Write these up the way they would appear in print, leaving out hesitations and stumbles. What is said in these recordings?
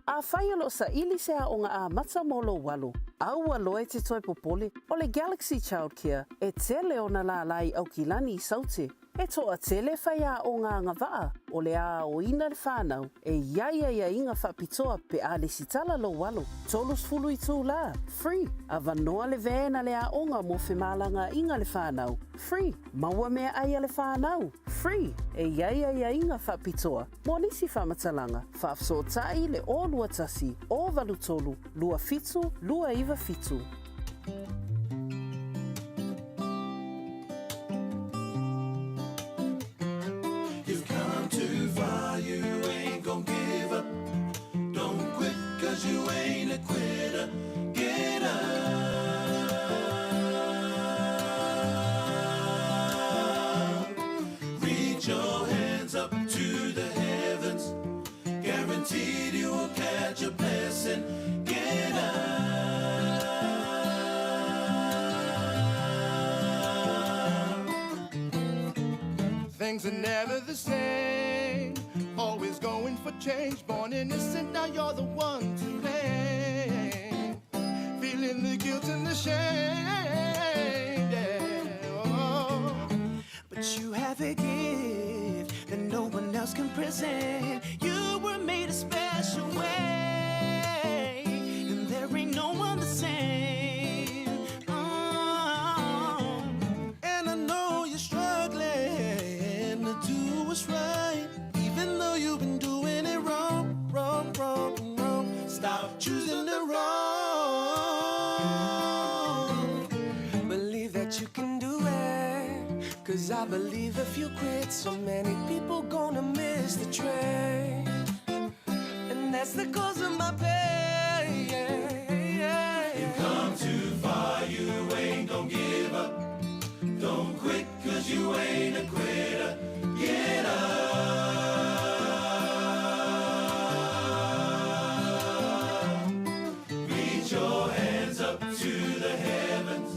Afai o lo o saili se aoga amata mo lou alo, aua loa e te toe popole, o le Galaxy Childcare e tele ona lālā i Aukilani i Saute. E toatele faiaoga agavaa o le a aoina le fanau e i ai aiaiga faapitoa pe a lesitala lou alo. 30 itulā, free, avanoa le van a le aoga mo femalagaaiga le fanau, free, maua meaai a le fanau, free, e i ai aiaiga faapitoa mo nisi faamatalaga, faafesootai le 021 083 27 297. You've come too far, you ain't gon' give up. Don't quit, cause you ain't a quitter. Get up. Reach your hands up to the heavens. Guaranteed you will catch a blessing. Get up. Things are never the same. Always going for change. Born innocent, now you're the one to blame. Feeling the guilt and the shame. Yeah. Oh. But you have a gift that no one else can present. You were made a special way, and there ain't no one the same. Oh. And I know you're struggling to do what's right, even though you've been doing it wrong, wrong, wrong, wrong. Stop choosing the wrong. Believe that you can do it. Cause I believe if you quit, so many people gonna miss the train. And that's the cause of my pain. You've come too far, you ain't gon' give up. Don't quit, cause you ain't a quitter. Get up. Reach your hands up to the heavens.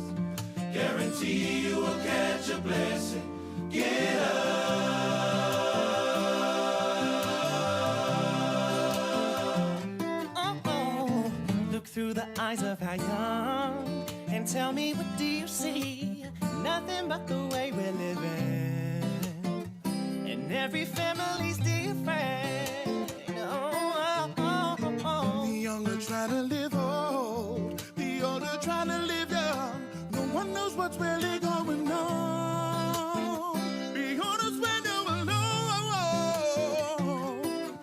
Guarantee you will catch a blessing. Get up. Oh, oh. Look through the eyes of our young and tell me what do you see? Nothing but the way we're living. And every family's different. Oh, oh, oh, oh, oh. The younger trying to live old, the older trying to live young. No one knows what's really going on. Be honest when you're alone.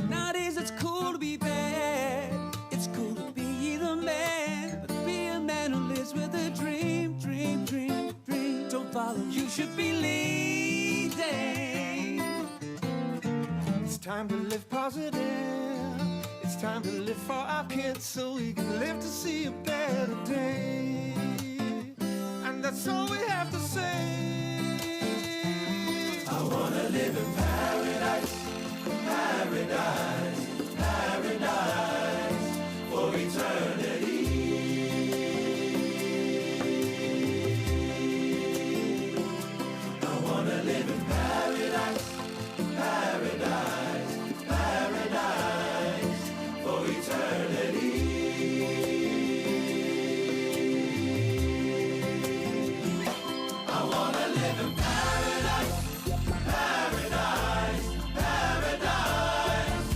Nowadays it's cool to be bad. It's cool to be the man, but be a man who lives with a dream, dream, dream, dream. Don't follow, you should be leading. It's time to live positive. It's time to live for our kids so we can live to see a better day. And that's all we have to say. I wanna live in paradise, paradise, paradise for eternity. I wanna live in paradise, paradise, paradise for eternity. I wanna live in paradise, paradise, paradise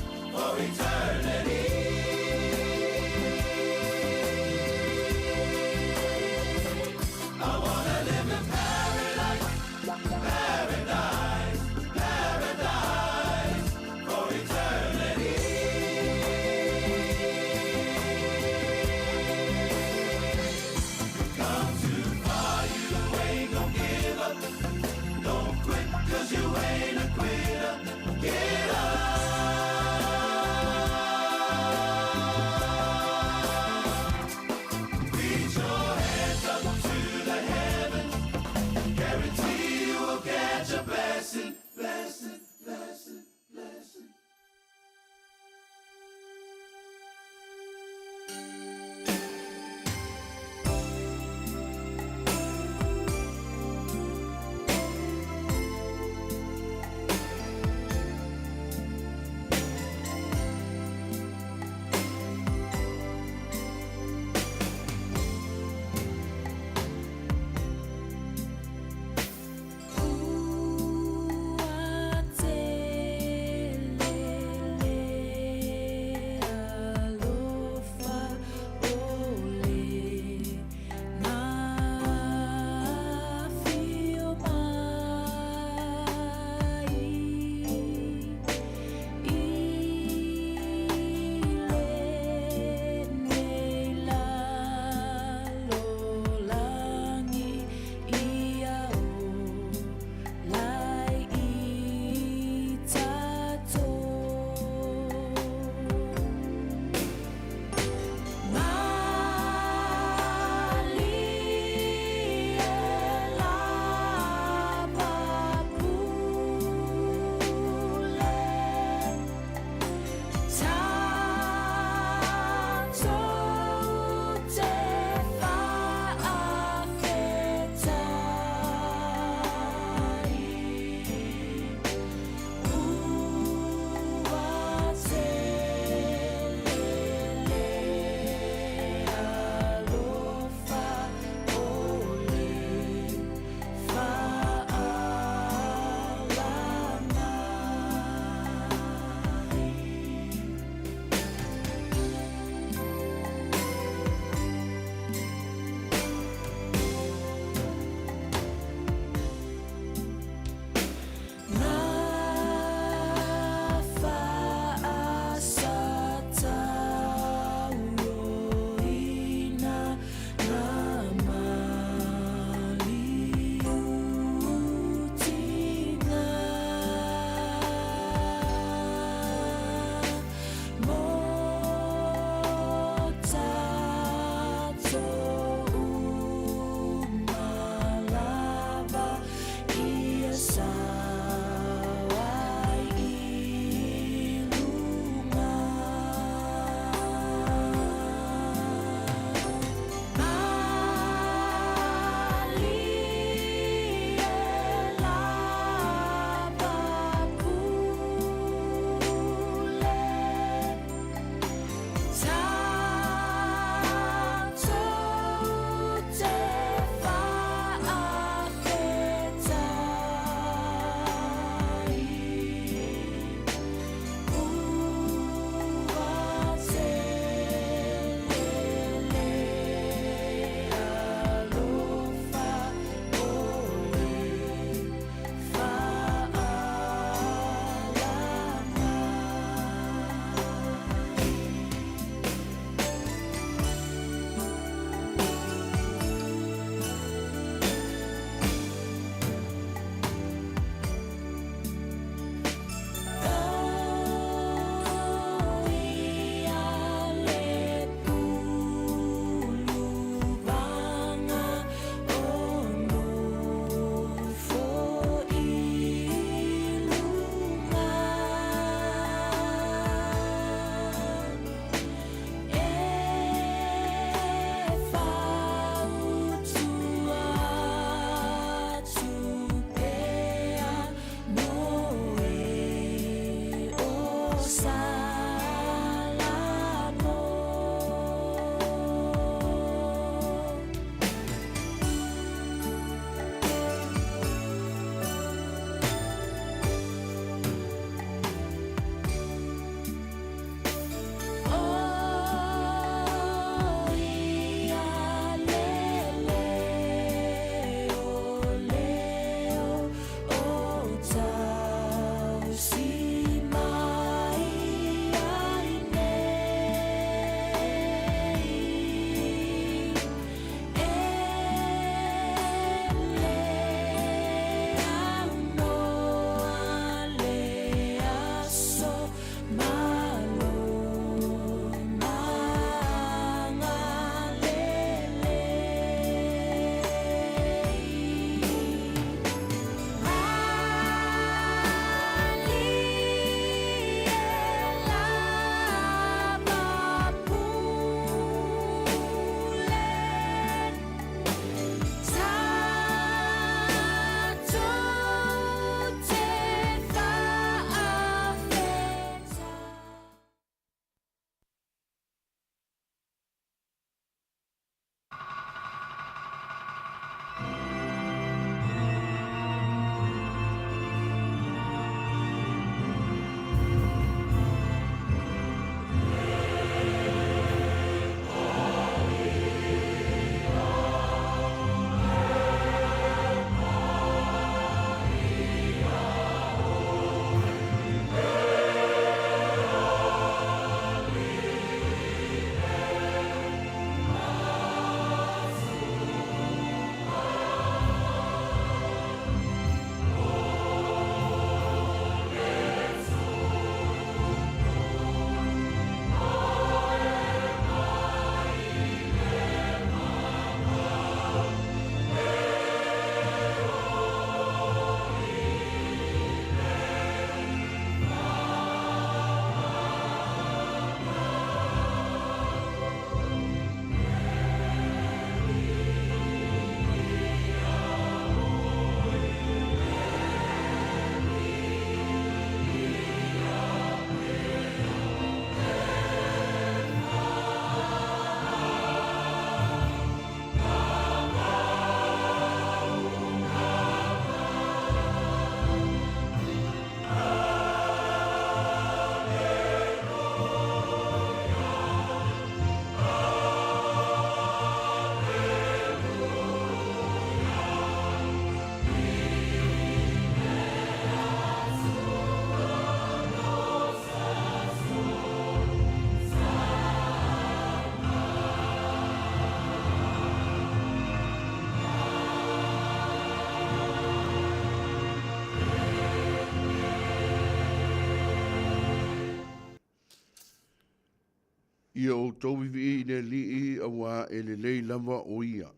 Ia outou vivii i le Alii auā e lelei lava o Ia,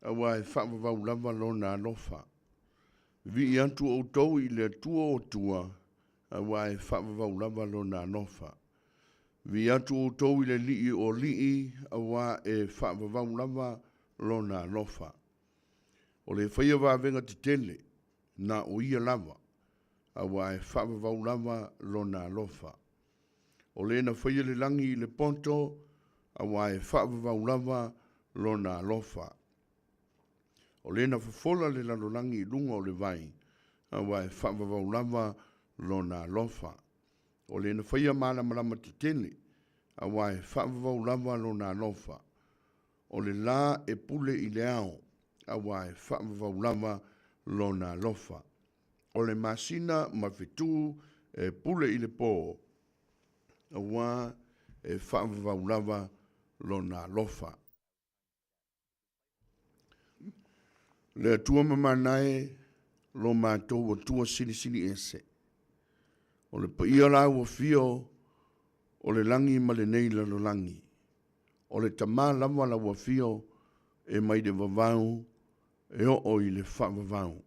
auā e faavavau lava Lona alofa. Vivii atu outou i le Atua o Atua, auā e faavavau lava Lona alofa. Vivii atu outou i le Alii o alii, auā e faavavau lava Lona alofa. O le faia vavega tetele, na o Ia lava, auā e faavavau lava Lona alofa. O le na faia le lagi i le poto, auā e faavavau lava Lona alofa. O le na fofola le lalolagi i luga o le vai, auā e faavavau lava Lona alofa. O le na faia malamalama tetele, auā e faavavau lava Lona alofa. O le lā e pule i le ao, auā e faavavau lava Lona alofa. O le masina ma fetu e pule i le pō, auā e faavavau lava Lona alofa. Le Atua mamana e, lo matou Atua Silisili Ese, o le paia la ua fio o le lagi ma lenei lalolagi, o le Tama lava la ua fio e mai le vavau e oo i le faavavau.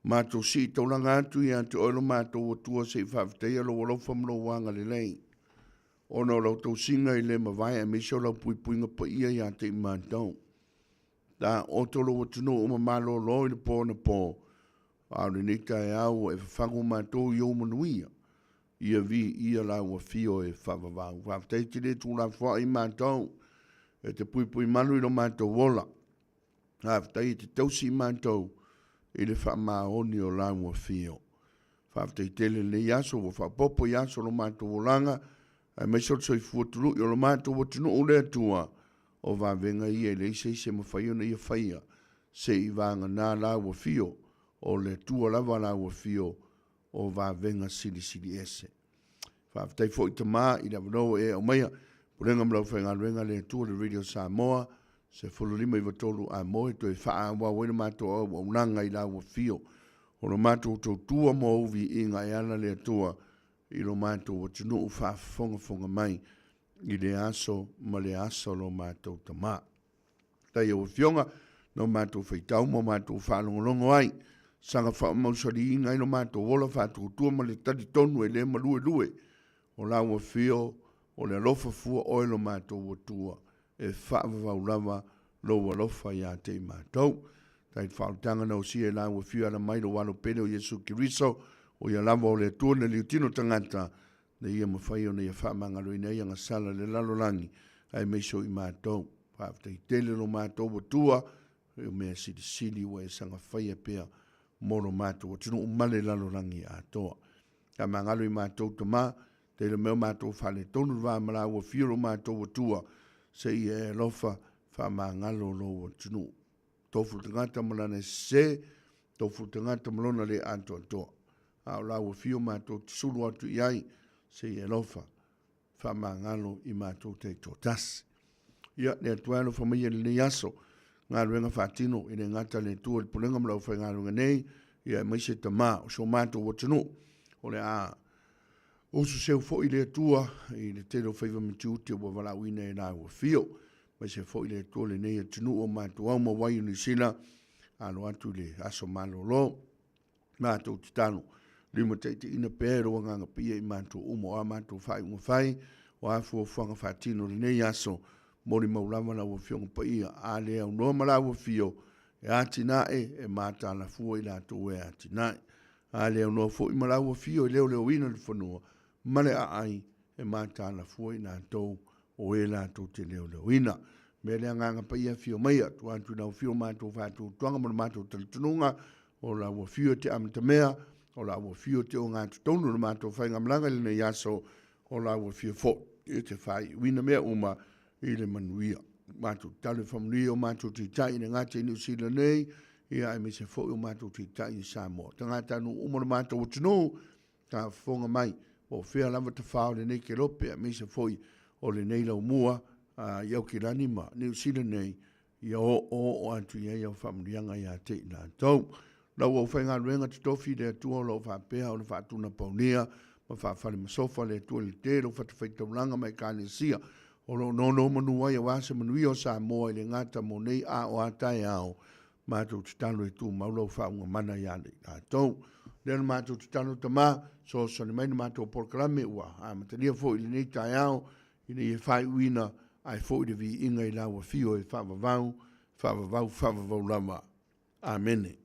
Matou sii taulaga atu ia te oe lo matou Atua se i faafetaia lou alofa ma lou agalelei, ona o lau tausiga i le mavae aemaise o lau puipuiga paia ia te i matou. Taoto lou atunuu ma malolo i le po anapo, a o lenei taeao ua e fafagu matou i ou manuia, ia viia lau afio e faavavau. Faafetai e te le tuulafoai matou, e te puipui malu i lo matou ola. Faafetai e te tausi i matou i le faamaoni o lau afio. Faafetai tele i lenei aso ua faaopoopo i aso o lo matou olaga, aemaise o le soifua tului o lo matou atunuu le Atua, o vavega ia e leai se isi e mafai ona ia faia, se i vagana lau afio, o le Atua lava lau afio o vavega silisili ese. Faafetai foi Tama i le avanoa ua e aumaia, Pulega ma le aufaigaluega a le Atua le Radio Samoa 15 i 3 Amoe toe faaauau ai le matou auaunaga i lau afio. O lo matou tautua mo ou viiga e ala le Atua i lo matou atunuu faafogafoga mai i lea aso ma lea aso lo matou Tama. Faafetai i lau Afioga na o matou faitau ma o matou faalogologo ai, saga faamausaliina ai lo matou ola faatuatua ma le talitonu e le maluelue o lau Afio o le alofa fua oe lo matou Atua e faavavau lava lou alofa ia te i matou. Faafetai i le faaolataga na osia e lau Afio e ala mai lou Alo pele o Iesu Keriso, o ia lava o le Atua na liutino tagata ina ia mafai ona ia faamagaloina ai agasala i le lalolagi aemaise o i matou. Faafetai tele lo matou Atua i mea silisili ua e saga faia pea mo lo matou atunuu ma le lalolagi atoa. Faamagalo i matou tama, tele mea o matou faaletonu le va ma la ua fio lo matou Atua, se i e alofa faamagalo lou atunuu. Tofu le tagata ma lana sese, tofu le tagata ma lona le atoatoa. A o la ua fio matou te sulu atu i ai, se i alofa faamagalo i matou taitoatasi. Ia, le Atua e alofa mai i lenei aso, galuega faatino e le gata le Atua i le pulega ma le aufaigaluega nei, ia aemaise tama o si o matou atunuu. O le a usu seu foi le Atua i le tele o faiva ma tiute ua valaauina e lau afio. Aemaise foi le Atua lenei atunuu o matou au ma wai o Niu Sila, alo atu i le aso malolo. Matou tatalo, limataitaiina pea e lou Agaga Paia i matou uma, o a matou faaiuga fai, o a fuafuaga faatino i lenei aso, molimau lava lau Afioga Paia, a le aunoa ma lau Afio, e atinae, e matalafua i latou e atinae. A le aunoa foi ma lau Afio e leoleoina le fanua ma le aai, e matalafua i latou o e latou te leoleoina. Mea le Agaga Paia afio maia, tua atu i lau afio matou faatuatuaga ma le matou talitonuga, o lau afio e te amatamea, o lau afio e te ogatotonu le matou faigamalaga i lenei aso, o lau afio foi e te faaiuina mea uma i le manuia. Matou tatalo e faamanuia o matou taitai i le gata i Niu Sila nei, ia aemaise foi o matou taitai i Samoa. Tagatanuu uma o le matou atunuu, faafofoga mai, po o fea lava tafao o lenei kelope, aemaise foi o lenei laumua i Aukilani ma Niu Sila nei, ia oooo atu i ai au faamanuiaga ia te i latou. Lau aufaigaluega totofi i le Atua o lo o faapea ona faatunapaulia ma faafalemasofa le Atua i le tele o fatafaitaulaga ma Ekalesia o lo o nonomanu ai aua se manuia o Samoa e le gata mo nei a o a taeao. Matou tatalo e tumau lau faauuga ia i latou. Lea na matou tatalo Tama, fesoasoani mai le matou polokalame ua amatalia foi i lenei taeao, ina ia faaiuina ae foi le viiga i lau afio e faavavau, faavavau, faavavau lava. Amene.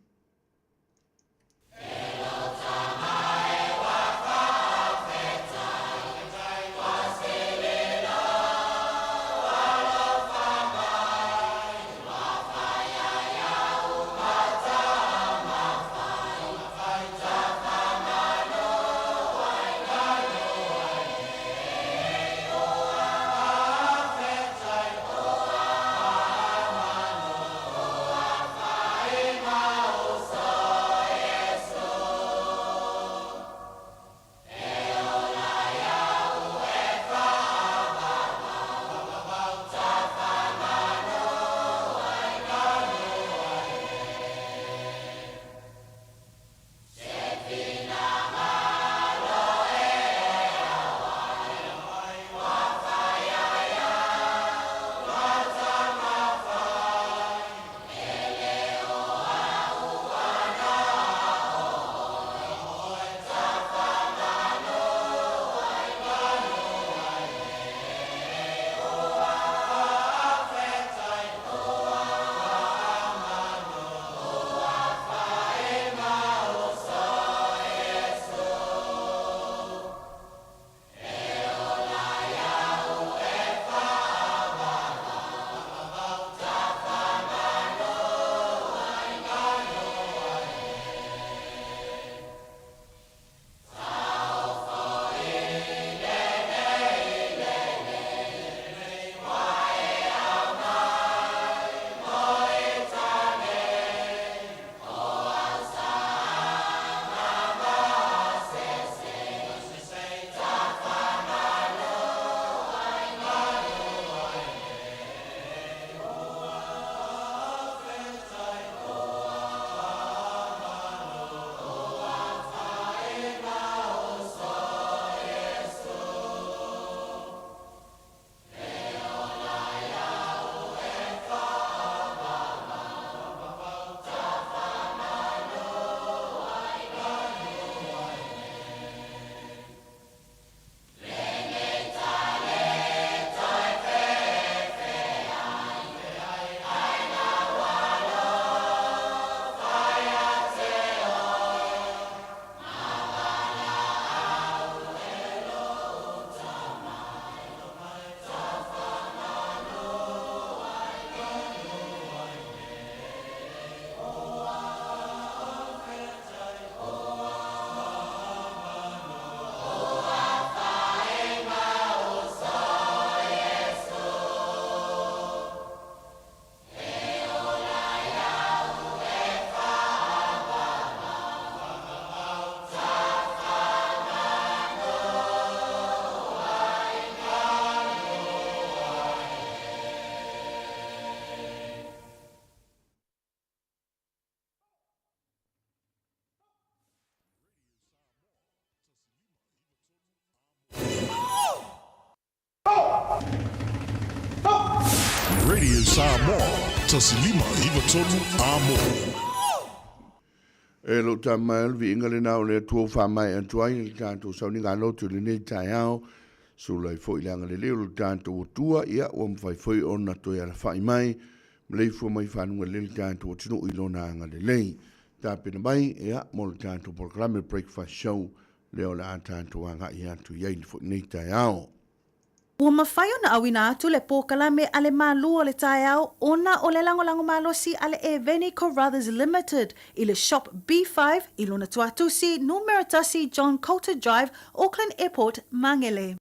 Radio Samoa, 1593 Amo. E lou tama e o le viiga lena o le Atua ua faamaea atu ai le tatou sauniga lotu i lenei taeao. Sula ai foi le agalelei o le tatou Atua, ia ua mafai foi ona toe alafai mai maleifua mai faluga lelei le tatou atunuu i lona agalelei. Tapena mai, ia, mo le tatou polokalame Breakfast Show lea o le a tatou agai atu i ai i lenei taeao. Ua mafai ona auina atu le polokalame a le Malu o le Taeao ona o le lagolago malosi a le Eveni Carruthers Limited i le Shop B5 i lona tuatusi numera 1 John Coulter Drive, Auckland Airport, Mangere.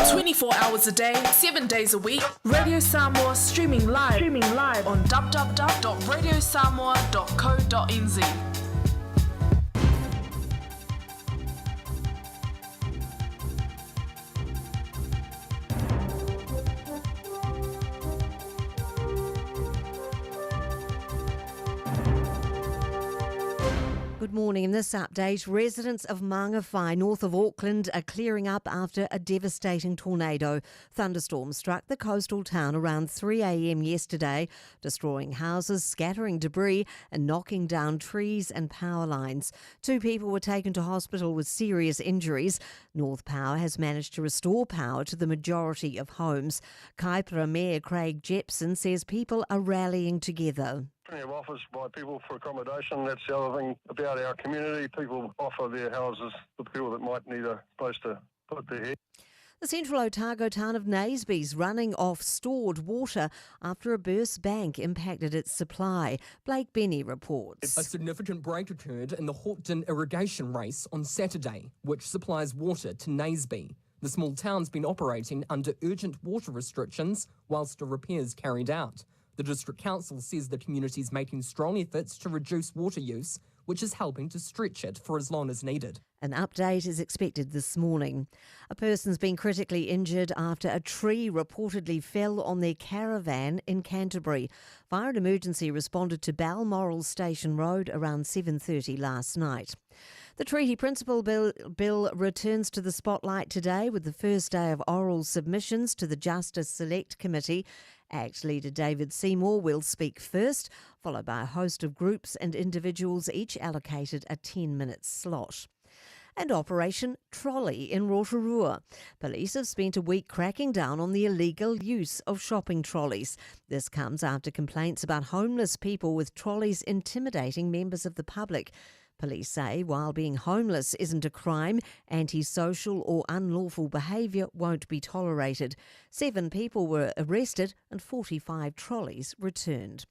24 hours a day, 7 days a week. Radio Samoa streaming live, streaming live on www.radiosamoa.co.nz. Good morning. In this update, residents of Mangawhai, north of Auckland, are clearing up after a devastating tornado. Thunderstorm struck the coastal town around 3 a.m. yesterday, destroying houses, scattering debris, and knocking down trees and power lines. Two people were taken to hospital with serious injuries. North Power has managed to restore power to the majority of homes. Kaipara Mayor Craig Jepson says people are rallying together. Plenty of offers by people for accommodation. That's the other thing about our community. People offer their houses to people that might need a place to put their head. The central Otago town of Naseby's running off stored water after a burst bank impacted its supply. Blake Benny reports. A significant break occurred in the Hawkdun irrigation race on Saturday, which supplies water to Naseby. The small town's been operating under urgent water restrictions whilst the repairs carried out. The district council says the community's making strong efforts to reduce water use, which is helping to stretch it for as long as needed. An update is expected this morning. A person's been critically injured after a tree reportedly fell on their caravan in Canterbury. Fire and Emergency responded to Balmoral Station Road around 7:30 last night. The Treaty Principle Bill, Bill returns to the spotlight today with the first day of oral submissions to the Justice Select Committee. ACT leader David Seymour will speak first, followed by a host of groups and individuals, each allocated a 10 minute slot and Operation Trolley in Rotorua. Police have spent a week cracking down on the illegal use of shopping trolleys. This comes after complaints about homeless people with trolleys intimidating members of the public. Police say while being homeless isn't a crime, antisocial or unlawful behaviour won't be tolerated. Seven people were arrested and 45 trolleys returned.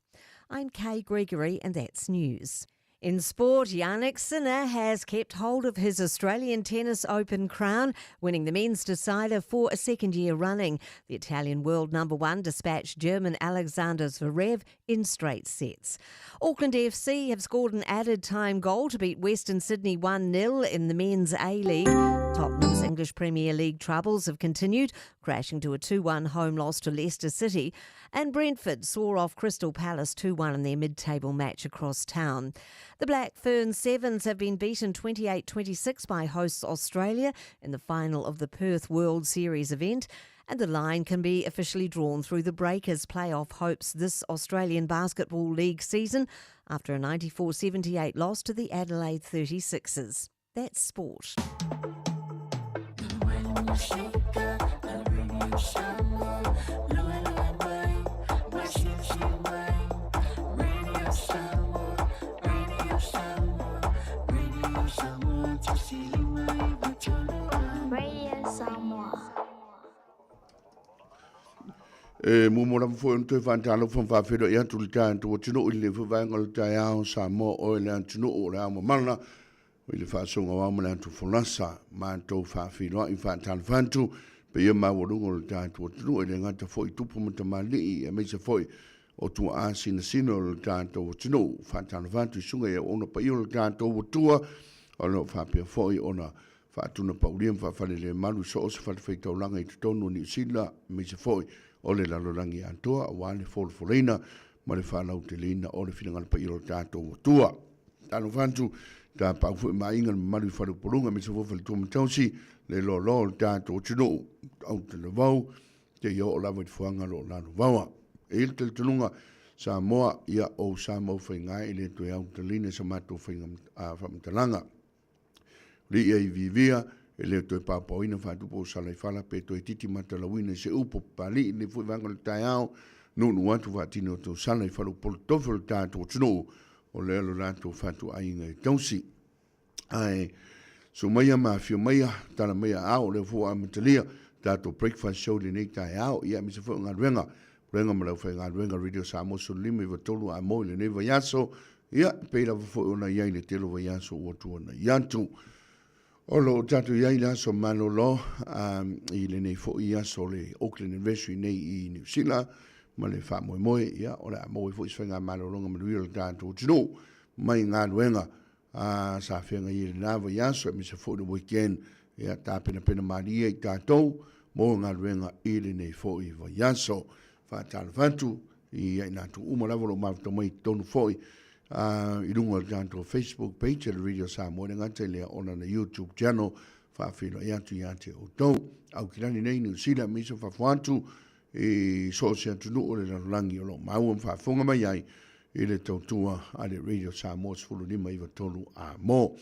I'm Kay Gregory, and that's news. In sport, Jannik Sinner has kept hold of his Australian Tennis Open crown, winning the men's decider for a second year running. The Italian world number one dispatched German Alexander Zverev in straight sets. Auckland FC have scored an added time goal to beat Western Sydney 1 0 in the men's A League. Tottenham's English Premier League troubles have continued, crashing to a 2 1 home loss to Leicester City. And Brentford saw off Crystal Palace 2 1 in their mid table match across town. The Black Fern Sevens have been beaten 28 26 by hosts Australia in the final of the Perth World Series event. And the line can be officially drawn through the Breakers' playoff hopes this Australian Basketball League season after a 94 78 loss to the Adelaide 36ers. That's sport. E muamua lava foi ona toe faatalofa ma faafeiloai atu i le tatou atunuu i lenei foi vaega o le taeao Samoa oe le atunuu o le ao mamala i le faasoga o ao ma le atu folasa. Matou faafeiloai ma faatalofa atu paia maualuga o le tatou atunuu e le gata foi i tupu ma tamalii aemaise foi o tuaa sinasina o le tatou atunuu. Faatalofa atu i susuga i auauna paia o le tatou Atua o lo o faapea foi ona faatunapaulia ma faafalelemalu i so o se fatafaitaulaga i totonu o Niu Sila aemaise foi o le lalolagi atoa aua le folafolaina ma le faalauteleina o le finagalo paia o le tatou Atua. Talofa atu, tapau foi ma aiga le mamalu i Faleupoluga aemaise foi Faletua ma Tausi, le loaloa o le tatou atunuu, au talavou, seia oo lava i le fuaga o lo o lalovaoa. E i ai le talitonuga, Samoa, ia ou sa ma ou faiga e le toe autaluina i sa matou faiga faamatalaga. Lii ai viivia, e le toe paopaoina faatupu o Salaifala pe toe titi matalauina i se upu Papalii lenei foi vaega o le taeao, nuunuu atu faatini o tausala i faleupolu tofi o le tatou atunuu o lea lo latou fatuaiga e tausi. Ae susu maia ma afio maia, tala maia aao, o lea foi ua amatalia tatou breakfast show i lenei taeao, ia aemaise foi o galuega, Pulega ma le aufaigaluega Radio Samoa 1593 a mo i lenei vaiaso, ia, e pei lava foi ona i ai le tele o vaiaso ua tuanai atu. O lo o tatou i ai le aso malolo i lenei foi aso o le Auckland Anniversary nei i Niu Sila ma le faamoemoe, ia, o le a maua ai foi se faigamalologa manuia o le tatou atunuu mai galuega sa feagai ai i lena vaiaso aemaise foi le weekend, ia tapenapena malie i tatou mo galuega i lenei foi vaiaso. Faatalofa atu ia i latou uma lava o lo o mafuta mai i totonu foi i luga o le tatou Facebook page a le Radio Samoa, e le gata i lea o lana YouTube channel. Faafeiloai atu ia te outou. Aukilani nei Niu Sila aemaise o fafo atu i so o se atunuu o le lalolagi o lo o maua ma faafofoga mai ai i le tautua a le Radio Samoa 1593 A-mo.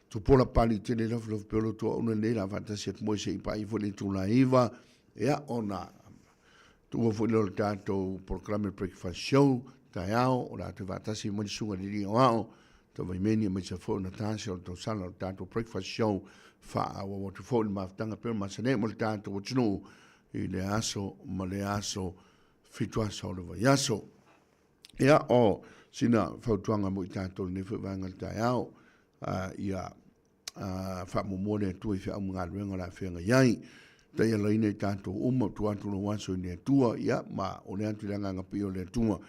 Tupola pali tele lafulofu pe o lo tuauna lenei la faatasi atu mo se i paai foi le itula e 9, ia ona Tuua foi lea o le tatou polokalame Breakfast Show, taeao, o le a toe faatasi mai le Susuga i le Alii Aoao, Tavaimeni aemaise foi o Natasha o le tausala o le tatou Breakfast Show, faaauau atu foi le mafutaga pei ona masani ai mo le tatou atunuu i lea aso ma lea aso, 7 aso o le vaiaso. Ia, o sina fautuaga mo i tatou i lenei foi vaega o le taeao, ia faamuamua le Atua i feau ma galuega o le a feagai ai. Taialaina i tatou uma, tuu atu lou aso i le Atua, ia, ma ole atu i le agaga paia o le Atua,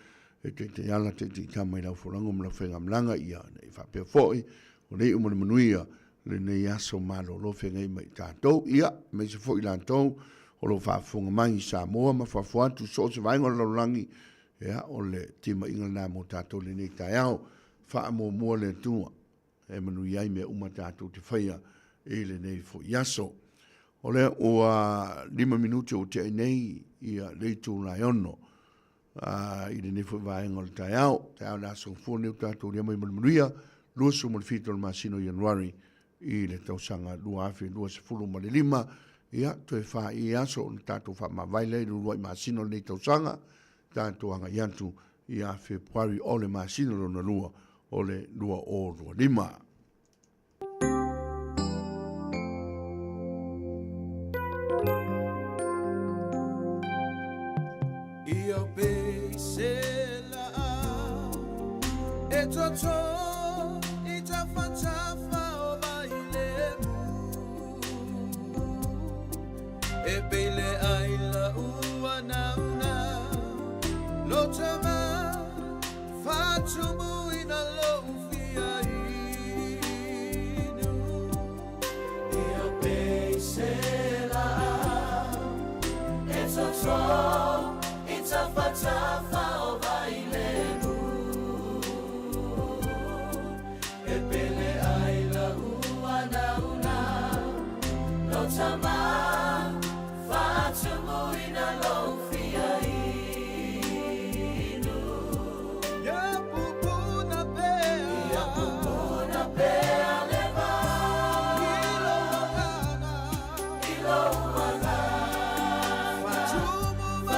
e taitaiala, taitaitama i lau folauga ma lau faigamalaga, ia, ne i faapea foi, o le iu ma le manuia, lenei aso malolo feagai ma i tatou, ia, aemaise foi i latou o lo o faafofoga mai i Samoa ma fafo atu i so o se vaega o le lalolagi, ia, o le timaiga lena mo tatou i lenei taeao. Faamuamua le Atua. E manuia ai mea uma tatou te faia i lenei foi aso. O lea ua 5 minute ua tea nei ia le itula e 6 i lenei foi vaega o le taeao. Taeao le aso fua nei o tatou lia mai ma le manuia, 27 o le masina o Ianuari i le tausaga 2025. Ia, toe 4 aso ona tatou faamavae lea i le uluai masina o lenei tausaga, tatou agai atu ia Fepuari o le masina lona lua o le 2025. E toto i tafatafa o vailemu E pele ai la ua nauna Lo tama faatumuina lou fia inu Ia peisela e toto i tafatafa o vailemu E pele ai la ua nauna Lo tama faatumuina lou fia inu Ia pupuna pea Ia pupuna pea le vai I lou agaga I lou agaga Faatumu mai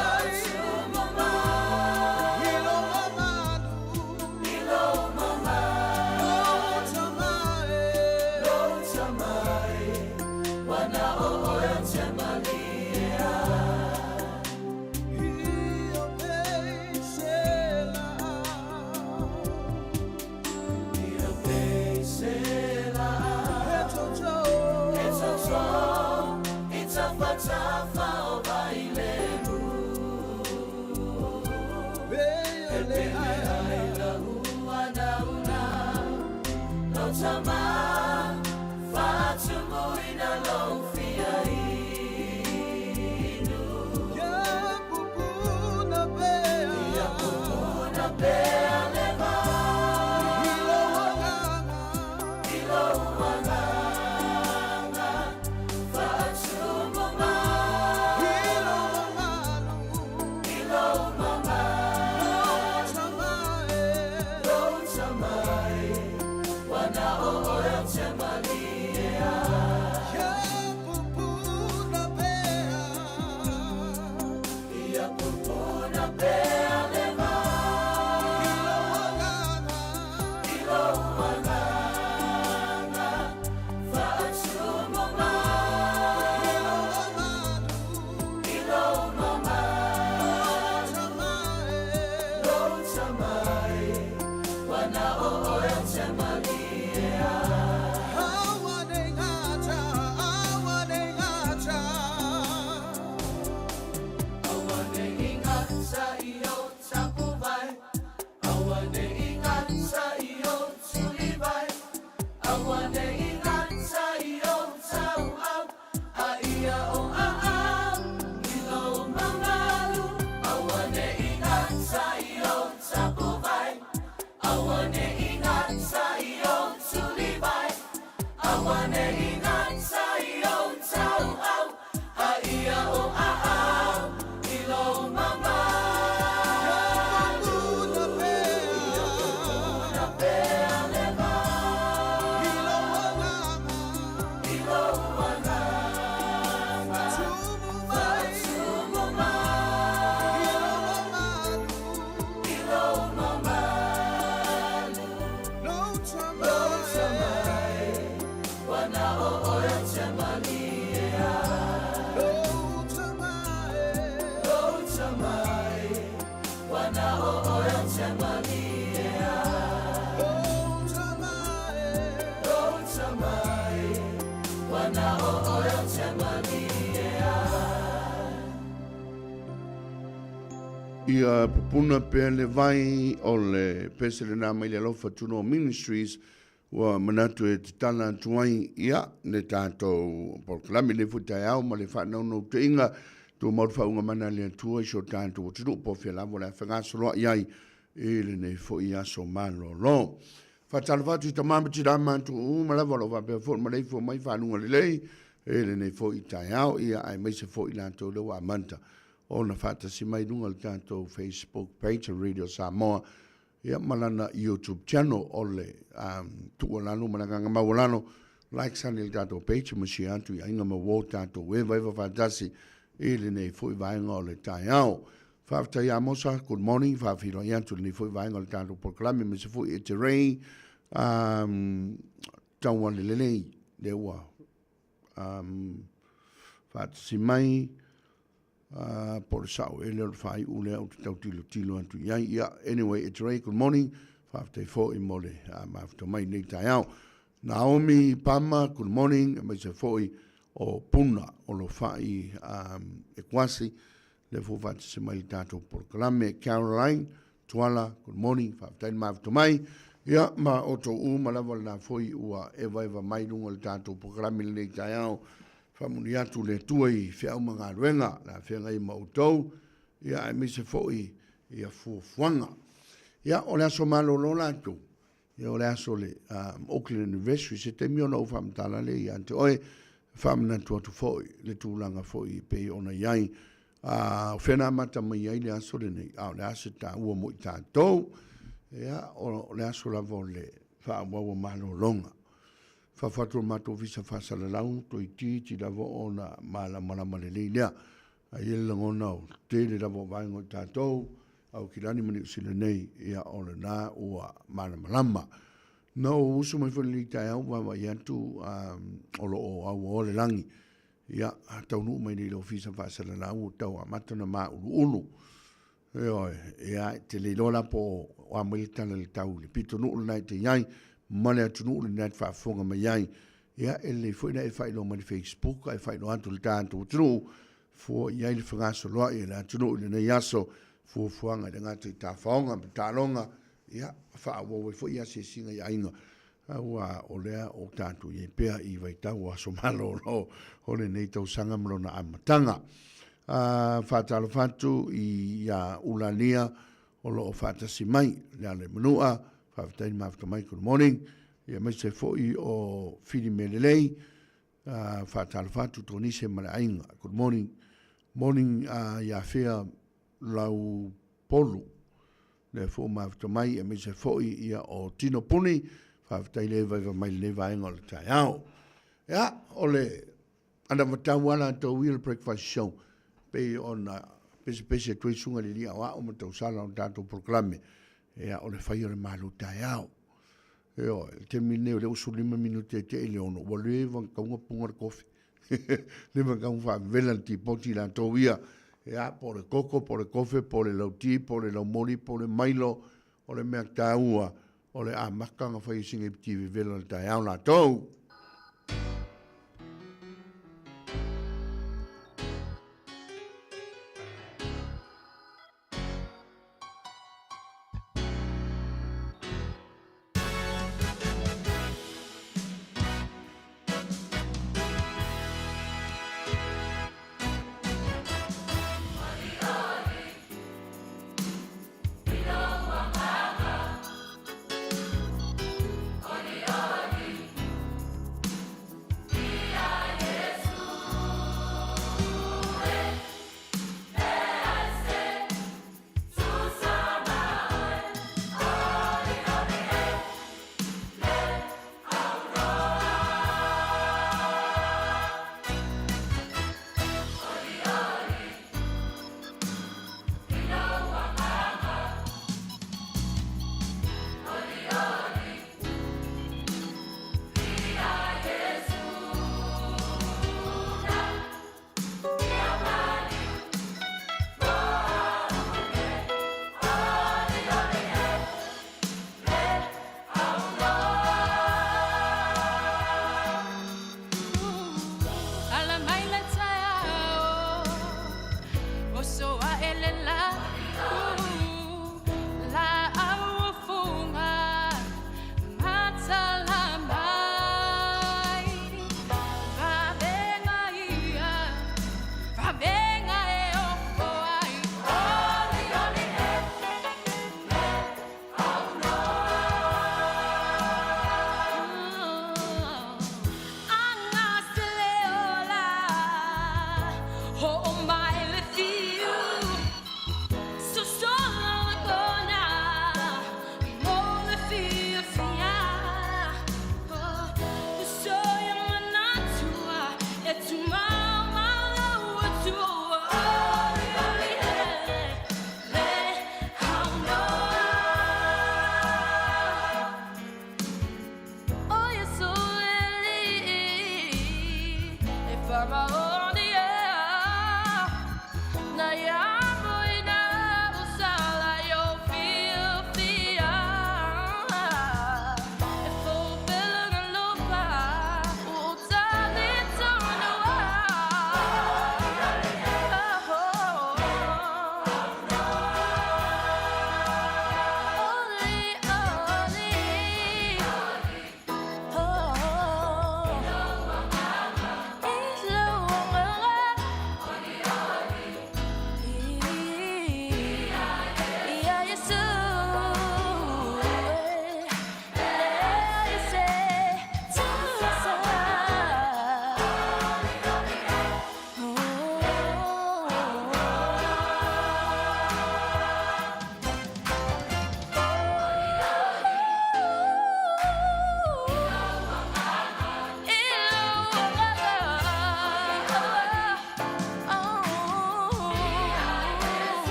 Faatumu mai I lou mamalu I lou mamalu Lou tama e Lou tama e Wana o oe o te malie a Oe ou te malie ai. Ia pupuna pea le vai o le pese lena mai le Alofa Tunoa Ministries ua manatu e tatala atu ai ia le tatou polokalame lenei foi taeao ma le faanaunautaiga tumau le faauuga mana a le Atua i si o tatou atunuu po o fea lava o le a fegasoloai ai i lenei foi aso malolo. Faatalofa atu i tama ma tina ma uma lava o lo o faapea foi ona maleifua mai faluga lelei i lenei foi taeao, ia aemaise foi i latou lea ua amata ona faatasi mai i luga o le tatou Facebook page a Radio Samoa ia ma lana YouTube channel. O le um, tuualalo ma le agaga maualalo, like sane i le tatou page ma share atu i aiga ma uo tatou eva eva faatasi i lenei foi vaega o le taeao. Faafetai ia Mosa, good morning, faafeiloai atu i lenei foi vaega o le tatou polokalame aemaise foi e te Ray, um, tauale lelei lea ua um, faatasi mai, uh, po o le sao ele o le faaiu lea ou te tau tilotilo atu i ai. Ia, anyway, it's Ray, good morning, faafetai foi mo le uh, mafuta mai nei taeao. Naomi Pama, good morning, aemaise foi o Puna o lo fai um, e Kwasi, lea foi faatasi mai le tatou polokalame. Caroline Tuala, good morning, faafetai le mafuta mai. Ia, ma outou uma lava lena foi ua evaeva mai luga o le tatou polokalame lenei taeao. Faamuli atu le Atua i feau ma galuega le afeagai ma outou, ia aemaise foi ia fuafuaga. Ia, o le aso malolo latou, Ia o le aso le um, Auckland Anniversary, se taimi ona ou faamatala lea ia te oe, faamanatu atu foi le tulaga foi e pei ona i ai. Uh, o fea na amata mai ai le aso lenei, a o le a se taua mo i tatou, ia, o le aso lava o le faaauau o malologa. Fafatu o le matou ofisa faasalalau, toeitiiti lava ona malamalama lelei lea. Ae i ai le lagona o le tele lava o vaega o i tatou, Aukilani ma Niu Sila nei, ia o lena ua malamalama. Na ou usu mai foi i lenei taeao vaavaai atu um, o lo o auaoa le lagi. Ia, taunuu mai nei i le ofisa faasalalau ua tau amata ona mauluulu. Ioe, ia, e te le iloa la po o a mai le tala i le tau i le pitonuu lena e te i ai, ma le atunuu lena e te faafofoga mai ai. Ia, e lelei foi ona e faailoa mai i le Facebook ae faailoa atu i le tatou atunuu, fua i ai le fegasoloai a le atunuu i lenei aso, fuafuaga e le gata i tafaoga ma taaloga, ia, faaauau ai foi asiasiga i aiga, aua o lea o tatou i ai pea i vaitau o aso malolo o lenei tausaga ma lona amataga. Faatalofa atu ia Ulalia o lo o faatasi mai le ala i Manua, faafetai le mafuta mai, good morning, ia aemaise foi o Fili Melelei, faatalofa atu Tonise ma le aiga, good morning, morning ia Fea Lau Polu, lea foi ua mafuta mai, aemaise foi ia o Tino Puni, faafetai le vaivai mai lenei vaega o le taeao. Ia, o le anavatau lava latou ia le breakfast show, pei ona pesepese atu ai susuga i le alii aoao ma tausala o le tatou polokalame, ia, o le fai o le malu taeao. Ioe, i le taimi lenei o lea ua 15 minute e tea i le 6, ua leva ona tatau ona puna le kofi. Leva ona tatau ona faavela le tipoti i latou ia, ia, po o le koko, po o le kofe, po o le lauti, po o le laumoli, po o le mailo, o le mea taua, o le amata ona fai o sina ipiti vevela o le taeao latou.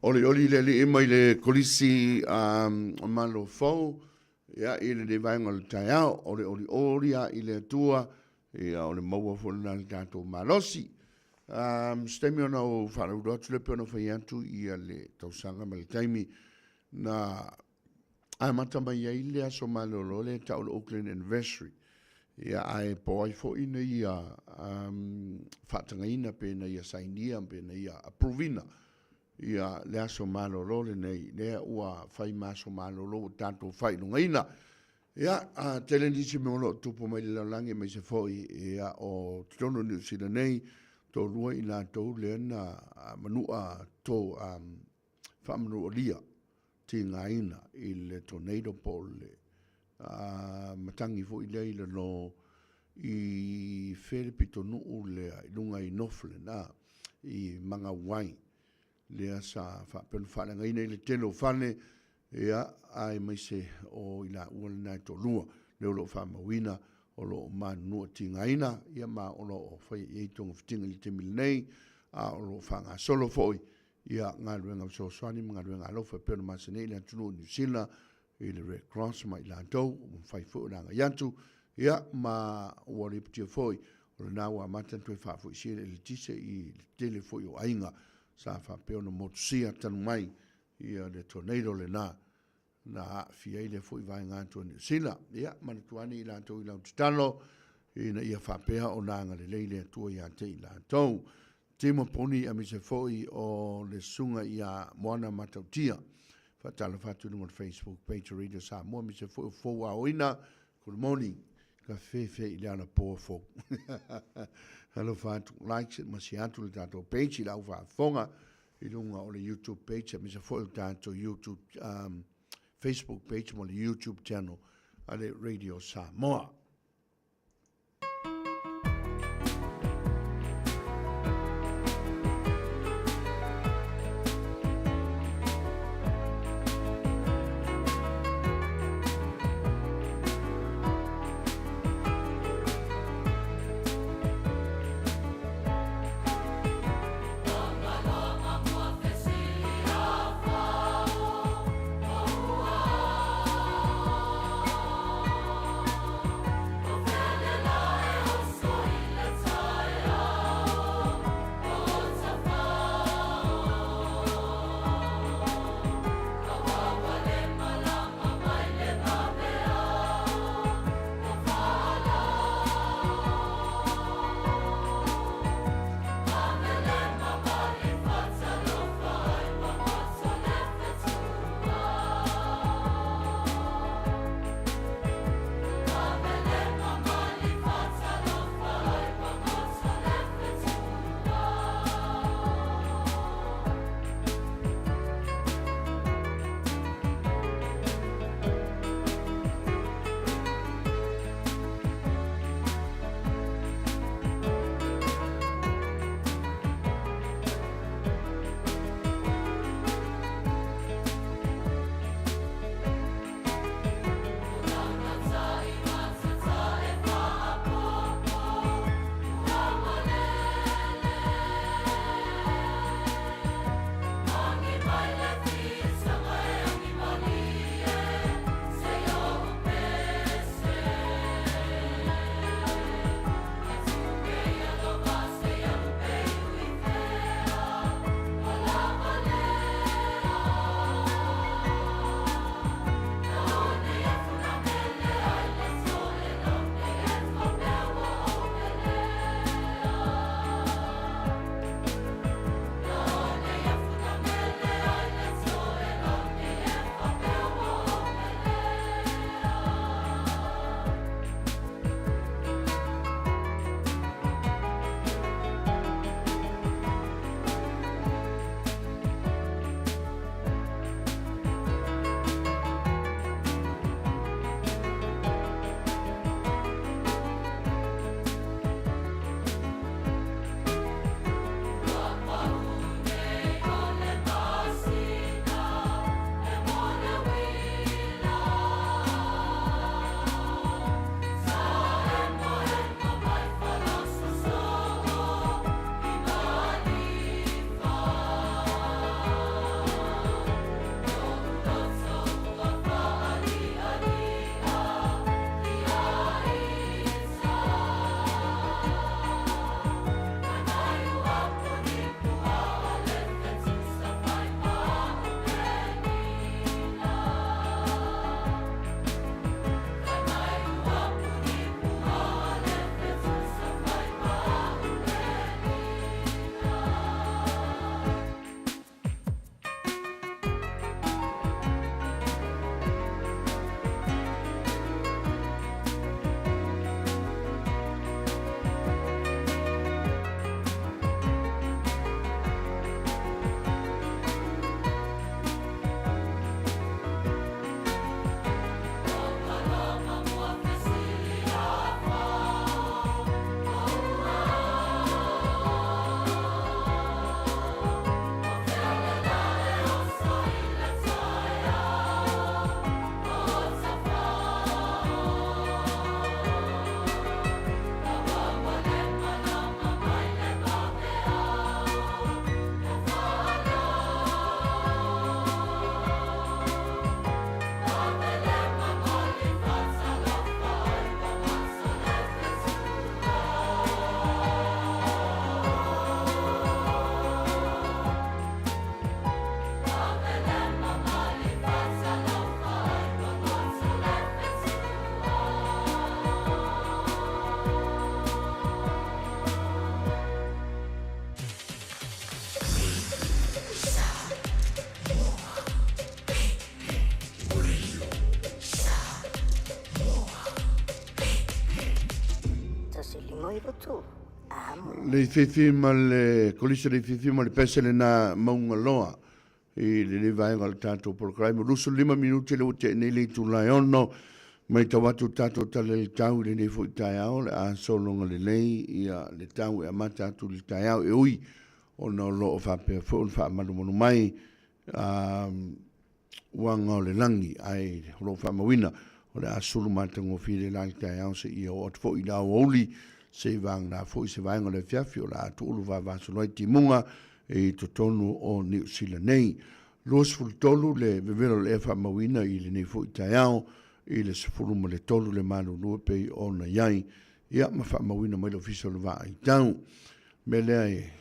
Olioli le alii mai le Kolisi o Malo Fou, ia, i lenei vaega o le taeao, o le olioli a i le Atua, ia, o le maua foi lena i le tatou malosi. Um, se taimi ona ou faalauiloa atu lea pei ona fai atu ia le tausaga ma le taimi na amata mai ai le aso malolo lea e tau o le Auckland Anniversary. Ia, ae po ai foi ina ia um, faatagaina pe ina ia sainia pe ina ia approve-ina ia le aso malolo lenei, lea ua fai ma aso malolo ua tatou faailogaina. Ia, a tele nisi mea o lo o tupu mai le lalolagi aemaise foi ia o totonu o Niu Sila nei, toalua i latou lea na manua to um, faamanualia tigaina i le tornado po o le matagi foi lea i lalo i fea le pitonuu lea i luga i Northland a i Magauai lea sa faapea ona faaleagaina i le tele o fale ia aemaise o i laua lena e toalua lea o lo o faamauina o lo o manunua tigaina ia ma o lo o faia i ai togafitiga i le taimi lenei a o lo o faagasolo foi ia galuega fesoasoani ma galuega alofa e pei ona masani ai le atunuu o Niu Sila i le Red Cross ma i latou ua mafai foi ona agai atu, ia ma ua lipotia foi o lena ua amata ona toe faafoisia le eletise i le tele foi o aiga sa faapea ona motusia talu mai ia le tornado lena na aafia ai lea foi vaega atu o Niu Sila. Ia, manatua ane i latou i lau tatalo ina ia faapea ona agalelei le Atua ia te i latou. Timo Poni aemaise foi o le susuga ia Moana Matautia. Faatalofa atu i luga o le Facebook page o Radio Samoa aemaise foi o Fou Aoina. Good morning. Ka fefe i le alapoa fou. Alofa atu, like ma share atu le tatou page i lau faafofoga i luga o le YouTube page aemaise foi o le tatou YouTube um, Facebook page ma le YouTube channel a le Radio Samoa. Leififi ma le Kolisi o Leififi ma le pese lena mauga loa i lenei vaega o le tatou polokalame. 25 minute lea ua tea nei le itula e 6. Matau atu le tatou tala i le tau i lenei foi taeao, o le a sologa lelei ia le tau e amata atu i le taeao e ui ona o lo o faapea foi ona faamalumalu mai uaga o le lagi, ae o lo o faamauina o le a sulu matagofie le la i le taeao seia oo atu foi i le aoauli, seia vagana foi se vaega o le afiafi o le a tuulu vavasolo ai timuga i totonu o Niu Sila nei. 23 le vevela o le ea faamauina i lenei foi taeao i le 13 le malulu e pei ona i ai, ia ma faamauina mai le Ofisa o le Vaaitau. Mea lea e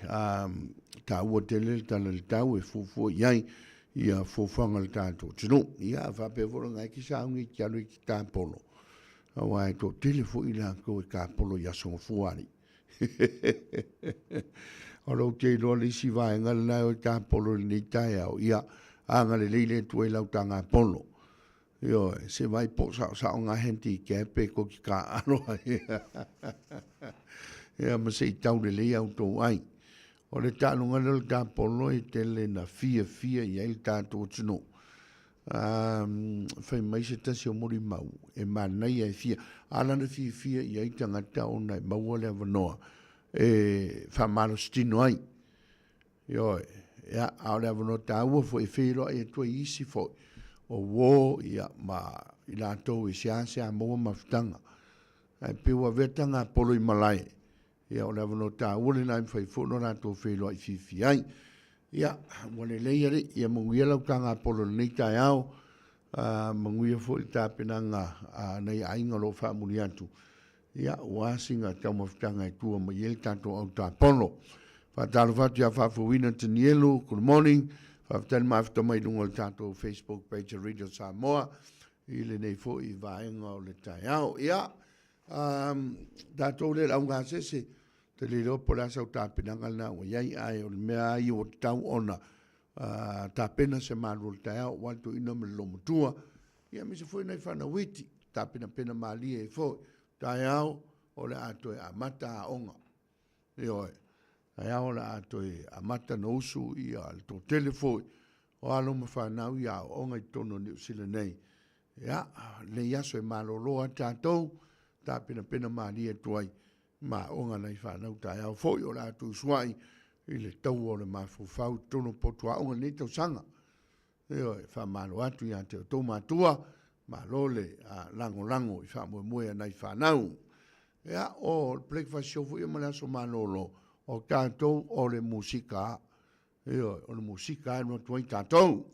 taua tele le tala i le tau e fuafua i ai ia fuafuaga a le tatou atunuu. Ia, a faapea foi la e te sauni e te alu e te tapolo, aua e toatele foi i latou e tapolo i Aso Gafua alii. O lou te iloa le isi vaega lena e o e tapolo i lenei taeao, ia agalelei le Atua i lau tagapolo. Ioe, se vai po o saosao ngā handicap pe ko ki kāʻalo ai. Ia ma se i tau lelei au tou ai. O le taaloga lea o le tapolo e tele na fiafia i ai le tatou atunuu. Um, fai mai se tasi o molimau e manaia e fia. A lana fiafia i ai tagata ona e maua le avanoa e faamalositino ai. Ioe, ia, a o le avanoa taua foi e feiloai atu ai i isi foi o uō, ia, ma i latou e seasea maua mafutaga. Ae pei ua avea tagapolo i malae, ia, o le avanoa taua lena e mafai foi ona latou feiloai fiafia ai. Ia, ua lelei alii, ia manuia lau tagapolo i lenei taeao, a, manuia foi le tapenaga a nai aiga o lo o faamuli atu. Ia, ua sina taumafataga e tua mai ai le tatou au tapolo. Faatalofa atu ia Faafouina Tanielu, good morning. Faafetai le mafuta mai i luga o le tatou Facebook page a Radio Samoa i lenei foi vaega o le taeao. Ia, um, tatou le laugasese, te le iloa po o le a sau tapenaga lena ua i ai, ae o le mea lava ia ua tatau ona uh, tapena se malu o le taeao aua le toeaina ma le loomatua. Ia aemaise foi nai fanau iti, tapenapena malie ai foi. Taeao o le a toe amata aoga. Ioe. Taeao o le a toe amata na usu ia le toatele foi o alo ma fanau i aoaoga i totonu o Niu Sila nei. Ia, lenei aso e malolo ai tatou, tapenapena malie atu ai ma aoga nai fanau taeao foi o le a tuusuai i le taua o le mafaufau i totonu o potu aoga i lenei tausaga. Ioe, faamalo atu ia te outou matua, malo le lagolago i faamoemoe a nai fanau. Ia, o le breakfast show foi ia ma le aso malolo, o tatou o le musika. Ioe, o le musika e alu atu ai tatou.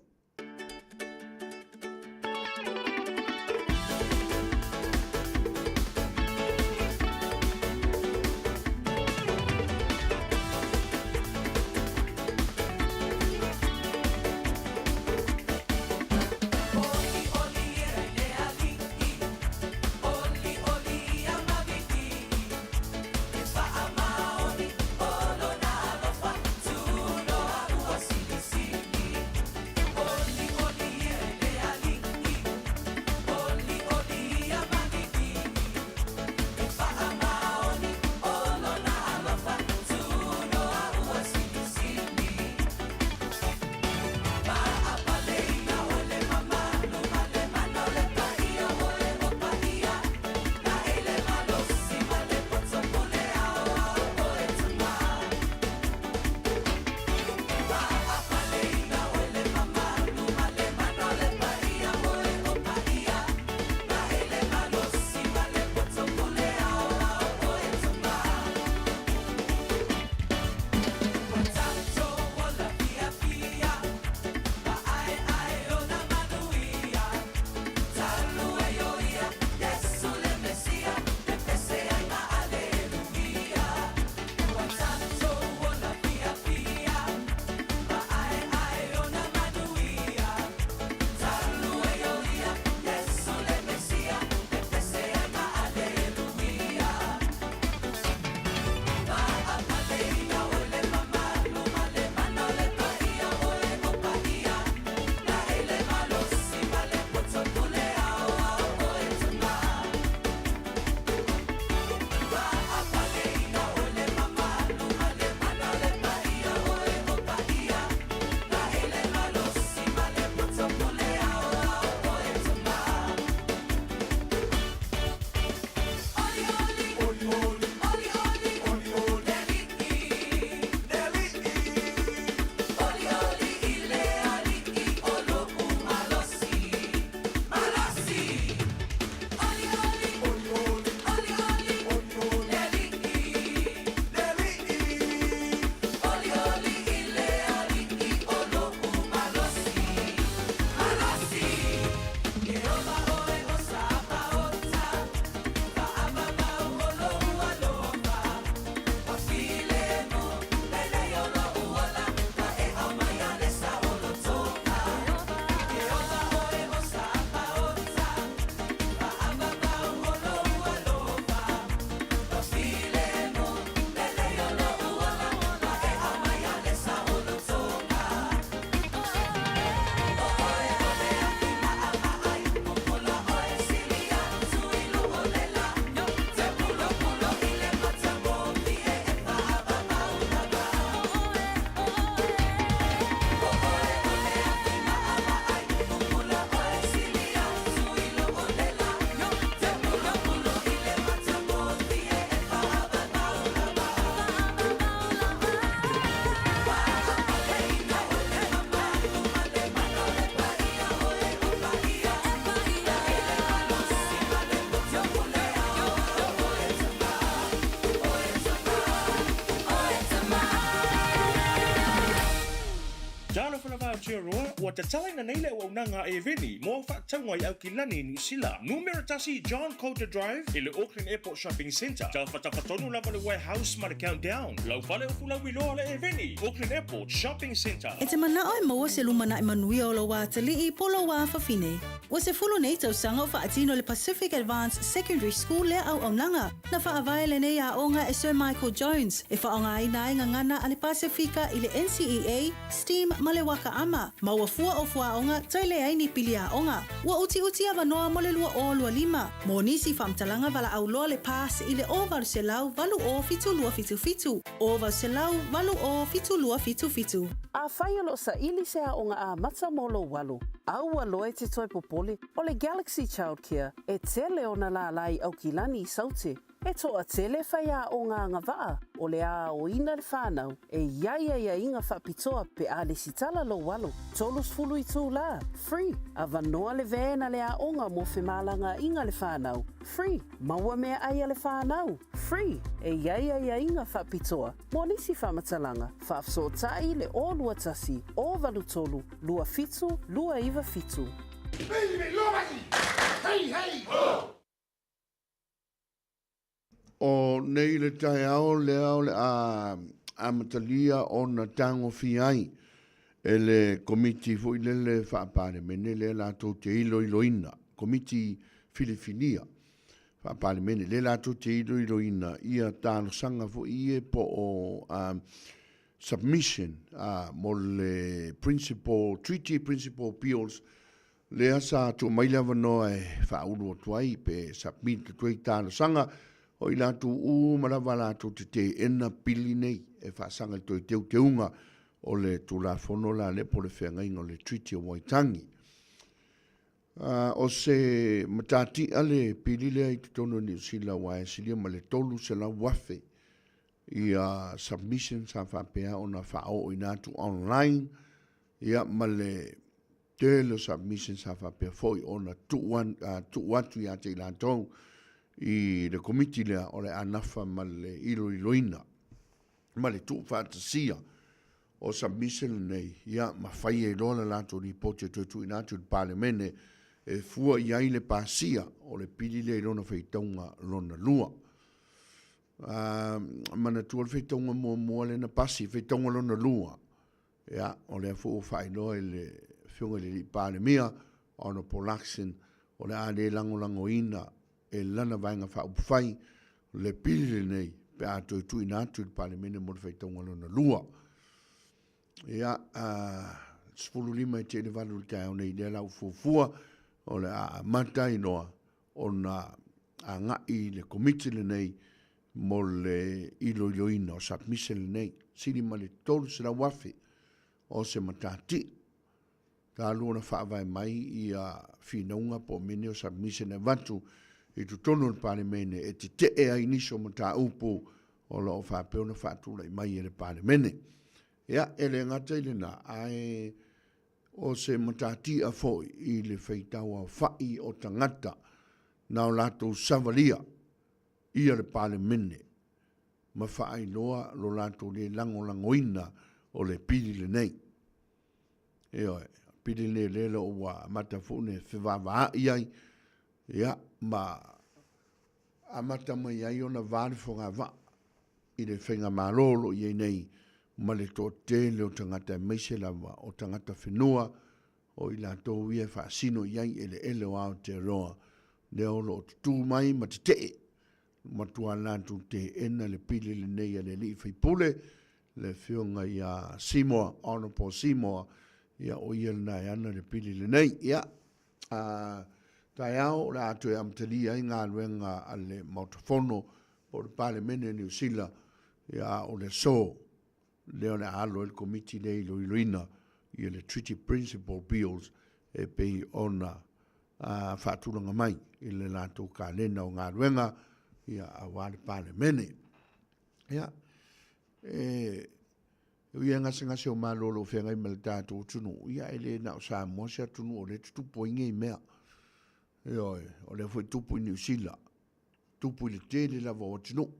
Aotearoa, ua tatalaina nei le auaunaga a Eveni mo au faatauga i Aukilani, Niu Sila. Numera 1 John Coulter Drive i le Auckland Airport Shopping Centre. Tafatafa tonu lava le Warehouse ma le Countdown. Lau fale o Fulauiloa le Eveni, Auckland Airport Shopping Centre. E te manao e maua se lumanai manuia o lou atalii po o lou afafine. Ua 10 nei tausaga o faatino le Pacific Advanced Secondary School lea auaunaga. Na faavae lenei aoga e Sir Michael Jones, e faaaogaina ai gagana a le Pasefika i le NCEA, STEAM ma le Waka Ama, ma ua fua o fuaoga toe leai ni pili aoga. Ua utiuti avanoa mo le 2025. Mo nisi faamatalaga valaau loa le PASS i le 0800 80 7277, 0800 80 7277. Afai o lo o saili se aoga amata mo lou alo, aua loa e te toe popole, o le Galaxy Childcare e tele ona lālā i Aukilani i Saute. E toatele faiaoga agavaa o le a aoina le whanau e i ai aiaiga faapitoa pe a lesitala lou alo. 30 itulā, free, avanoa le van a le aoga mo femalagaaiga le whanau, free, maua meaai a le whanau, free, e i ai aiaiga faapitoa mo nisi faamatalaga, faafesootai le 021 083 27 297. Hey, hey, ho! O nei le taeao lea o le a amatalia ona tagofia ai e le Komiti foi lele Faa-Palemene lea latou te iloiloina, Komiti Filifilia Faa-Palemene lea latou te iloiloina ia talosaga foi ia po o submission mo le Principal, Treaty Principal Bills Lea sa tuu mai le avanoa e faaulu atu ai pe submit atu ai talosaga o i latou uma lava latou te teena pili nei e faasaga i le toe teuteuga o le Tulafono la lea po o le feagaiga o le Treaty o Waitangi. O se matatia le pili lea i totonu o Niu Sila aua e silia ma le 300,000 ia submission sa faapea ona faaooina atu online ia ma le tele o submission sa faapea foi ona tuu atu ia te i latou i le Komiti lea o le a nafa ma le iloiloina ma le tuufaatasia o submission lenei, ia ma fai ai loa le latou lipoti e toe tuuina atu i le Palemene e fua i ai le pasia o le pili lea i lona faitauga lona lua. Manatua le faitauga muamua lea na pasi, faitauga lona lua, Ia, o lea foi ua faailoa i le Afioga i le Alii Palemia, Honourable Luxon, o le a le lagolagoina e lana Vaega Faaupufai le pili lenei pe a toe tuuina atu i le Palemene mo le faitauga lona lua. Ia, 15 i te i le 8 i le taeao nei, lea la ua fuafua o le a amata ai loa ona agai le Komiti lenei mo le iloiloina o submission lenei, sili ma le 300,000 o se matatia. Talu ona faavae mai ia finauga po o mea nei o submission e avatu i totonu o le Palemene e tetee ai nisi o mataupu o lo o faapea ona faatulai mai e le Palemene. Ia, e le gata i lena, ae o se matatia foi i le faitau aofai o tagata na o latou savalia ia le Palemene ma faailoa lo latou le lagolagoina o le pili lenei. Ioe, pili lenei o lea ua amata foi ona fevaavaai ai, ia, ma amata mai ai ona va le fogavaa i le faigamalo o lo o i ai nei ma le toatele o tagata aemaise lava o tagata whenua o i latou ia e faasino i ai eleele o Aotearoa lea o lo o tutū mai ma tetee matua latou teena le pili lenei a le alii faipule le afioga ia Seymour, Honourable Seymour, ia o ia lena e ana le pili lenei. Ia, a taeao o le a toe amatalia ai galuega a le Maota Fono po o le Palemene o Niu Sila, ia a o le aso lea o le a alo ai le Komiti lea e iloiloina ia le Treaty Principal Bills e pei ona faatulaga mai i le latou kalena o galuega ia aua le Palemene. Ia, e ui e gasegase o Malo o lo o feagai ma le tatou atunuu, ia e le na o Samoa se atunuu o lea e tutupu ai nei mea. Ioe, o lea foi tupu i Niu Sila, tupu i le tele lava o atunuu.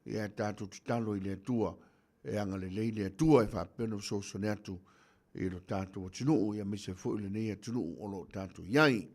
Ia e tatou tatalo i le Atua, e agalelei le Atua e faapea ona fesoasoani atu. i lo tatou atunuu, ia aemaise foi lenei atunuu o lo o tatou i ai.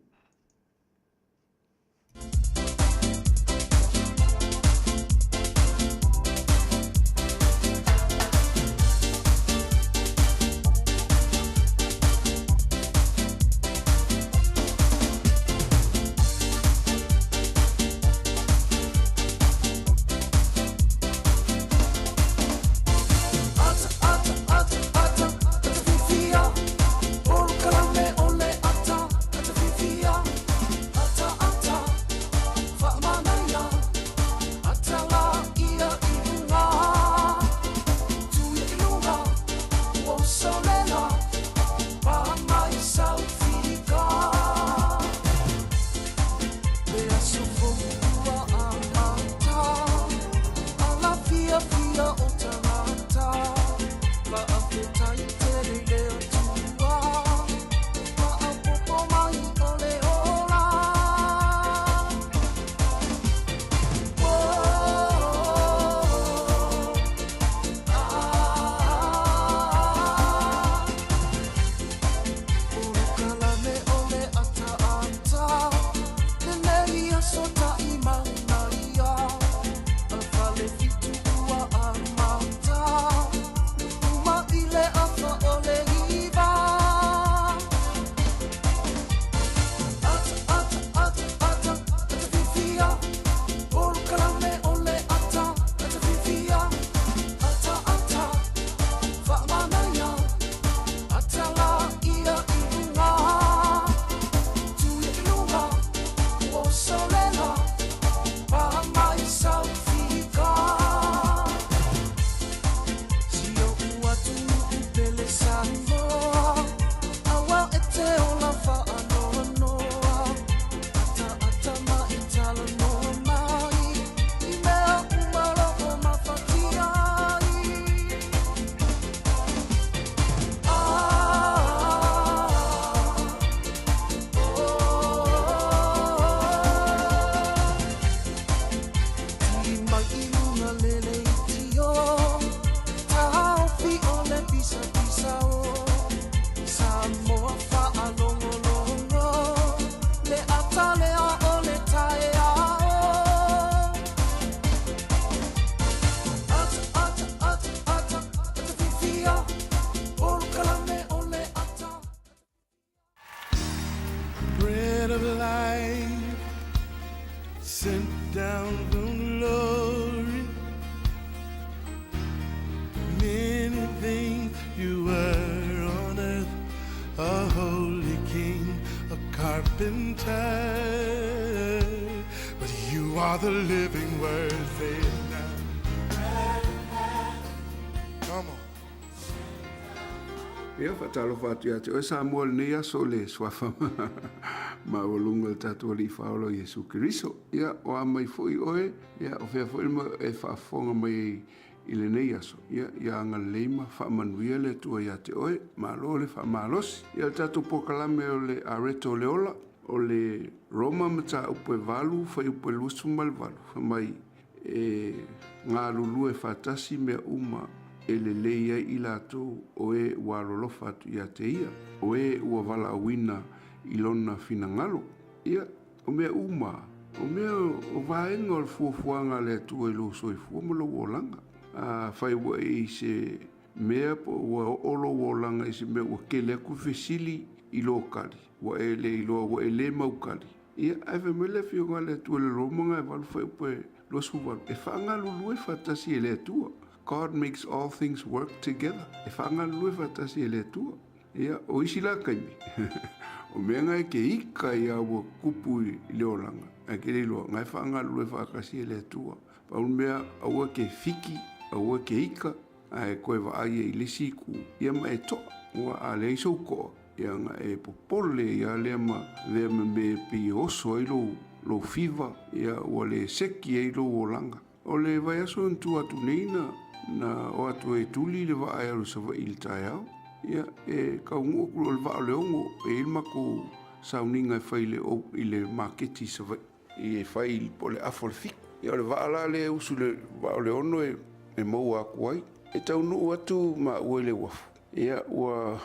Bread of life sent down from glory. Many things you were on earth, a holy king, a carpenter. But you are the living word, say it now. Come on. Ia, faatalofa atu ia te oe Samoa i lenei aso i le suafa maualuga o le tatou Alii Faaola o Iesu Keriso. Ia, o a mai foi oe, ia, o fea foi le mea e faafofoga mai ai i lenei aso, ia, ia agalelei ma faamanuia le Atua ia te oe. Malo le faamalosi. Ia, o le tatou polokalame o le Areto o le Ola, o le Roma mataupu e 8, fuaiupu e 28, fai mai, E galulue faatasi mea uma e lelei ai i latou o e ua alolofa atu ia te ia, o e ua valaauina i lona finagalo. Ia, o mea uma, o mea o vaega o le fuafuaga a le Atua i lou soifua ma lou olaga. Afai ua e i se mea po o ua oo lou olaga i se mea ua tele atu le fesili i lou tali, ua e le iloa ua e le mau tali, Ia, ae fai mai le Afioga a le Atua i le Roma ga e valu fuaiupu e 28, e faagalulue faatasi e le Atua. God makes all things work together. E faagalulue faatasi e le Atua. Ia, o isi la taimi, o mea ga e ke ika ia ua tupu i le olaga, ae ke le iloa, ga e faagalulue faatasi e le Atua. Pau le mea, aua ke fiki, aua ke ika, ae toe vaai ai i le isi itu, ia ma e toa, ua a leai sou toa, ia na e popole ia lea ma lea ma me e pei e oso ai lou, lou fiva, ia ua le seki ai lou olaga. O le vaiaso na tua atu nei na, na o atu ai e tuli le vaa e alu i Savaii i le taeao, ia e taunuu atu loa i le vaa o le ono, e i ai le matou sauniga e fai i le, i le maketi i Savaii. I e fai po o le afa o le fiku. Ia o le vaa la lea e usu i le vaa o le ono e maua atu ai. E taunuu atu maua i le uafu. Ia, ua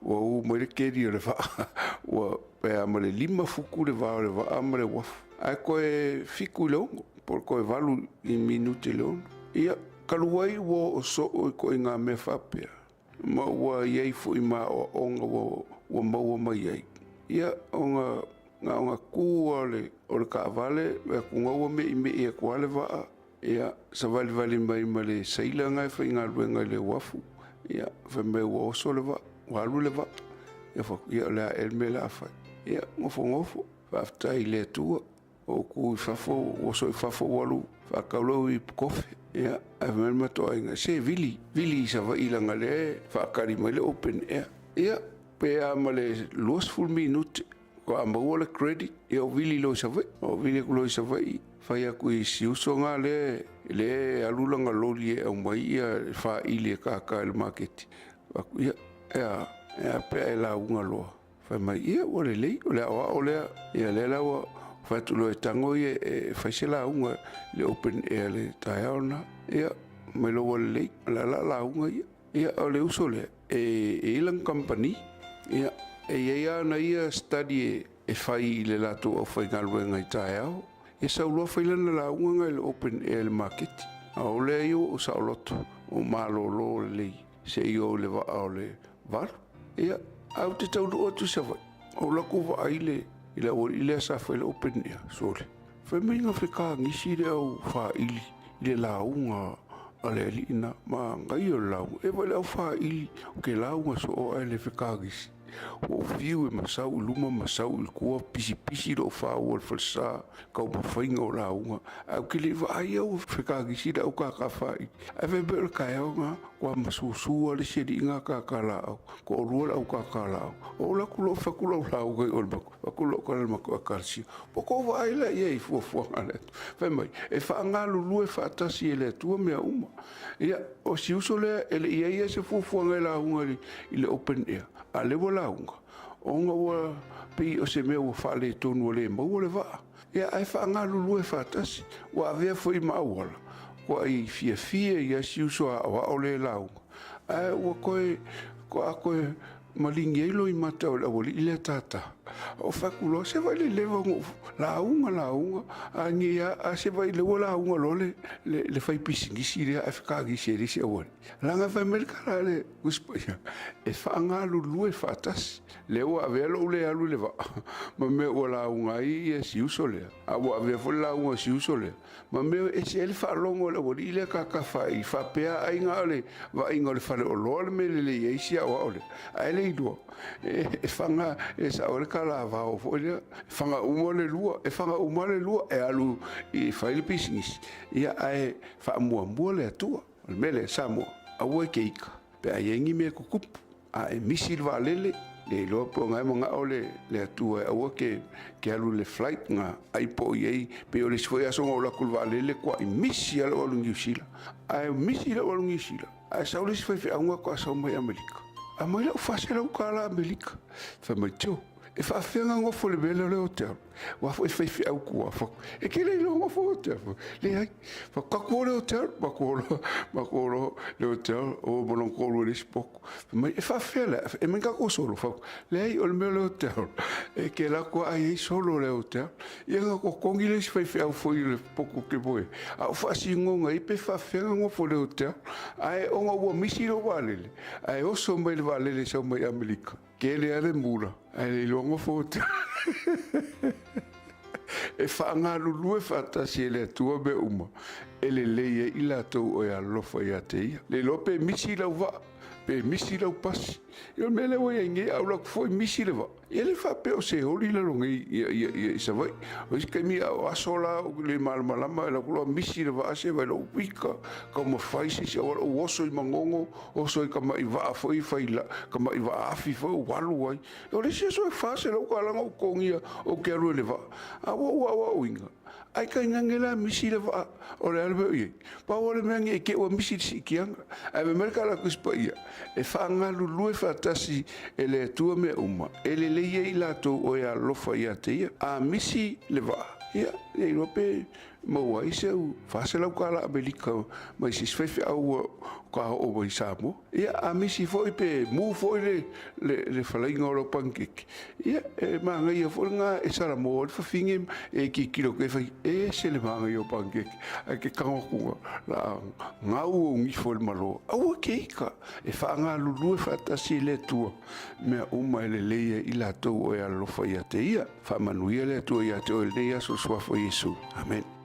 ua ū mai le keli o le vaa, ua pe a ma le 5 futu le va o le vaa ma le uafu, ae toe 7 i le 6, po o le toe 8 i minute i le 6. Ia, talu ai ua oo soo i ituaiga mea faapea, ma ua i ai foi ma aoaoga ua ua maua mai ai, ia, ona na ona tu lava o le o le taavale, vaai atu na ua meimei atu lava le vaa, Ia, savalivali mai ma le sailor na e faigaluega i le uafu, ia, fai mai ua oso le vaa, ua alu le vaa. Ia, fai atu, ia o le a ea le mea o le a fai? Ia, nofonofo, faafetai i le Atua, ua ou tu i fafo, ua oso i fafo ua alu faatau lou ipu kofe. Ia, ae fai mai le matou aiga, se vili, vili i Savaii leaga o lea e faatali mai le open air. Ia, pe a ma le 20 minute Faatoa maua le credit, ia ou vili loa i Savaii. Ou vili atu loa i Savaii, fai atu i si uso na lea, lea e alu lana loli e aumai ia faili e kaka i le maketi. Fai atu, ia, e a, e a pe a e lauga loa. Fai mai, ia ua lelei, o le aoao lea, ia lea la ua fai atu loa e tago ia e fai se lauga i le open air i le taeao lena. Ia, mai loa ua lelei, o le a la lauga ia. Ia, o le uso lea, e i ai lana kamupani, ia, e i ai lava ana ia study e fai i le latou aufaigaluega i taeao. Ia sau loa fai lana lauga na i le open air i le maketi. A o lea ia ua ou saoloto, ua malolo lelei se i o i le vaa o le 8. Ia, ae ou te taunuu atu i Savaii, ou alu atu vaai le, i le aualii lea sa fai le open air, sole. Fai mai na fekagisi le au faili i le lauga a le alii na manaia o le lauga. E vaai le au faili o ke lauga soo ae le fekagisi. Ua ou fiu e masau i luma masau i tua pisipisi lou faua i le falesa taumafaiga o lauga ae ou te le i vaai au e fekagisi le au kaka faili. Ae fai mai o le taeao na ua masusu lava le isi alii na kaka laau toalua le au kaka laau. Ou alu atu loa fai atu lau lauga i o i le matou fai atu lau tala i le matou ekalesia. Ua tou vaai la i ai i fuafuaga a le Atua. Fai mai, e faagalulue faatasi e le Atua mea uma. Ia, o si uso lea, e le i i ai se fuafuaga e lauga i le open air, a o lea ua lauga, ona ua pei o se mea ua faaletonu ua le maua le vaa. Ia, ae faagalulue faatasi, ua avea foi ma auala, ua i fiafia ia si uso aoao lea e lauga, ae ua toe, ua toe Maligi ai loimata o le aualii lea tata. O fai atu loa, se vaai le leva ona ou lauga lauga, a nei a, a se vaai le ua lauga loa le, le, le fai pisinisi lea ae fekagisi ai le isi aualii. Leaga fai mai le tala a le Tusi Paia, e faagalulue faatasi. Lea ua avea lou le alu i le vaa ma mea ua lauga ai ia si uso lea, a ua avea foi le lauga a si uso lea ma mea e ese ai le faalogo a le aualii lea kakafa i faapea aiga o le vaaiga o le faleoloa le mea lelei ai si aoao lea ae le iloa e faga e sao ai le kalavao foi lea e faga uma le lua e faga uma le lua e alu e fai le pisinisi ia ae faamuamua le Atua. O le mea lea, Samoa, aua e te ika pe a i ai ni mea e tutupu, a e misi le vaalele, le iloa po o na e manao le, le Atua e aua ke, ke alu i le flight na ai po o i ai, pei o le isi foi aso na ou alu atu i le vaalele, kuai misi lava lou alu i Niu Sila. Ae misi lou alu i Niu Sila, ae sau le isi faifeau faatoa sau mai Amerika. Aumai lau $400 Amerika. Fai mai, Joe, e faafefea ona nofo i le mea lea o le hotel? Ua foi faifeau kua fo. E ke le iloa nofo hotel fo. Leai. Fa kaku o le hotel, ma ko lo, ma ko lo le hotel o mo long ko le spoko. Mai e fa fela, e mai ka ko solo fa. Leai o le mea le hotel. E ke la ko ai ai solo le hotel. Ia nga ko kongi le faifeau foi le poko ke boe. A o fa singonga i pe fa fela nofo le hotel. Ae onga ua misi lo vaalele. Ae oso mai le vaalele sau mai Amerika. Kele a le mula, ae le iloa nofo o te E faagalulue faatasi e le Atua mea uma, e lelei ai i latou o e alolofa ia te ia. Le iloa pe misi lau vaa, pe misi lau pasi. Ia o le mea lea ua i ai nei, a ou alu atu foi misi le vaa. Ia le faapea o se oli lalo nei i Savaii. O isi taimi a o aso la ou le malamalama, e alu atu loa misi le vaa se vaai loa ika, taumafai se isi auala, ou oso i Manono, Oso i ka maʻi waʻa foi fai la, ka maʻi waʻa afi foi ou alu ai. O le isi aso e $400 na ou totogia ou te alu ai i le vaa. A ua ou aoaoina, ai tainane la misi le vaa o le a le mea o i ai. Pau lava le mea ne i te i ua misi le siitiaga. Ae fai mai le tala a Tusi Paia, e faagalulue faatasi e le Atua mea uma, e lelei ai i latou o e alofa ia te ia. A misi le vaa, ia. Le iloa pe maua ai se au 400 kala Amerika mai se isi faifeau ua ka oo mai i Samoa. Ia, a misi foi pe mu foi le, le, le falaiga o lau panikeke, ia, e manaia foi lena e salamo ai le fafine e tilotilo atu e fai, e ese le manaia o panikeke, ae ke tago atu la a gau ou nifo i le malo. Aua ke ika, e faagalulue faatasi e le Atua mea uma e lelei ai i latou o e alolofa ia te Ia. Faamanuia le Atua ia te oe i lenei aso i le Suafa o Iesu. Amene.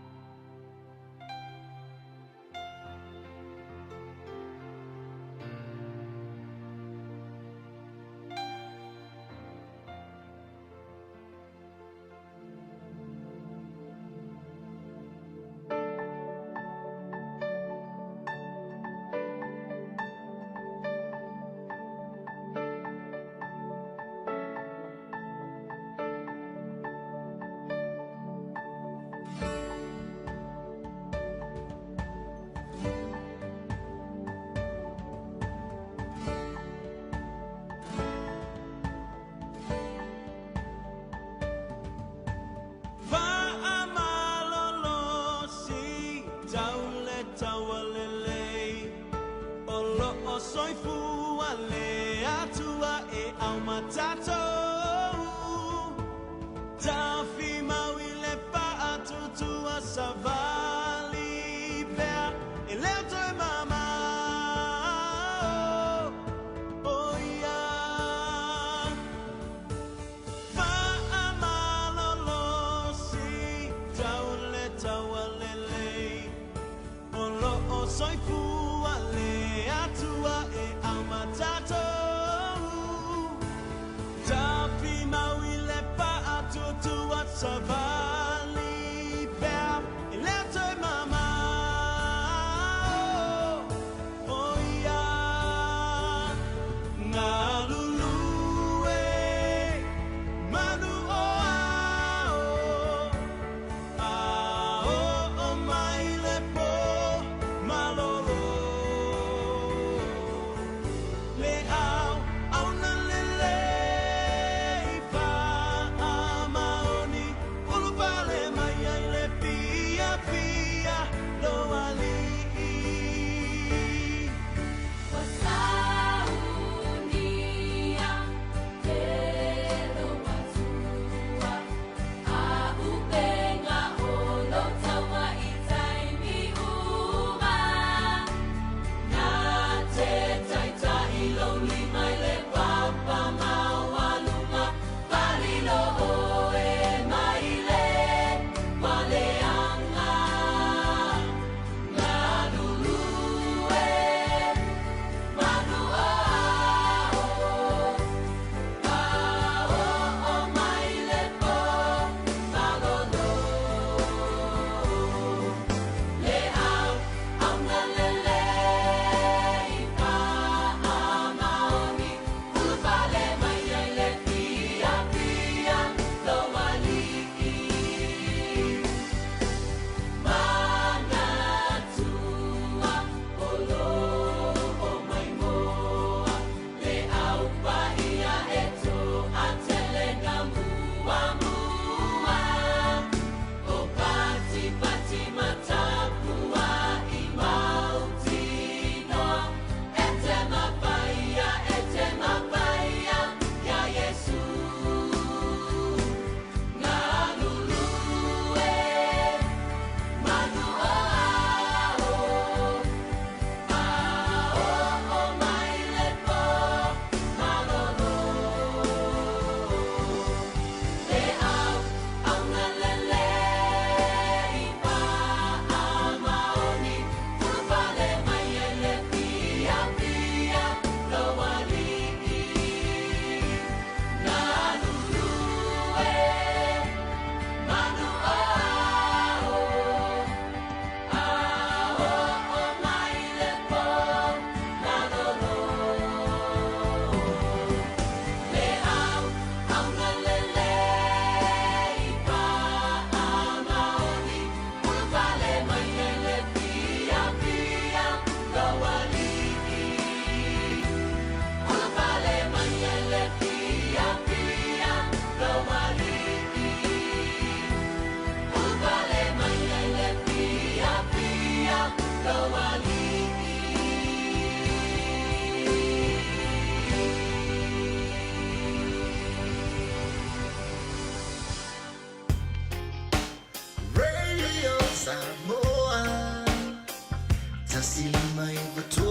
1 5 9 3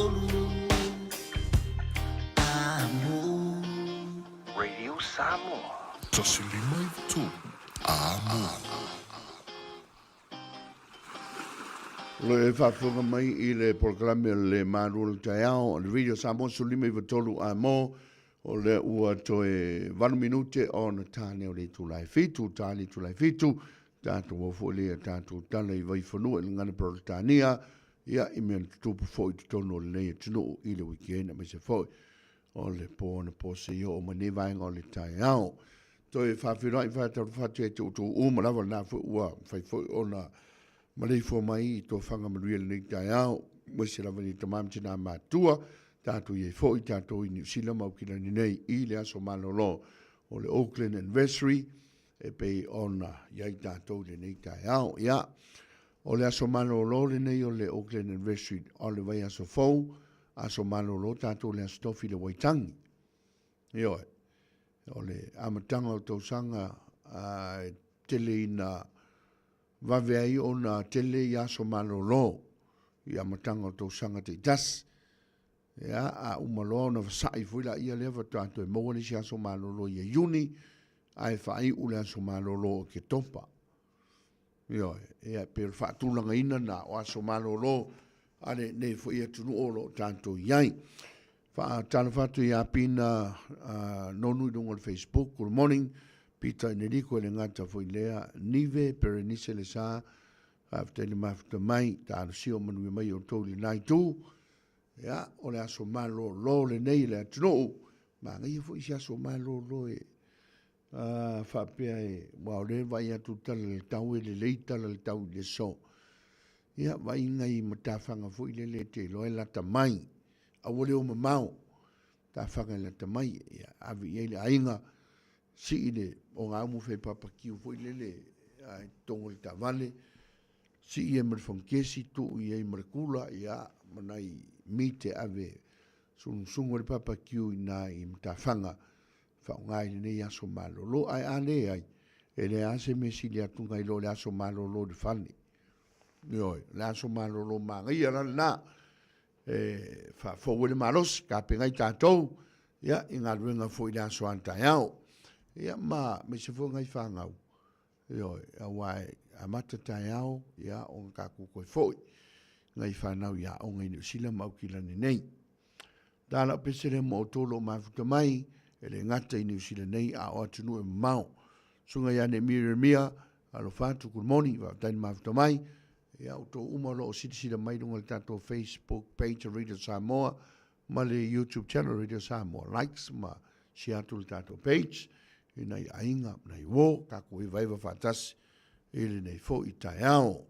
Amo. Radio Samoa. 1 5 9 3 Amo. O lo e faafofoga mai i le polokalame o le Malu o le Taeao o le Radio Samoa 15 93 Amo o lea ua toe 8 minute ona tāne o le itula e fitu, tā le itula e fitu, tātou o foi lea tātou tala i Vaifanua i le gagana Peretania, ia i mea na tutupu foi i totonu o lenei atunuu i le weekend aemaise foi o le pō anapo seia oo mai nei vaega o le taeao. Toe faafeiloai faatalofa atu ia te outou uma lava lena foi ua mafai foi ona maleifua mai i tofaga manuia i lenei taeao, aemaise lava i tama ma tina matua, tatou i ai foi tatou i Niu Sila ma Aukilani nei i le aso malolo o le Auckland Anniversary e pei ona i ai tatou i lenei taeao. Ia, o le aso malolo lenei o le Auckland Anniversary o le vaiaso fou, aso malolo tatou le aso Tofi le Waitangi. Ioe, o le amataga o tausaga e tele ina vave ai ona tele i aso malolo i amataga o tausaga taitasi. Ia, a uma loa ona fasa'i foi laia lea faatoa toe maua le isi aso malolo ia Iuni, ae faaiu le aso malolo o Oketopa. Ioe, ia, e pei o le faatulagaina lena o aso malolo a lenei foi atunuu o lo o tatou i ai. Faatalofa atu ia Pina Nonu i luga o le Facebook, good morning. Peter Enerico e le gata foi lea, Nive Berenice Lesa, faafetai le mafuta mai, talosia o manuia mai outou i lena itu. Ia, o le aso malolo lenei i le atunuu, manaia foi se aso malolo e faapea e, aua o lea e vaai atu i tala le tau e lelei tala le tau i le aso. Ia, vaai nai matafaga foi lele e te iloa e lata mai, aua le o mamao, matafaga e lata mai, ia, ave i ai le aiga, sii le ogaumu fai papakiu foi lele i totonu o le taavale, sii ai ma le fagukesi, tuu i ai ma le kula, ia, ma nai meat e ave sugusuguse le papakiu i ina i matafaga faaaoga i lenei aso malolo. Ae a leai, e leai lava se mea sili atu nai lo le aso malolo i le fale. Ioe, o le aso malolo manaia la lena e faafou ai le malosi, tapenaai tatou ia, i galuega foi i le aso a taeao. Ia ma aemaise foi nai fanau, ioe, aua e amata taeao, ia, ona tatou toe foi nai fanau i aoga i Niu Sila ma Aukilani nei. Ta lau pese lea mo outou o lo o mafuta mai, e le gata i Niu Sila nei, a o atunuu e mamao. Susuga ia Neemia Ieremia, alofa atu, good morning, faafetai le mafuta mai. Ia, outou uma o lo o silasila mai i luga o le tatou Facebook page o Radio Samoa ma le YouTube channel Radio Samoa. Likes ma share atu le tatou page i nai aiga, nai uo, tatou hevaeva faatasi i lenei foi taeao.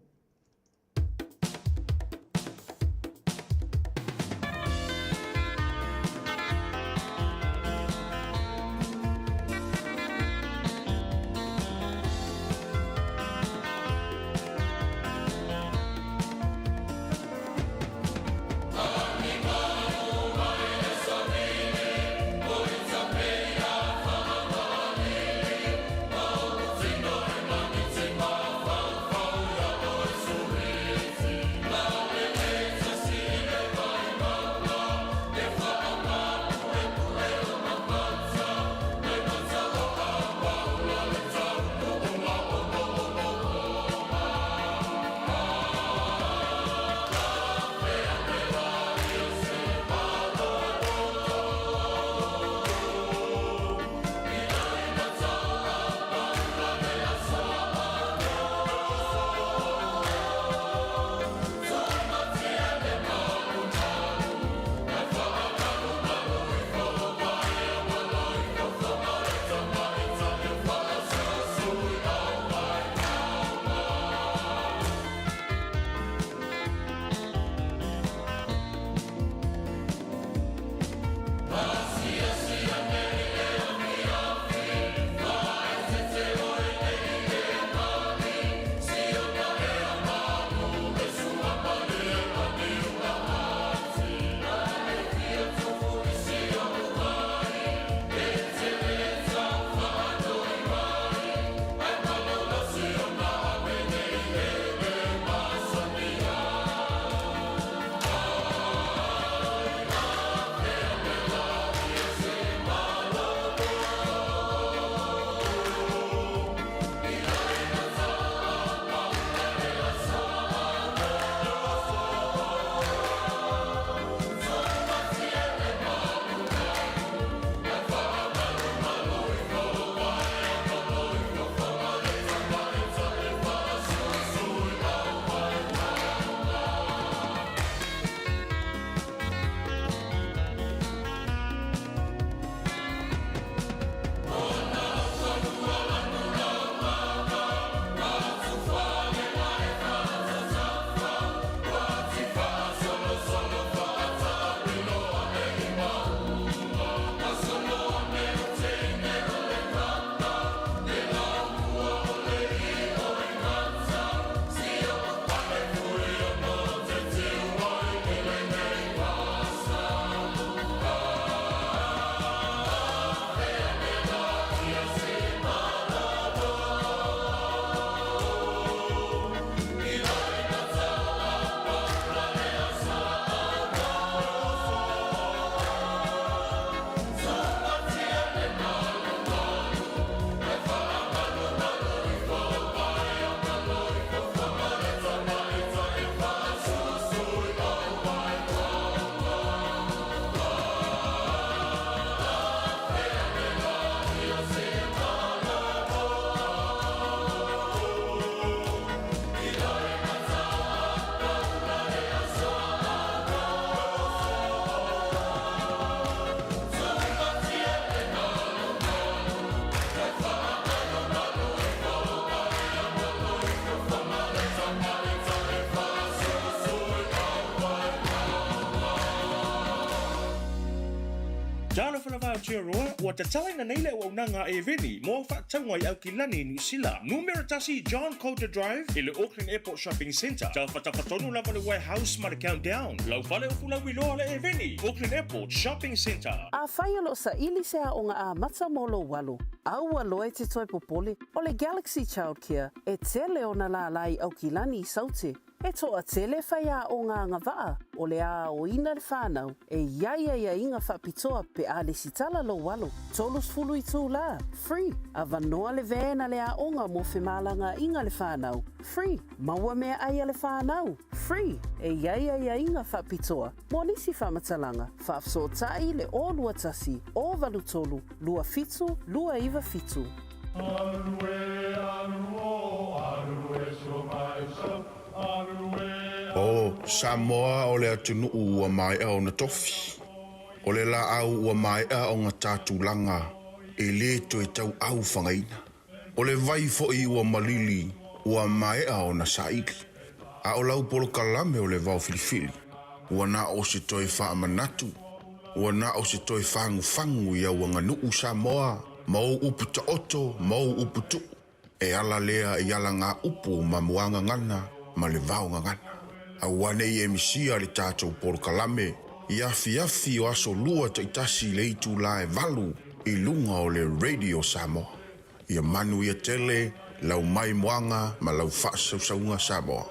Talofa lava Aotearoa, ua tatalaina nei le auaunaga a Eveni mo au faatauga i Aukilani, Niu Sila. Numera tasi John Coulter Drive i le Auckland Airport Shopping Centre. Tafatafa tonu lava le Warehouse ma le Countdown. Lau fale o Fulauiloa le Eveni, Auckland Airport Shopping Centre. Afai o lo o saili se aoga amata mo lou alo, aua loa e te toe popole, o le Galaxy Childcare e tele ona lālā i Aukilani i Saute. E toatele faiaoga agavaa o le aoina le whanau e i ai aiaiga faapitoa pe a lesitala lou alo, 30 itulā, free, avanoa le van a le aoga mo femalagaaiga le whanau, free, maua meaai a le whanau, free, e i ai aiaiga faapitoa mo nisi faamatalaga, faafesootai le 021 083 27 297. O Samoa o le atunuu ua maea ona tofi. O le laau ua maea ona ta tulaga e lē toe tauau fagaina. O le vai foi ua malili ua maea ona saili. A o lau polokalame o le vao filifili, ua na o se toe faamanatu, ua na o se toe fagufagu i au aganuu Samoa ma ou upu taoto ma ou upu tuu, e ala lea i alagaupu ma muagagana ma le vaogagana. Aua ne i e misia le tatou polokalame i afiafi o aso lua taitasi i le itulā e valu i luga o le Radio Samoa. Ia manuia tele lau maimoaga ma lau faasausauga Samoa.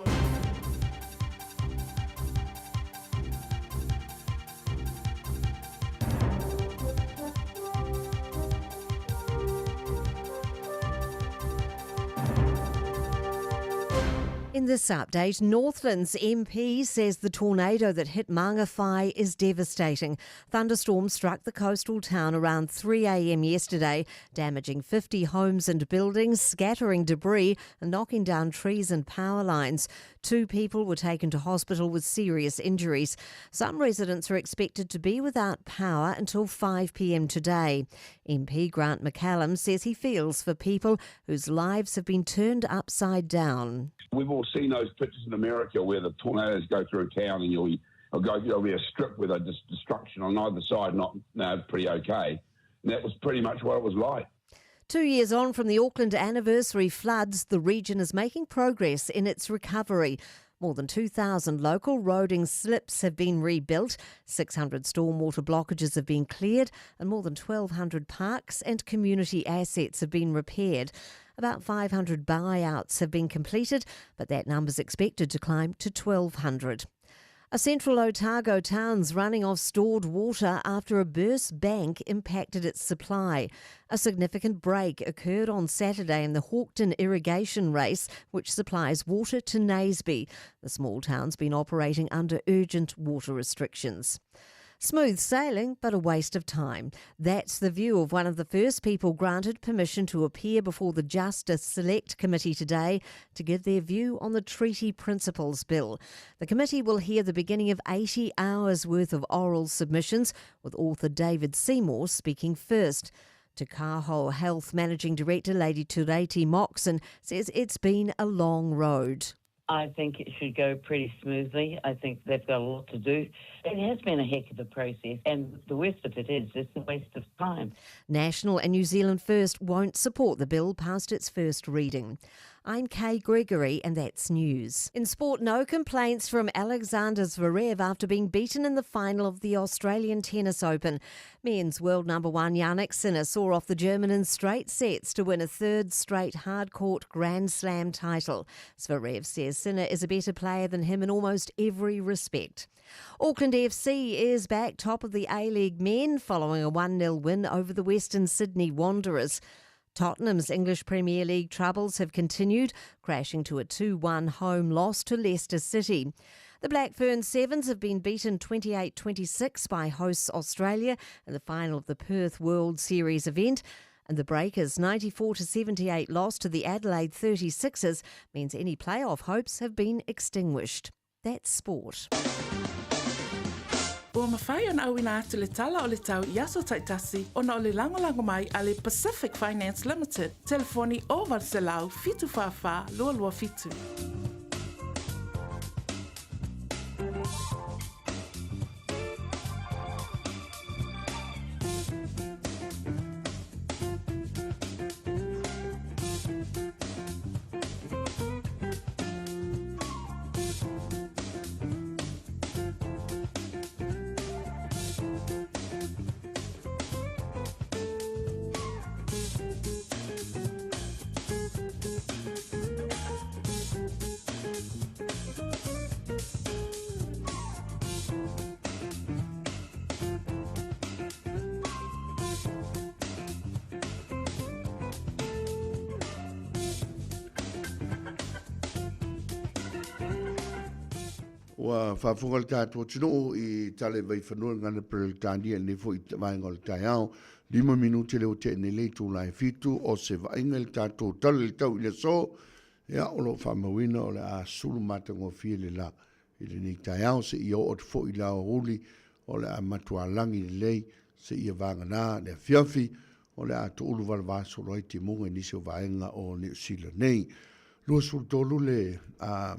In this update, Northland's MP says the tornado that hit Mangawhai is devastating. Thunderstorms struck the coastal town around 3 a.m. yesterday, damaging 50 homes and buildings, scattering debris and knocking down trees and power lines. Two people were taken to hospital with serious injuries. Some residents are expected to be without power until 5 p.m. today. MP Grant McCallum says he feels for people whose lives have been turned upside down. We've all seen those pictures in America where the tornadoes go through town and you'll go, there'll be a strip with a destruction on either side, not no, pretty okay. And that was pretty much what it was like. 2 years on from the Auckland anniversary floods, the region is making progress in its recovery. More than 2,000 local roading slips have been rebuilt, 600 stormwater blockages have been cleared, and more than 1,200 parks and community assets have been repaired. About 500 buyouts have been completed, but that number's expected to climb to 1,200. A central Otago town's running off stored water after a burst bank impacted its supply. A significant break occurred on Saturday in the Hawkdun irrigation race, which supplies water to Naseby. The small town's been operating under urgent water restrictions. Smooth sailing, but a waste of time. That's the view of one of the first people granted permission to appear before the Justice Select Committee today to give their view on the Treaty Principles Bill. The committee will hear the beginning of 80 hours worth of oral submissions, with author David Seymour speaking first. Te Kaho Health Managing Director Lady Tureiti Moxon says it's been a long road. I think it should go pretty smoothly. I think they've got a lot to do. It has been a heck of a process, and the worst of it is it's a waste of time. National and New Zealand First won't support the bill past its first reading. I'm Kay Gregory, and that's news. In sport, no complaints from Alexander Zverev after being beaten in the final of the Australian Tennis Open. Men's world number one Jannik Sinner saw off the German in straight sets to win a third straight hardcourt Grand Slam title. Zverev says Sinner is a better player than him in almost every respect. Auckland FC is back top of the A-League men following a 1-0 win over the Western Sydney Wanderers. Tottenham's English Premier League troubles have continued, crashing to a 2-1 home loss to Leicester City. The Black Fern Sevens have been beaten 28-26 by hosts Australia in the final of the Perth World Series event. And the Breakers' 94-78 loss to the Adelaide 36ers means any playoff hopes have been extinguished. That's sport. Ua mafai ona auina atu le tala o le tau i aso taitasi ona o le lagolago mai a le Pacific Finance Limited, telefoni 0800 744 227. Ua faafofoga le tatou atunuu i tala i Vaifanua i le gagana Peretania i lenei foi vaega o le taeao. 5 minute lea ua tea nei le itula e 7 o se vaaiga i le tatou tala i le tau i le aso. Ia, o lo o faamauina o le a sulu matagofie le la i lenei taeao seia oo atu foi i le aoauli o le a matua lagi lelei seia vagana le afiafi o le a toulu valavasolo ai timuga i nisi o vaega o Niu Sila nei. 23 le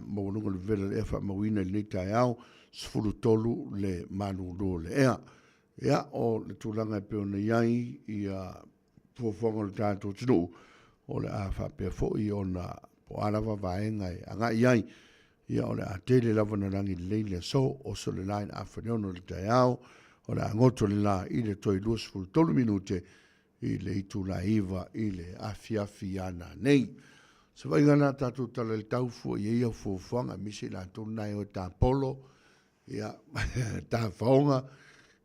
maualuga o le vevela o le ea faamauina i lenei taeao, 13 le malulu o le ea. Ia, o le tulaga e pei ona i ai ia fuafuaga o le tatou atunuu, o le a faapea foi ona po o a lava vaega e agai i ai, ia o le a tele lava ona lagi lelei le aso, oso le la i le afa i le 6 i le taeao, o le a goto le la i le toe 23 minute i le itula e 9 i le afiafi a nanei. Se vaaiga lena tatou tala i le tau fua i ai ia fuafuaga, aemaise i latou na e o e tapolo, ia, tafaoga,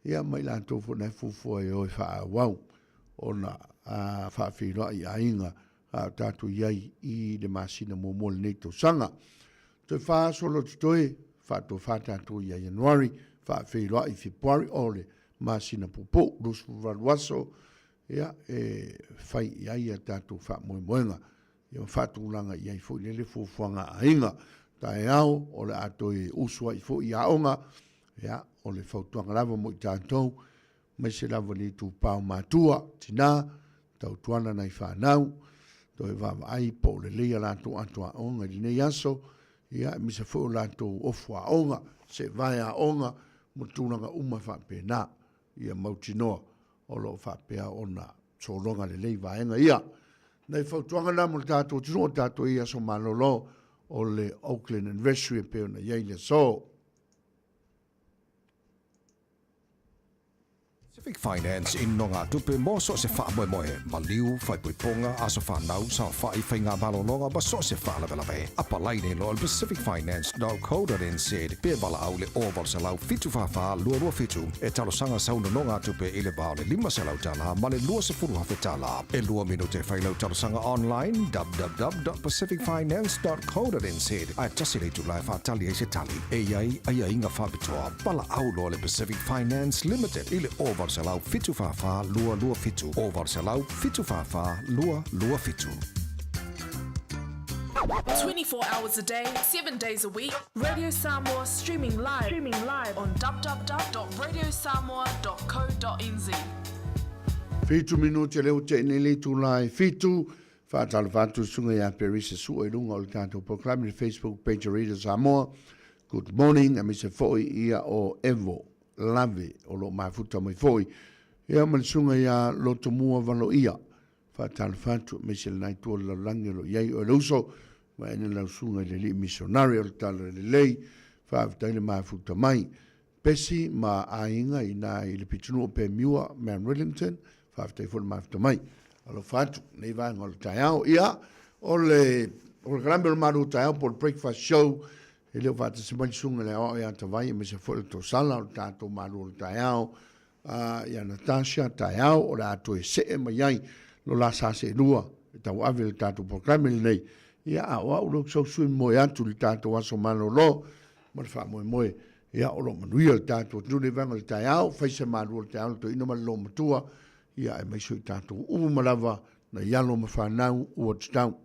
ia ma i latou foi na e fuafua e o e faaauau ona faafeiloai i aiga a o tatou i ai i le masina muamua o lenei tausaga. Toe fa aso o lo o totoe, faatofa tatou ia Ianuari, faafeiloai i Fepuari o le masina puupuu, 28 aso, ia, e fai i ai a tatou faamoemoega, ia ma faatulaga i ai foi lele fuafuaga a aiga. Taeao, o le a toe usu ai foi i aoga, ia, o le fautuaga lava mo i tatou, aemaise lava le itupa o matua, tina, tautuana nai fanau, toe vaavaai po o lelei a latou ato aoga i lenei aso, ia, aemaise foi o latou ofu aoga, seevae aoga, ma tulaga uma faapena, ia mautinoa o lo o faapea ona sologa lelei vaega ia. Nai fautuaga na mo le tatou atunuu o tatou i aso malolo o le Auckland Anniversary e pei ona i ai le aso. Pacific Finance i nogatupe mo so o se faamoemoe, maliu, faaipoipoga, aso fanau, saofai, faigamalologa ma so o se faalavelave. Apalai nei loa i le pacificfinance.co.nz pe valaau i le 0800 744 227 e talosaga sau nonogatupe i le va o le $500 ma le $20,000. E lua minute e fai lau talosaga online www.pacificfinance.co.nz ae tasi le itula e faatali ai se tali. E i ai aiaiga faapitoa. Valaau loa le Pacific Finance Limited i le 0800 744 227, 0800 744 227. 24 hours a day, 7 days a week, Radio Samoa streaming live, streaming live on www.radiosamoa.co.nz. Fitu minute lea ua tea nei le itula e fitu. Faatalofa atu le susuga ia Perisa Sua i luga o le tatou polokalame i le Facebook page o Radio Samoa. Good morning, aemaise foi ia o Evo Lave o lo o mafuta mai foi. Ia ma le susuga ia Lotomua Valoia. Faatalofa atu aemaise lena itu o le lalolagi o lo o i ai oe le uso, vaeane lau susuga i le alii misionare o le Tala Lelei. Faafetai le mafuta mai. Pesi ma aiga i ina i le pitonuu o Pemiua, Mount Wellington, faafetai foi le mafuta mai. Alofa atu, nei vaega o le taeao. Ia, o le polokalame o le malu taeao po o le breakfast show, e le o faatasi mai le susuga i le aoao ia Tavai, aemaise foi le tosala o le tatou malu o le taeao, ia Natasha taeao, o le a toe see mai ai lo la sa seelua e tauave le tatou polokalame lenei. Ia, a o au lea ou te sausui moe atu i le tatou aso malolo ma le faamoemoe Ia, o lo o manuia le tatou atunuu i lenei vaega o le taeao, fai se malu o le taeao le toeaina ma le loomatua, ia aemaise o i tatou uma lava nai alo ma fanau ua tatau,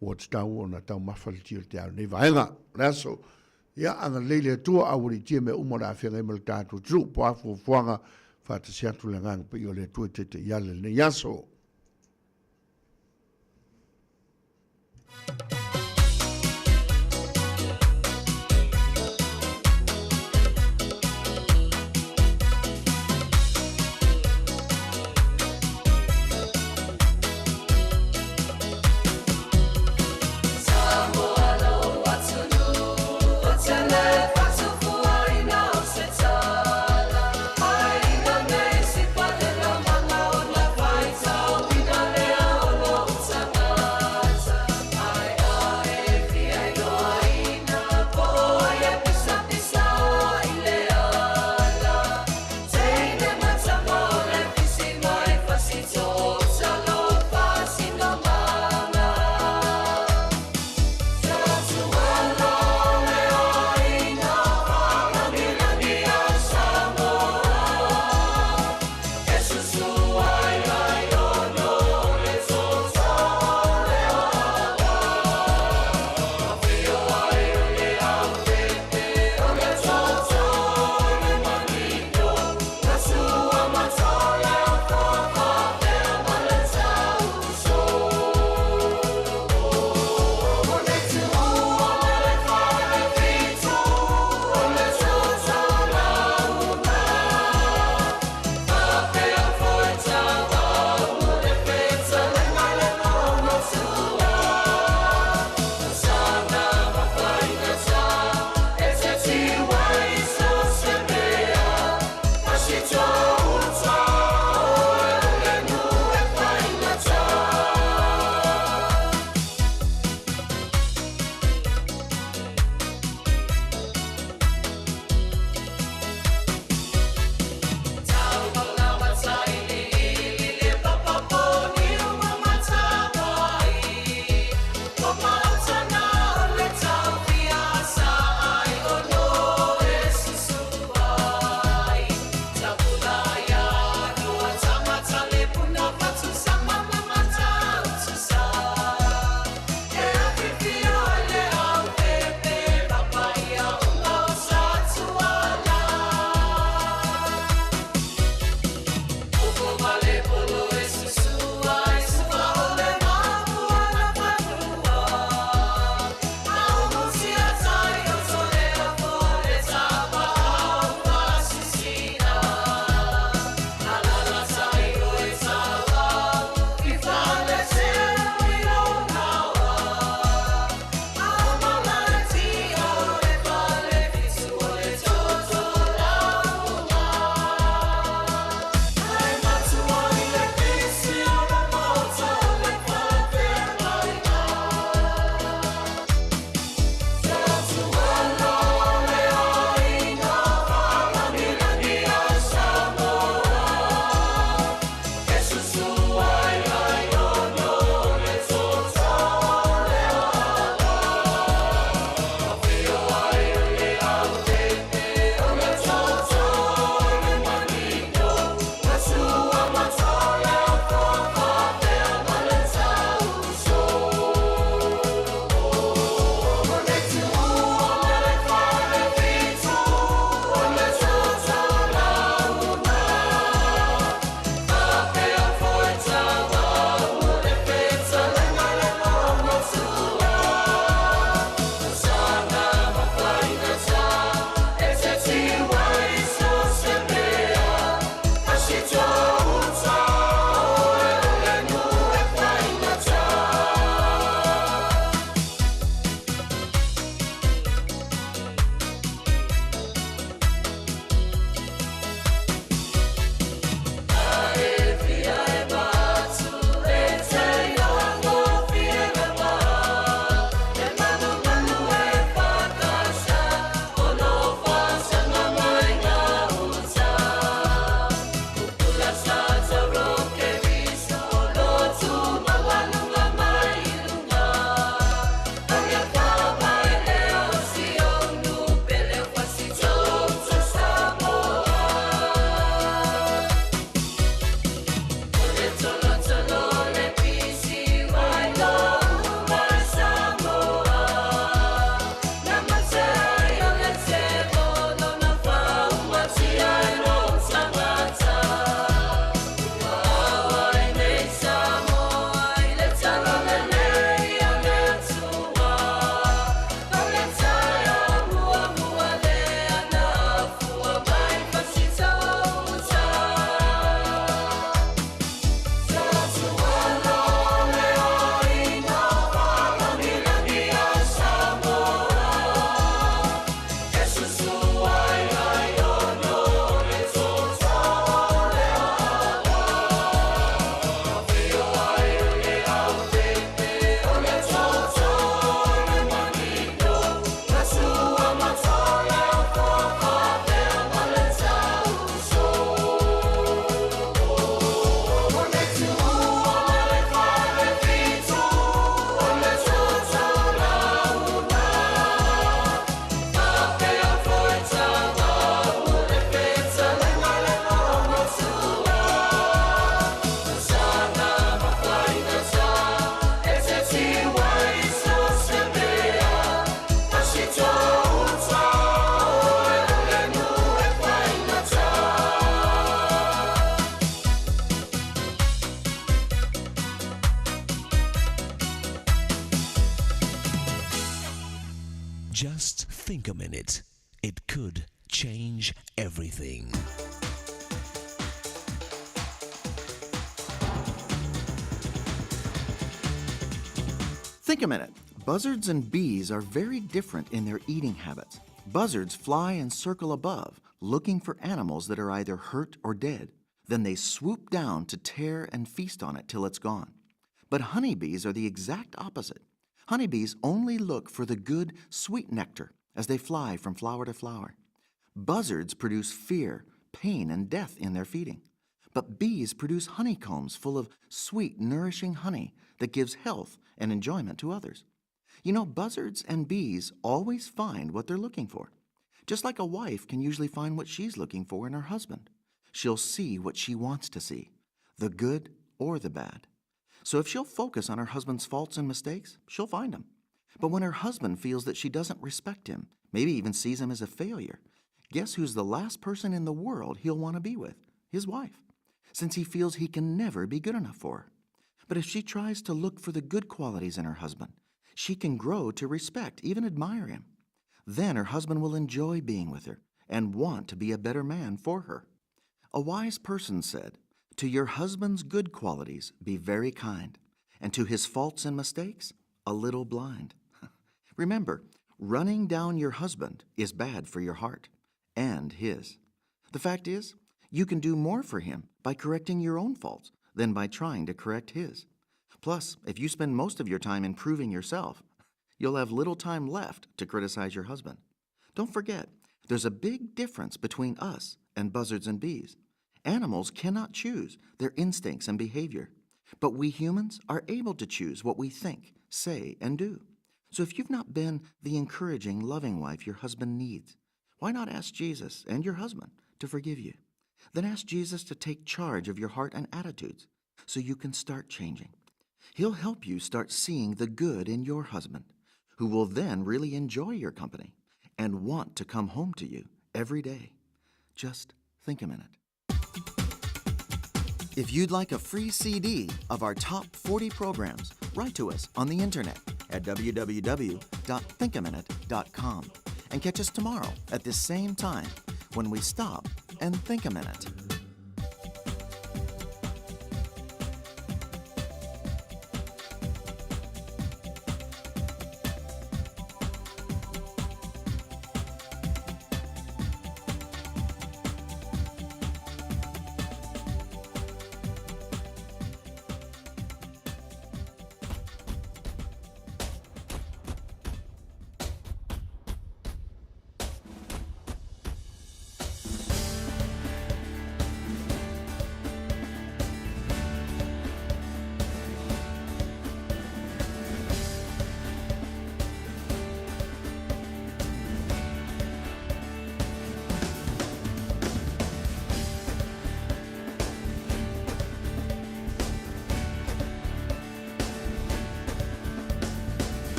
ua tatau ona taumafa le ti o le taeao i lenei vaega o le aso. Ia, agalelei le Atua, aualiitia mea uma o le a feagai ma le tatou atunuu, po o a fuafuaga, faatasi atu le Agaga Paia o le Atua e taitaiala i lenei aso. Think a minute. It could change everything. Think a minute. Buzzards and bees are very different in their eating habits. Buzzards fly and circle above, looking for animals that are either hurt or dead. Then they swoop down to tear and feast on it till it's gone. But honeybees are the exact opposite. Honeybees only look for the good, sweet nectar as they fly from flower to flower. Buzzards produce fear, pain, and death in their feeding. But bees produce honeycombs full of sweet, nourishing honey that gives health and enjoyment to others. You know, buzzards and bees always find what they're looking for. Just like a wife can usually find what she's looking for in her husband. She'll see what she wants to see, the good or the bad. So if she'll focus on her husband's faults and mistakes, she'll find them. But when her husband feels that she doesn't respect him, maybe even sees him as a failure, guess who's the last person in the world he'll want to be with? His wife, since he feels he can never be good enough for her. But if she tries to look for the good qualities in her husband, she can grow to respect, even admire him. Then her husband will enjoy being with her and want to be a better man for her. A wise person said, To your husband's good qualities be very kind, and to his faults and mistakes, a little blind. Remember, running down your husband is bad for your heart and his. The fact is, you can do more for him by correcting your own faults than by trying to correct his. Plus, if you spend most of your time improving yourself, you'll have little time left to criticize your husband. Don't forget, there's a big difference between us and buzzards and bees. Animals cannot choose their instincts and behavior, but we humans are able to choose what we think, say, and do. So if you've not been the encouraging, loving wife your husband needs, why not ask Jesus and your husband to forgive you? Then ask Jesus to take charge of your heart and attitudes so you can start changing. He'll help you start seeing the good in your husband, who will then really enjoy your company and want to come home to you every day. Just think a minute. If you'd like a free CD of our top 40 programs, write to us on the internet at www.thinkaminute.com and catch us tomorrow at this same time when we stop and think a minute.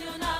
Ele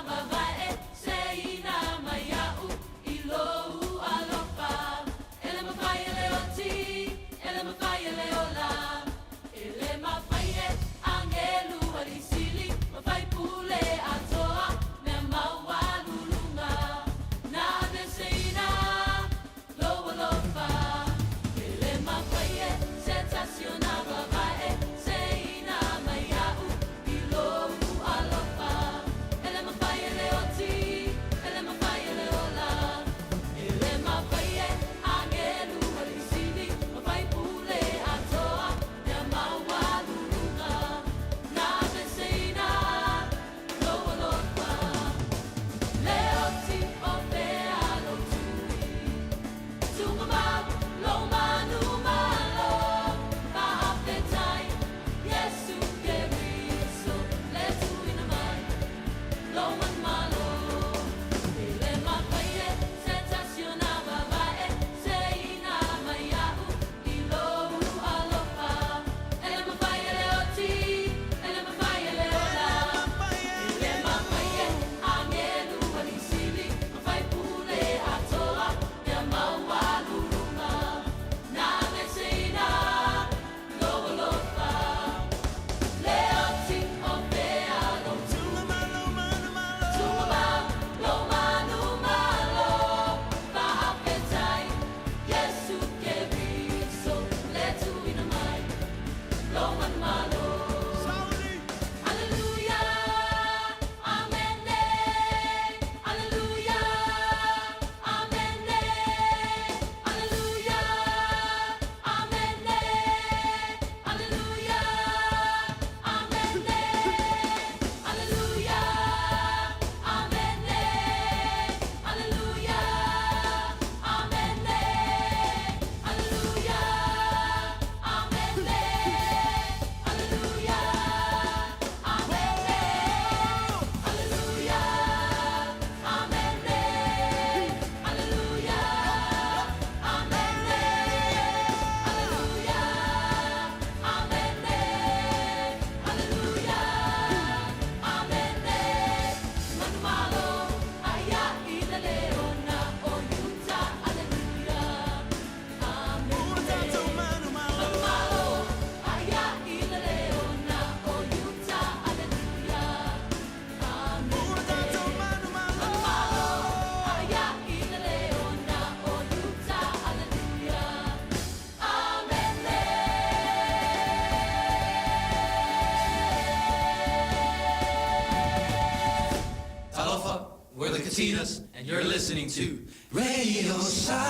Titas, and you're listening to Radio Samoa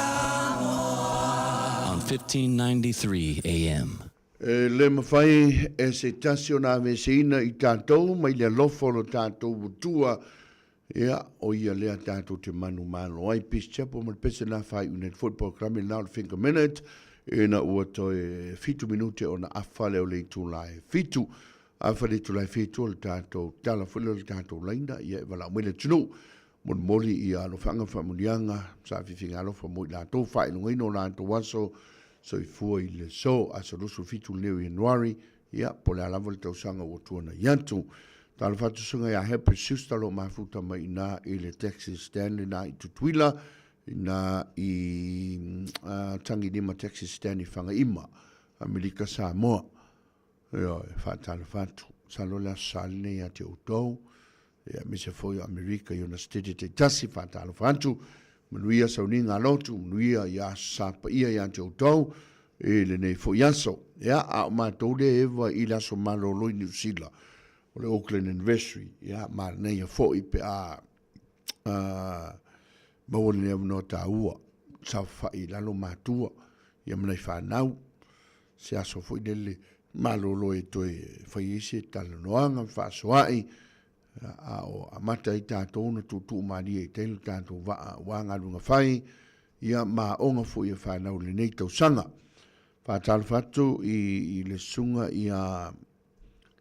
on 1593 AM. E le mawhai e se tasi o nā veseina i tātou mai le alofa o lo tātou Atua, ia, o ia lea tātou te manu malo ai. Peace Chapel ma le pese nā whai unet football club i now the finger minute, ina ua toe fitu minute ona awhale o le itula e fitu. Afa le itula e fitu o le tātou tala foi lea o le tātou laina, ia e walao mai le atunuu. Molimoli ia alofaga ma faamuniaga, sa fifiga alofa mo i latou, faailogaina o latou aso, soifua i le so, aso 27 lenei o Ianuari, ia, po o le a lava le tausaga ua tuanai atu. Talofa atu susuga ia Happy Schuster o lo o mafuta mai i ina i le taxi stand lena i Tutuila, ina i uh, Tangilima taxi stand i Fagaima, Amerika Samoa. Ioe, faatalofa atu. Masalo o le Aso Sa lenei ia te outou, ia aemaise foi o Amerika i ona setete taitasi, faatalofa atu. Manuia sauniga a lotu, manuia ia Aso Sa paia ia te outou i lenei foi aso. Ia, a o matou lea e eva i le aso malolo i Niu Sila, o le Auckland Anniversary, ia, manaia foi pe a uh, maua lenei avanoa taua, saofafai i lalo matua, ia ma nai fanau, se aso foi lele malolo e toe fai ai se talanoaga ma faasoa'i, a o amata ai tatou ona tuutuu malie i tai lo tatou vaa aua galuega fai, ia ma aoga foi a fanau i lenei tausaga. Faatalofa atu i le susuga ia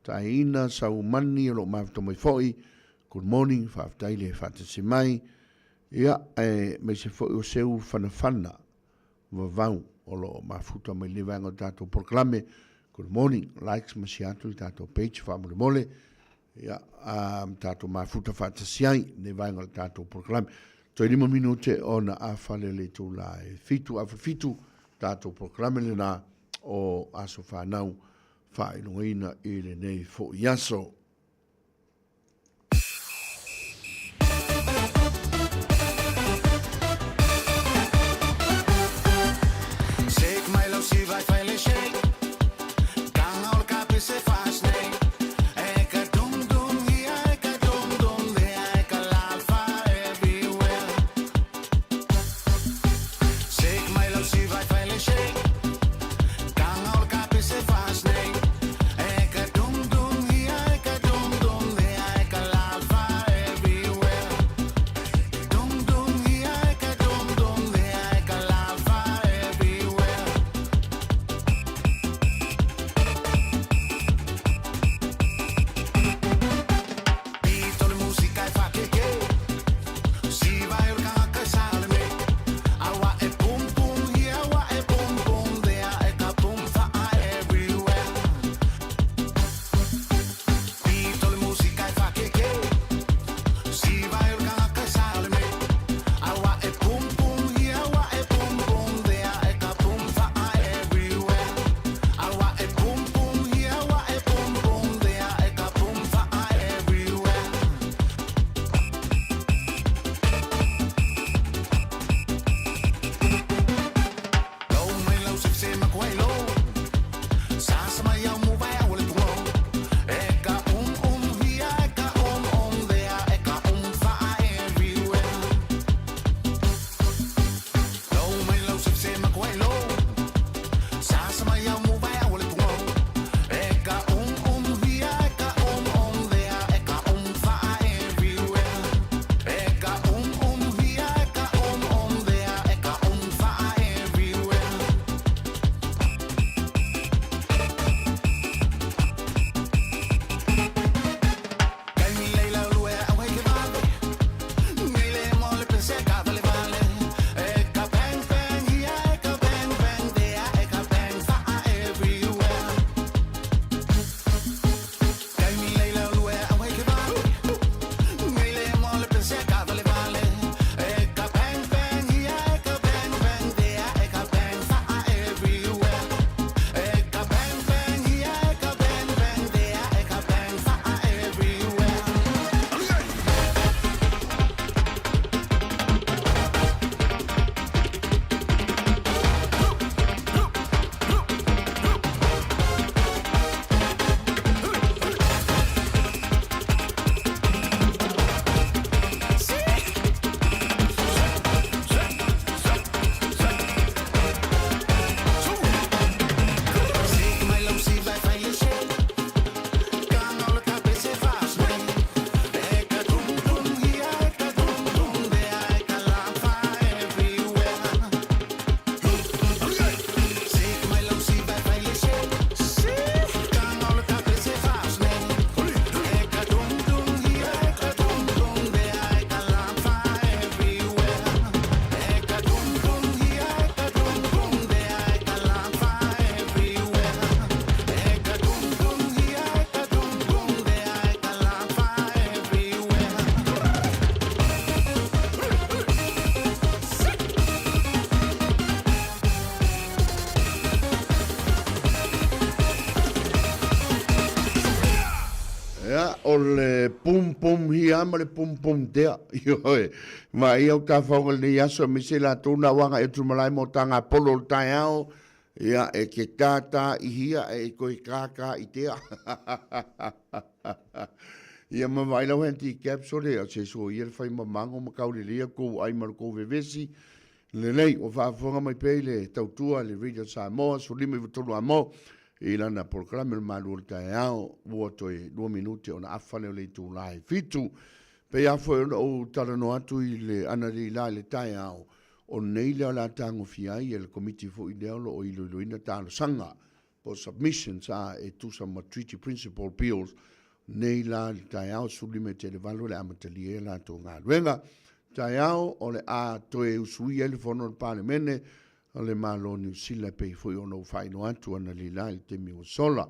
Taeina Saumani o lo o mafuta mai foi. Good morning, faafetai le faatasi mai. Ia, aemaise foi o Seu Fanafana Vavau o lo o mafuta mai lenei vaega o le tatou polokalame. Good morning, likes ma share atu le tatou page faamolemole. Ia, a tatou mafuta faatasi ai lenei vaega o le tatou polokalame. Toe 5 minute ona afale le itula e 7 afa 7 tatou polokalame lena o aso fanau faailogaina i lenei foi aso. o le pum pum hia ma le pum pum tea. Ioe, ma ia o tafaoga lenei aso aemaise latou na o agai atu i malae mo tagapolo o le taeao, ia, e te tātā i hia e toe kākā i tea. Ia ma vaai lau handicaps o le, se soia le fai mamango ma kaulelei kou ai ma le kou vevesi. Lelei, ua faafofoga mai pea i le tautua a le Radio Samoa, 19 Amo, i lana polokalame o le Malu o le Taeao, ua toe 2 minute ona afa lea o le itula e 7. Pei lava foi ona ou talanoa atu i le analeila i le taeao, o nei lea o le a tagofia ai e le Komiti foi lea o lo o iloiloina talosaga po o submissions a e tusa ma Treaty Principle Bills nei la i le taeao 15 e tele 8 le amatalia ai a latou galuega. Taeao o le a toe usuia ai le fono a le Palemene o le Malo o Niu Sila e pei foi ona ou faailoa atu analeila i le taimi ua sola.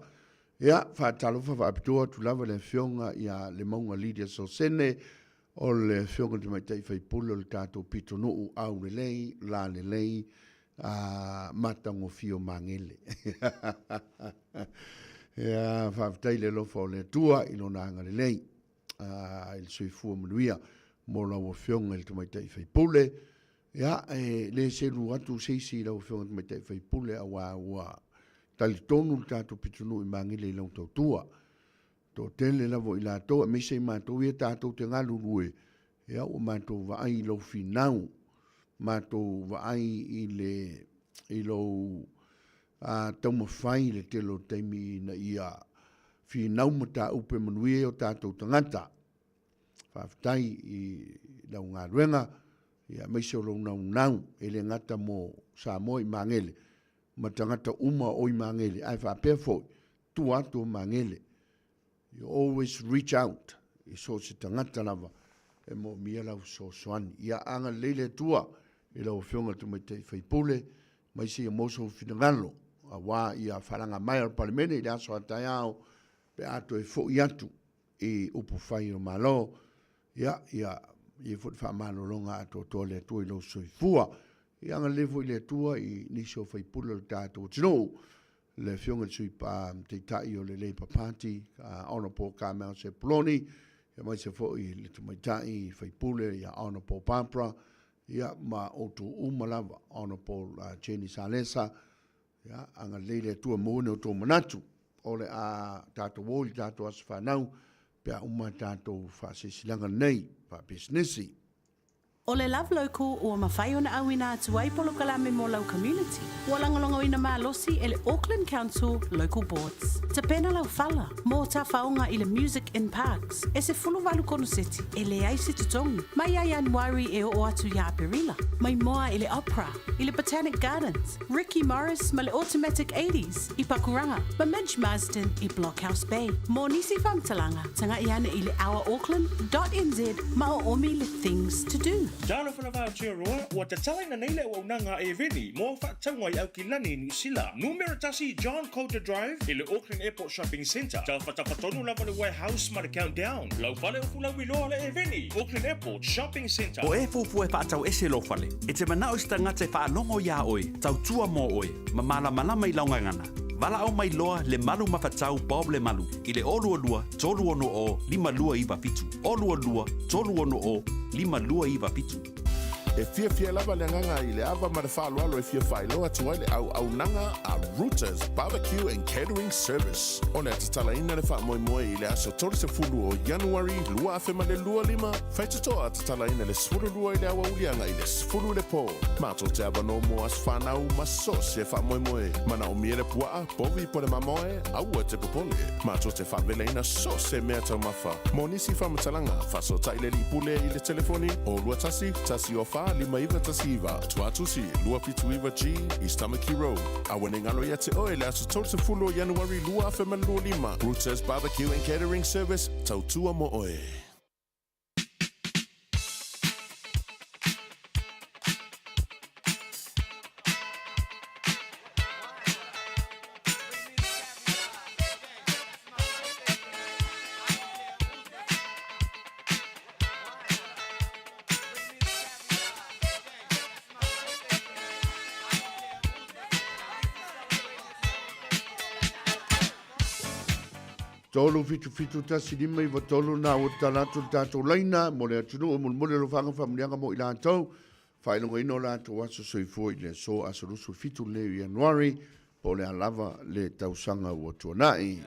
Ia, faatalofa faapitoa atu lava i le Afioga ia Lemauga Lydia Sosene, o le Afioga i le Tamaitai Faipule o le tatou pitonuu aulelei, lalelei, a matagofie o Magele. Ia, faafetai i le alofa o le Atua i Lona agalelei i le soifua manuia mo lau Afioga i le Tamaitai Faipule. Ia, e le selu atu se isi i lau Afioga i le Tamaitai Faipule, aua ua talitonu le tatou pitonuu i Magele i lau tautua. Toatele lava o i latou, aemaise i matou ia tatou te galulue, ia ua matou vaai i lou finau, matou vaai i le i lou taumafai i le tele o taimi ina ia finau mataupu e manuia ai o tatou tagata. Faafetai i lau galuega, ia aemaise o lou naunau, e le gata mo Samoa i Magele, ma tagata uma o i Magele, ae faapea foi, tua atu o Magele. You always reach out i so o se tagata lava e moomia lau fesoasoani. Ia agalelei le Atua i lau Afioga i le Tamaitai Sui Usufono, aemaise ia maua sou finagalo aua ia faalaga mai a le Palemene i le aso a taeao pe a toe foi atu i upufai o Malo. Ia, ia i ai foi le faamalologa atoatoa a le Atua i lou soifua. Ia agalelei foi le Atua i nisi o faipule o le tatou atunuu, le Afioga i le Sui Taitai o le Labour Party, Honourable Carmel Sepuloni, aemaise foi le Tamaitai Faipule ia Honourable Barbara, ia ma outou uma lava, Honourable Jenny Salesa, ia agalelei le Atua maua ni outou manatu. O le a tatou o i le tatou aso fanau pe a uma tatou faasilasilaga nei faapisinisi. O le Love Local ua mafai ona auina atu ai polokalame mo lau community. Ua lagolagoina malosi e le Auckland Council Local Boards. Tapena lau fala mo tafaoga i le Music in Parks e 18 konoseti e leai se totogi mai ia Ianuari e oo atu ia Aperila. Mai moa i le Opera, i le Botanic Gardens, Ricky Morris ma le Automatic Eighties i Pakuranga, ma Midge Marsden i Blockhouse Bay. Mo nisi faamatalaga, taga'i ane i le ourauckland dot nz ma oomi le Things to Do. Talofa lava Aotearoa, ua tatalaina nei le auaunaga a Eveni mo au faatauga i Aukilani i Niu Sila. Numera 1 John Coulter Drive i le Auckland Airport Shopping Centre. Tafatafa tonu lava le Warehouse ma le Countdown. Lau fale o Fulauiloa le Eveni, Auckland Airport Shopping Centre. O e fuafua e faatau ese lou fale, e te manao i se tagata e faalogo iā oe, tautua mō oe, ma malamalama i lau gagana. Valaau mai loa Lemalu Mafatau Bob Lemalu i le 022 360 5297, 022 360 5297. E fiafia lava le agaga i le ava ma le faaaloalo e fia faailoa atu ai le auaunaga a Rooters Barbecue and Catering Service. O le a tatalaina le faamoemoe i le aso 30 o Ianuari 2025, Faitotoa tatalaina le 12 i le aoauli agai le 10 i le pō. Matou te avanoa mo aso fanau ma so se faamoemoe. Manaomia le pua'a, povi po le mamoe, aua te popole. Matou te faavelaina so se mea taumafa. Mo nisi faamatalaga, faasootai le alii pule i le telefoni 021 104 5919, Tuatusi 279G, East Tamaki Road. Aua ne galo ia te oe le aso 30 o Ianuari 2025. Rooters Barbecue and Catering Service, tautua mo oe. 3 7 7 1 5 9 3 na ua tatala atu le tatou laina mo le atunuu e molimoli alofaga faamanuiaga mo i latou faailogaina o latou aso soifua i le aso aso 27 lenei o Ianuari po o le a lava le tausaga ua tuanai.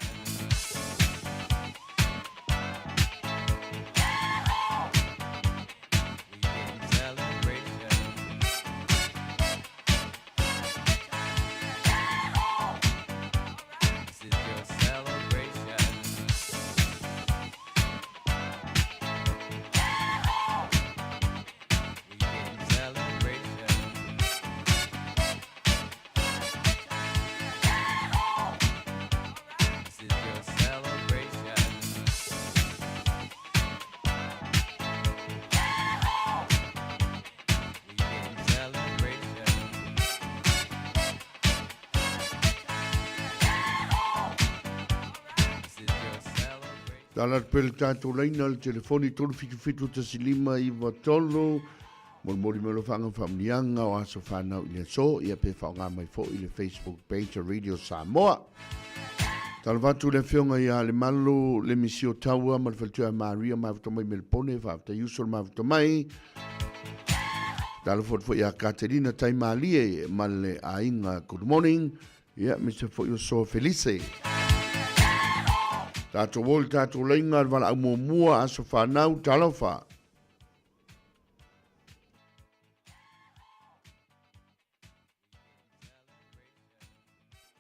Tala atu pea le tatou laina le telefoni 3771593 molimoli mai alofaga faamanuiaga o aso fanau i le aso ia pe faaaoga mai foi le Facebook page a Radio Samoa. Talofa atu le afioga ia Lemalu le Misio Taua ma le faletua ia Maria mafuta mai Melebone, faafetai uso le mafuta mai. Talofa atu foi ia Katerina Taimalie ma le aiga good morning. Ia, aemaise foi o Soa Felise. Tatou o i le tatou laina le valaau muamua aso fanau, talofa.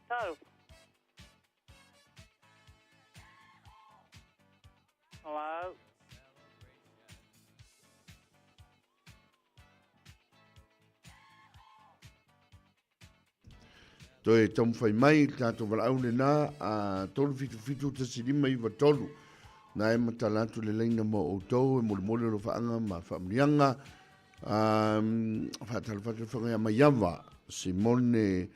Talofa. Hello. Toe taumafai mai le tatou valaau lena a 3771593. Na e matala atu le laina mo outou e molimoli alofaaga ma faamanuiaga. Faatalofa atu le afioga ia Maiava Simone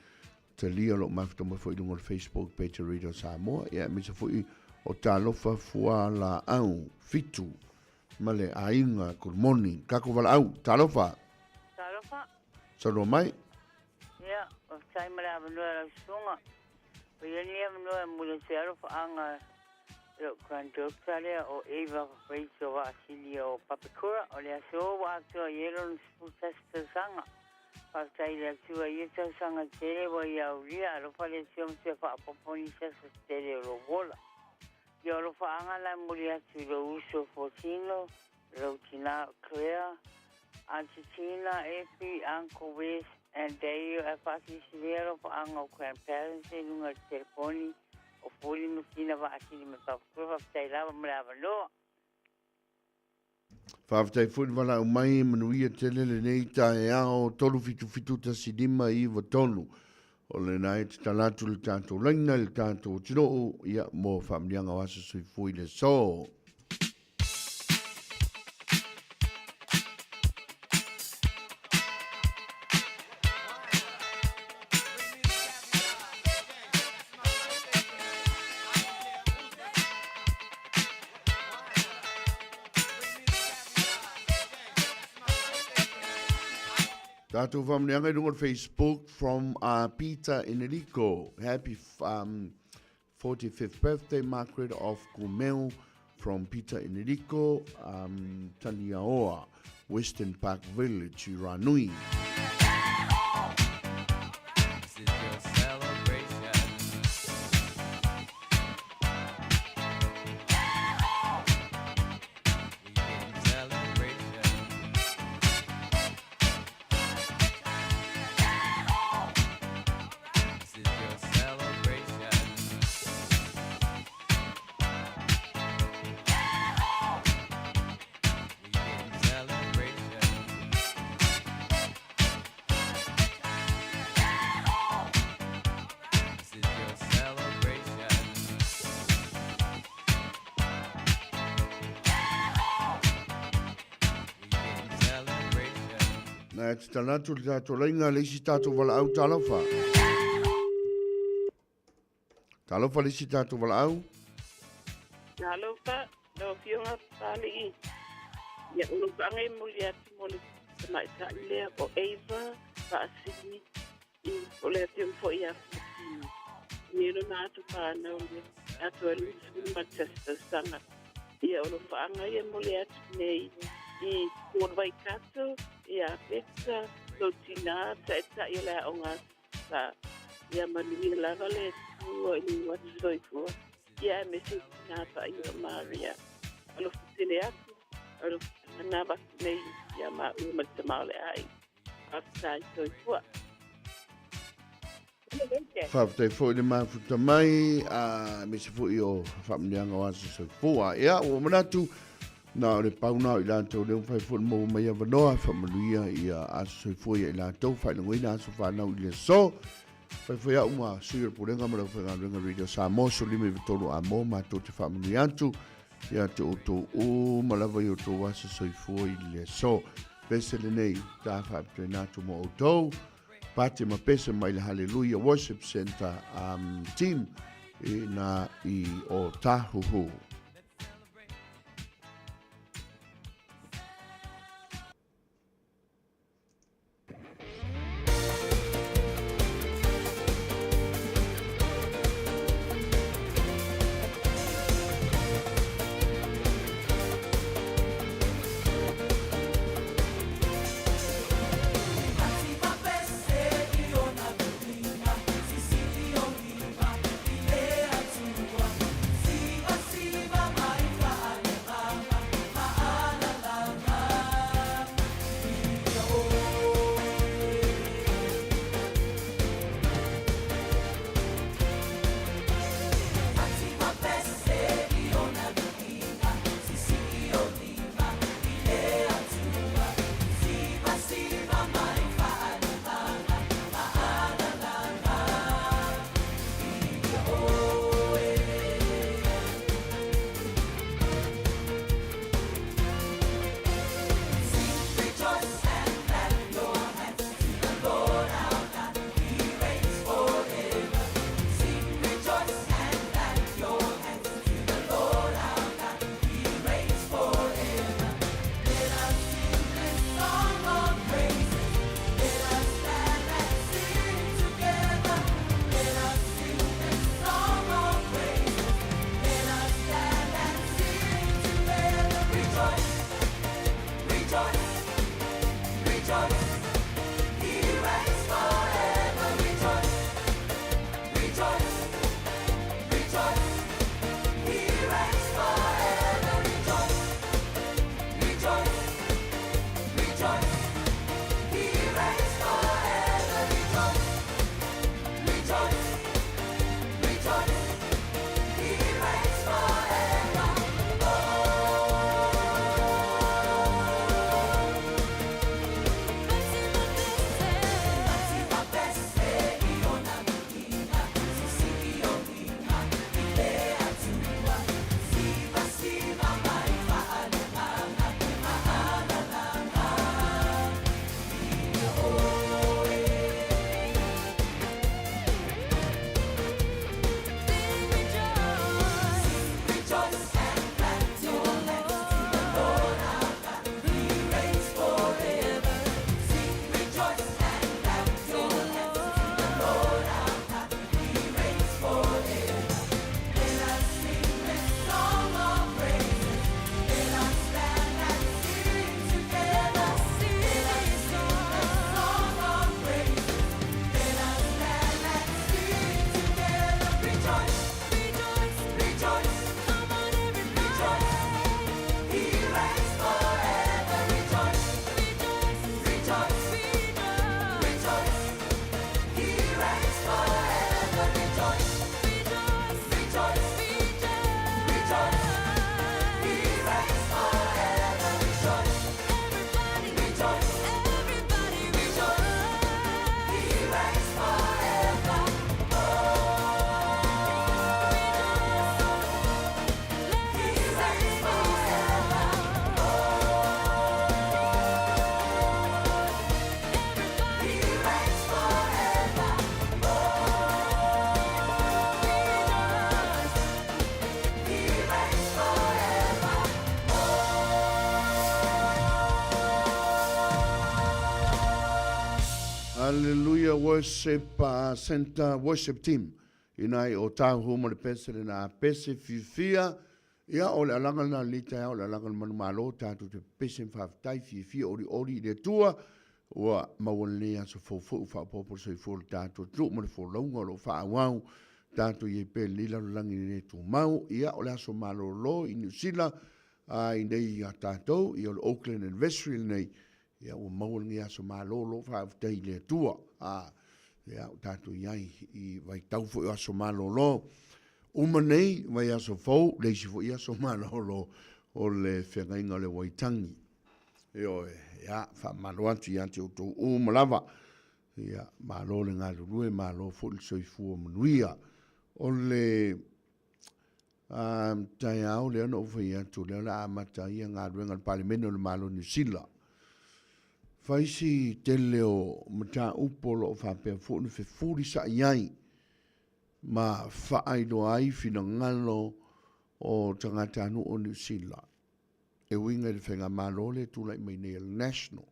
Talia o lo o mafuta mai foi i luga o le Facebook page a Radio Samoa. Ia aemaise foi o Talofa Fualaau Fitu ma le aiga. Good morning. Kako valaau. Talofa. Talofa. Saunoa mai. Ia, faafetai mo le avanoa e lau susuga. Ua i ai lenei avanoa e momoli atu ai alofaaga i lou granddaughter lea o Ava Rachel Vaasili o Papakura. O le aso ua atoa i ai lona 11 tausaga. Faafetai i le Atua i ia tausaga tele ua ia aulia. Alofa le Atua ma toe faaopoopo nisi aso se tele o lou ola. Ia o alofaaga la e momoli atu i lou uso Fortino, lou tina o Claire, Aunty Tina, Effie, Uncle Wes and Dale ae faasilisili alofaaga o grandparents i luga i le telefoni o Fuli ma Tina Vaasili ma Papakura. Faafetai lava mo le avanoa. Faafetai foi le valaau mai, manuia tele lenei taeao 3771593. O lena e tatala atu le tatou laina i le tatou atunuu, ia, mo faamanuiaga o aso soifua i le aso. Tātou whamuneanga i runga o Facebook from Peter Enrico. Happy 45th birthday, Margaret of Kumeu from Peter Enrico, Taniaoa, Western Park Village, Ranui. This is your celebration. We can celebration. This is your celebration. We can celebration. This is your celebration. We can celebration. Na e tatala atu le tatou laina le isi tatou valaau talofa. Talofa le isi tatou valaau. Talofa, lau Afioga Papalii. Ia, o lou paaga e momoli atu mo le tamaitai lea o Ava Faasini i o le afioga foi ia Fuatino. I lona aso fanau lea. Atoa 21 tausaga. Ia, o alofaaga ia e momoli atu nei i Port Waikato, ia Peta, lou tinā, taitai o le aoga Aso Sa. Ia manuia lava le Atua i lou atu soifua, ia aemaise i tinā paia o Maria. Alofa tele atu, alofa na avatu nei ia maua ma le tama o le aiga. Faafetai soifua. Faafetai foi le mafuta mai, a aemaise foi o faamanuiaga o aso soifua. Ia, ua manatu, na o le pau na o i latou lea ua mafai foi ona maua mai avanoa e faamanuia ia aso soifua ia i latou, faailogaina aso fanau i le aso. Fai foi au ma sui o le Pulega ma le Aufaigaluega Radio Samoa, 15 a mo matou te faamanuia atu ia te outou uma lava i outou aso soifua i le aso. Pese lenei, ta faapitoina atu mo outou. Pate ma pese mai le Hallelujah Worship Center um, team i na i o Tāhuhu. Hallelujah Worship Center Worship Team. Ina i o tāuhu ma le pese le na pese fiafia. Ia, o le alaga lena i lenei taeao, o le alaga o le manumalo, tatou te pepese ma faafetai, fiafia, olioli i le Atua, ua maua lenei aso fou foi ua faaopoopo le soifua o le tatou atunuu ma le folauga o lo o faaauau tatou i ai pea i lenei lalolagi le tumau. Ia, o le aso malolo i Niu Sila, a i nei ia tatou, ia o le Auckland Anniversary lenei, ia ua maua lenei aso malolo, faafetai i le Atua. A, ia, ua tatou i ai i vaitau foi o aso malolo. Uma nei vaiaso fou, le isi foi aso malolo o le feagaiga o le Waitangi. Ioe, ia, faamalo atu ia te outou uma lava. Ia, malo le galulue, malo foi le soifua manuia. O le taeao lea na ou fai atu, lea o le a amata ai galuega a le Palemene o le Malo o Niu Sila. Fai si tele o mataupu o lo o faapea foi ona fefulisai ai ma faailoa ai finagalo o tagatanuu o Niu Sila e uiga i le faigamalo lea e tulai mai nei a le National.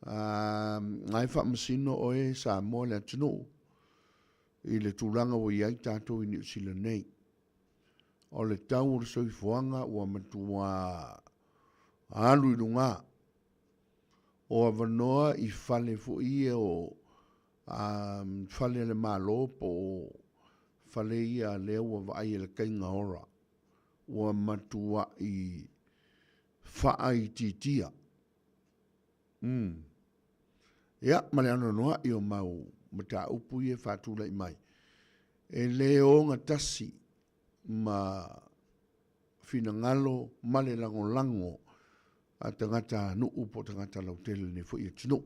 Na e faamasino oe Samoa le atunuu i le tulaga ua i ai tatou i Niu Sila nei. O le tau o le soifuaga ua matua alu i luga. O avanoa i fale foi ia o fale a le Malo po o fale ia lea ua vaai e le kaiga ora, ua matuai faaitiitia. Umm. Ia, ma le anoanoai o mau mataupu ia e faatulai mai, e le ogatasi ma finagalo ma le lagolago a tagata nuu po o tagata lautele o lenei foi atunuu.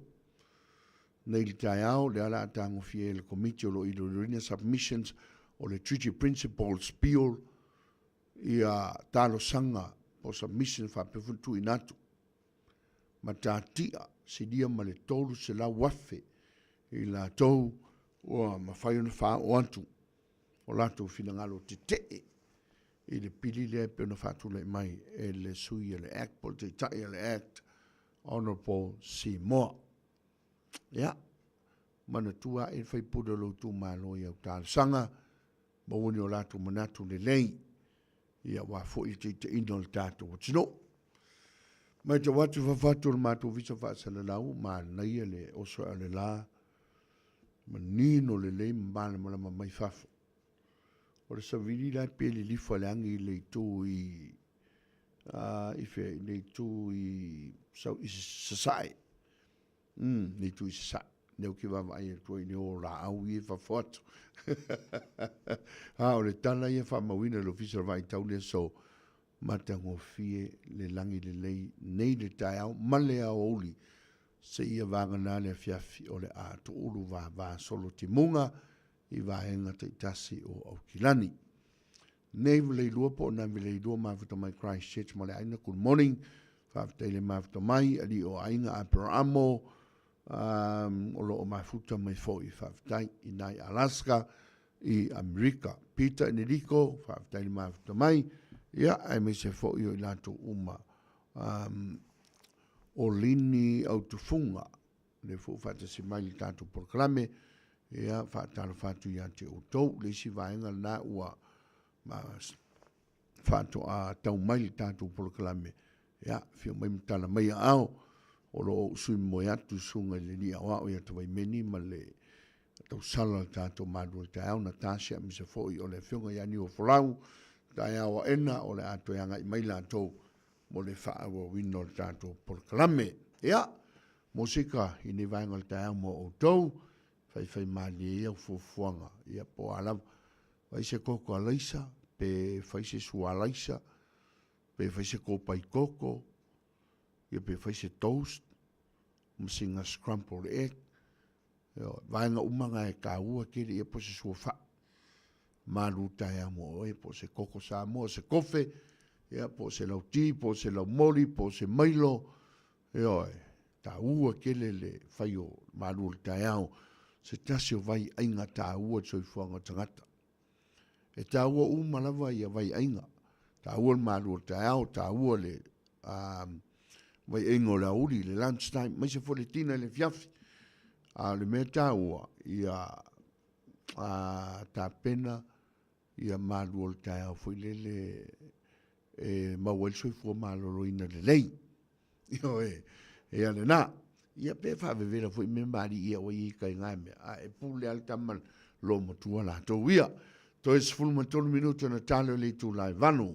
Nei le taeao, lea o le a tagofia e le Komiti o lo o iloiloina submissions o le Treaty Principles Bill ia talosaga po o submissions faapea foi ona tuuina atu. Matatia silia ma le 300,000 i latou ua mafai ona faaoo atu o latou finagalo tetee i le pili lea e pei ona faatulai mai e le sui o le Act po o le Taitai o le Act, Honourable Seymour. Ia, manatua ae le faipule o lou itumalo i au talosaga, maua ni o latou manatu lelei, ia aua foi le taitaiina o le tatou atunuu. Matau atu i fafo atu o le matou Ofisa Faasalalau, manaia le oso ae o le la, manino lelei ma malamalama mai fafo. O le savili la e pei e lilifa le agi i le itu i i fea i le itu i sau i Sasae. Mm, le itu i Sasae. Lea ou te vaavaai atu ai i le o laau ia i fafo atu. A o le tala ia faamauina e le Ofisa o le Vaai Tau le aso, matagofie le lagi lelei nei le taeao ma le aoauli seia vagana le afiafi o le a tuulu vava solo timuga i vaega taitasi o Aukilani. Nei Valeilua po o Nai Valeilua mafuta mai Christchurch ma le aiga good morning. Faafetai le mafuta mai alii o aiga Aperamo um, o lo o mafuta mai foi faafetai i nai Alaska i Amerika. Peter Enerico faafetai le mafuta mai ia aemaise foi o i latou uma um, o Lini Autufunga lea foi ua faatasi mai i le tatou polokalame, ia, faatalofa atu ia te outou. Le isi vaega lena ua faatoa tau mai le tatou polokalame, ia, afio mai ma tala mai aao, o lo o ou sui moe atu susuga i le Alii Aoao ia Tavaimeni ma le tausala o le tatou malu o le taeao, Natasha aemaise foi o le Afioga ia Niuafolau, taeao aena o le a toe agai mai latou mo le faaauauina o le tatou polokalame. Ia, mosika i nei vaega o le taeao mo outou, faifai malie ia fuafuaga, ia po o a lava, fai se koko alaisa, pe fai se sua alaisa, pe fai se kopai koko, ia pe fai se toast, ma sina scrambled egg, Ioe, vaega uma na e taua tele ia po o se suafa'i malu taeao mo oe, po o se koko Samoa, se kofe, ia po o se lauti, po o se laumoli, po o se mailo, ioe, taua tele le fai o malu o le taeao, se tasi o vaiaiga taua i le soifuaga o tagata. E taua uma lava ia vaiaiga, taua le malu o le taeao, taua le vaiaiga o le aoauli, le lunch time, aemaise foi le tina i le afiafi. A o le mea taua, ia a tapena ia malu o le taeao foi lele e maua ai le soifua maloloina lelei. Ioe, ia lena. Ia pe faavevela foi mea ma alii ia ua i kai ngā mea, a e pule a le tama lo matua latou ia. Toe 13 minuta na tale o le itula e 8.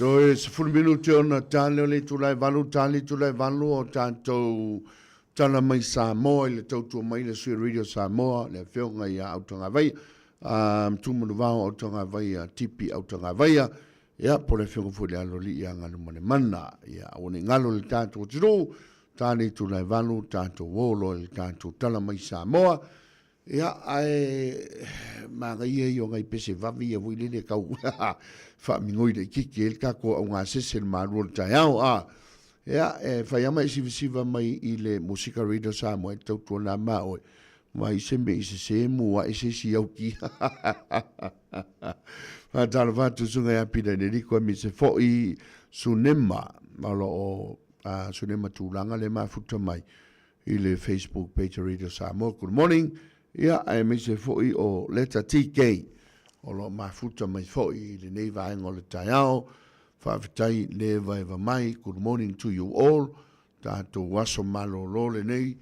Toe 10 minute ona tale o le itula e 8, tale itula e 8 o tatou tala mai Samoa i le tautua mai le sui Radio Samoa, le afioga ia Autagavaia, Tumanuvao Autagavaia, Tipi Autagavaia, ia po le afioga foi le Aloalii ia Galumalemana. Ia aua ne i galo le tatou atunuu, tale itula e 8, tatou o loa i le tatou tala mai Samoa. Ia, ae manaia ia o nai pese vave ia foi lele tau faamigoi laitiiti ai le tatou augasese i le malu o le taeao. A, ia, e fai lava ma e sivasiva mai i le Musika Radio Samoa e tautuana ma oe, ma i se mea i sese mu ae se isi au ki. Faatalofa atu susuga ia Pita Neriko e mise foi Sunema, o lo o Sunema Tulaga le mafuta mai i le Facebook page a Radio Samoa. Good morning. Ia, aemaise foi o Leta TK o lo o mafuta mai foi i lenei vaega o le taeao. Faafetai le evaeva mai. Good morning to you all. Tatou aso malolo lenei.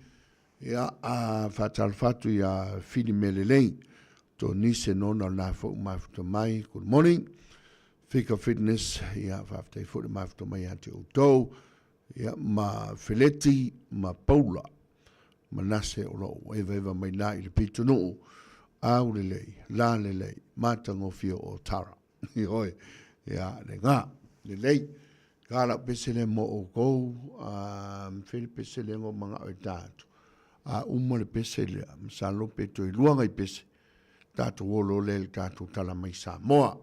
Ia, a faatalofa atu ia Fili Melelei. Tonise nona o lena foi mafuta mai. Good morning. Fika Fitness, ia, faafetai foi le mafuta mai ia te outou. Ia, ma Feleti ma Paula. Manase o lo o evaeva mai na i le pitonuu, aulelei, lalelei, matagofie o Tara. Ioe, ia, le gā, lelei. Ka lau pese le mo oukou, a fele pese le ngo mangao e tātu. A uma le pese lea, masalo pe toe lua ngai pese, tātou olo le le tātou tala mai Samoa.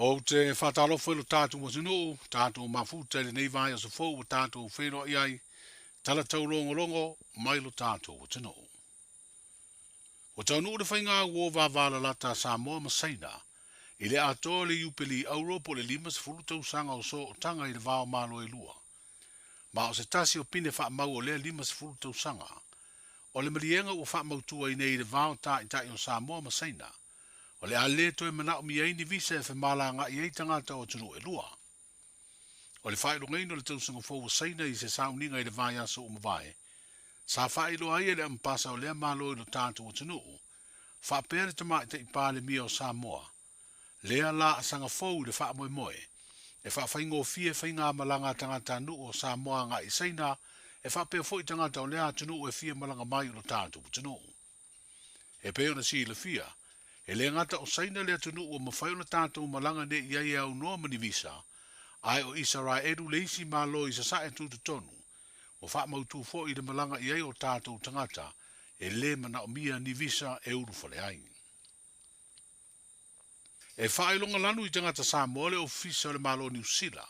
Ou te faatalofa i lo tatou atunuu, tatou mafuta i lenei vaiaso fou ua tatou feiloai ai, tala taulogologo mai lo tatou atunuu. Ua taunuu le faiga uo vavalalata a Samoa ma Saina i le atoa o le Iupeli Auro po o le 50 tausaga o sootaga i le va o Malo e lua. Ma o se tasi o pine faamau o lea 50 tausaga, o le maliega ua faamautu ai nei i le va o taitai o Samoa ma Saina, o le a lē toe manaomia ai ni visa e femalagaai ai tagata o atunuu e lua. O le faailogaina o le tausaga fou a Saina i se sauniga i le vaiaso ua mavae, sa faailoa ai e le Amepasa o lea Malo i lo tatou atunuu, faapea le Tamaitai Palemia o Samoa, lea laasaga fou i le faamoemoe e faafaigofie faigamalaga a tagatanuu o Samoa agai i Saina, e faapea foi tagata o lea atunuu e fia malaga mai i lo tatou atunuu. E pei ona silafia, e le gata o Saina le atunuu ua mafai ona tatou malaga nei i ai e aunoa ma ni visa, ae o Isaraelu le isi Malo i sasae tutotonu, ua faamautu foi i le malaga i ai o tatou tagata e lē manaomia ni visa e ulufale ai. E faailoga lanu i tagata Samoa le Ofisa o le Malo o Niu Sila,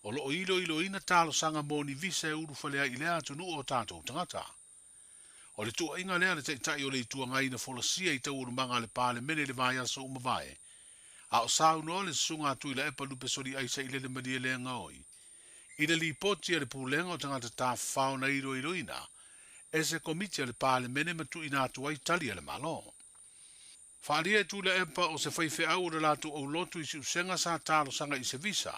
o lo o iloiloina talosaga mo ni visa e ulufale ai i lea atunuu o tatou tagata. O le tuuaiga lea a le Taitai o le Itu Agai na folasia i taualumaga a le Palemene i le vaiaso ua mavae, a o saunoa le Susuga a Tuilaepa Lupe Soliaisa i Lele Malielegaoi i le lipoti a le Pulega o Tagata Tafafao na iloiloina e se Komiti a le Palemene ma tuuina atu ai tali a le Malo. Faaalia e Tuilaepa o se faifeau o le latou aulotu i Siusega sa talosaga i se visa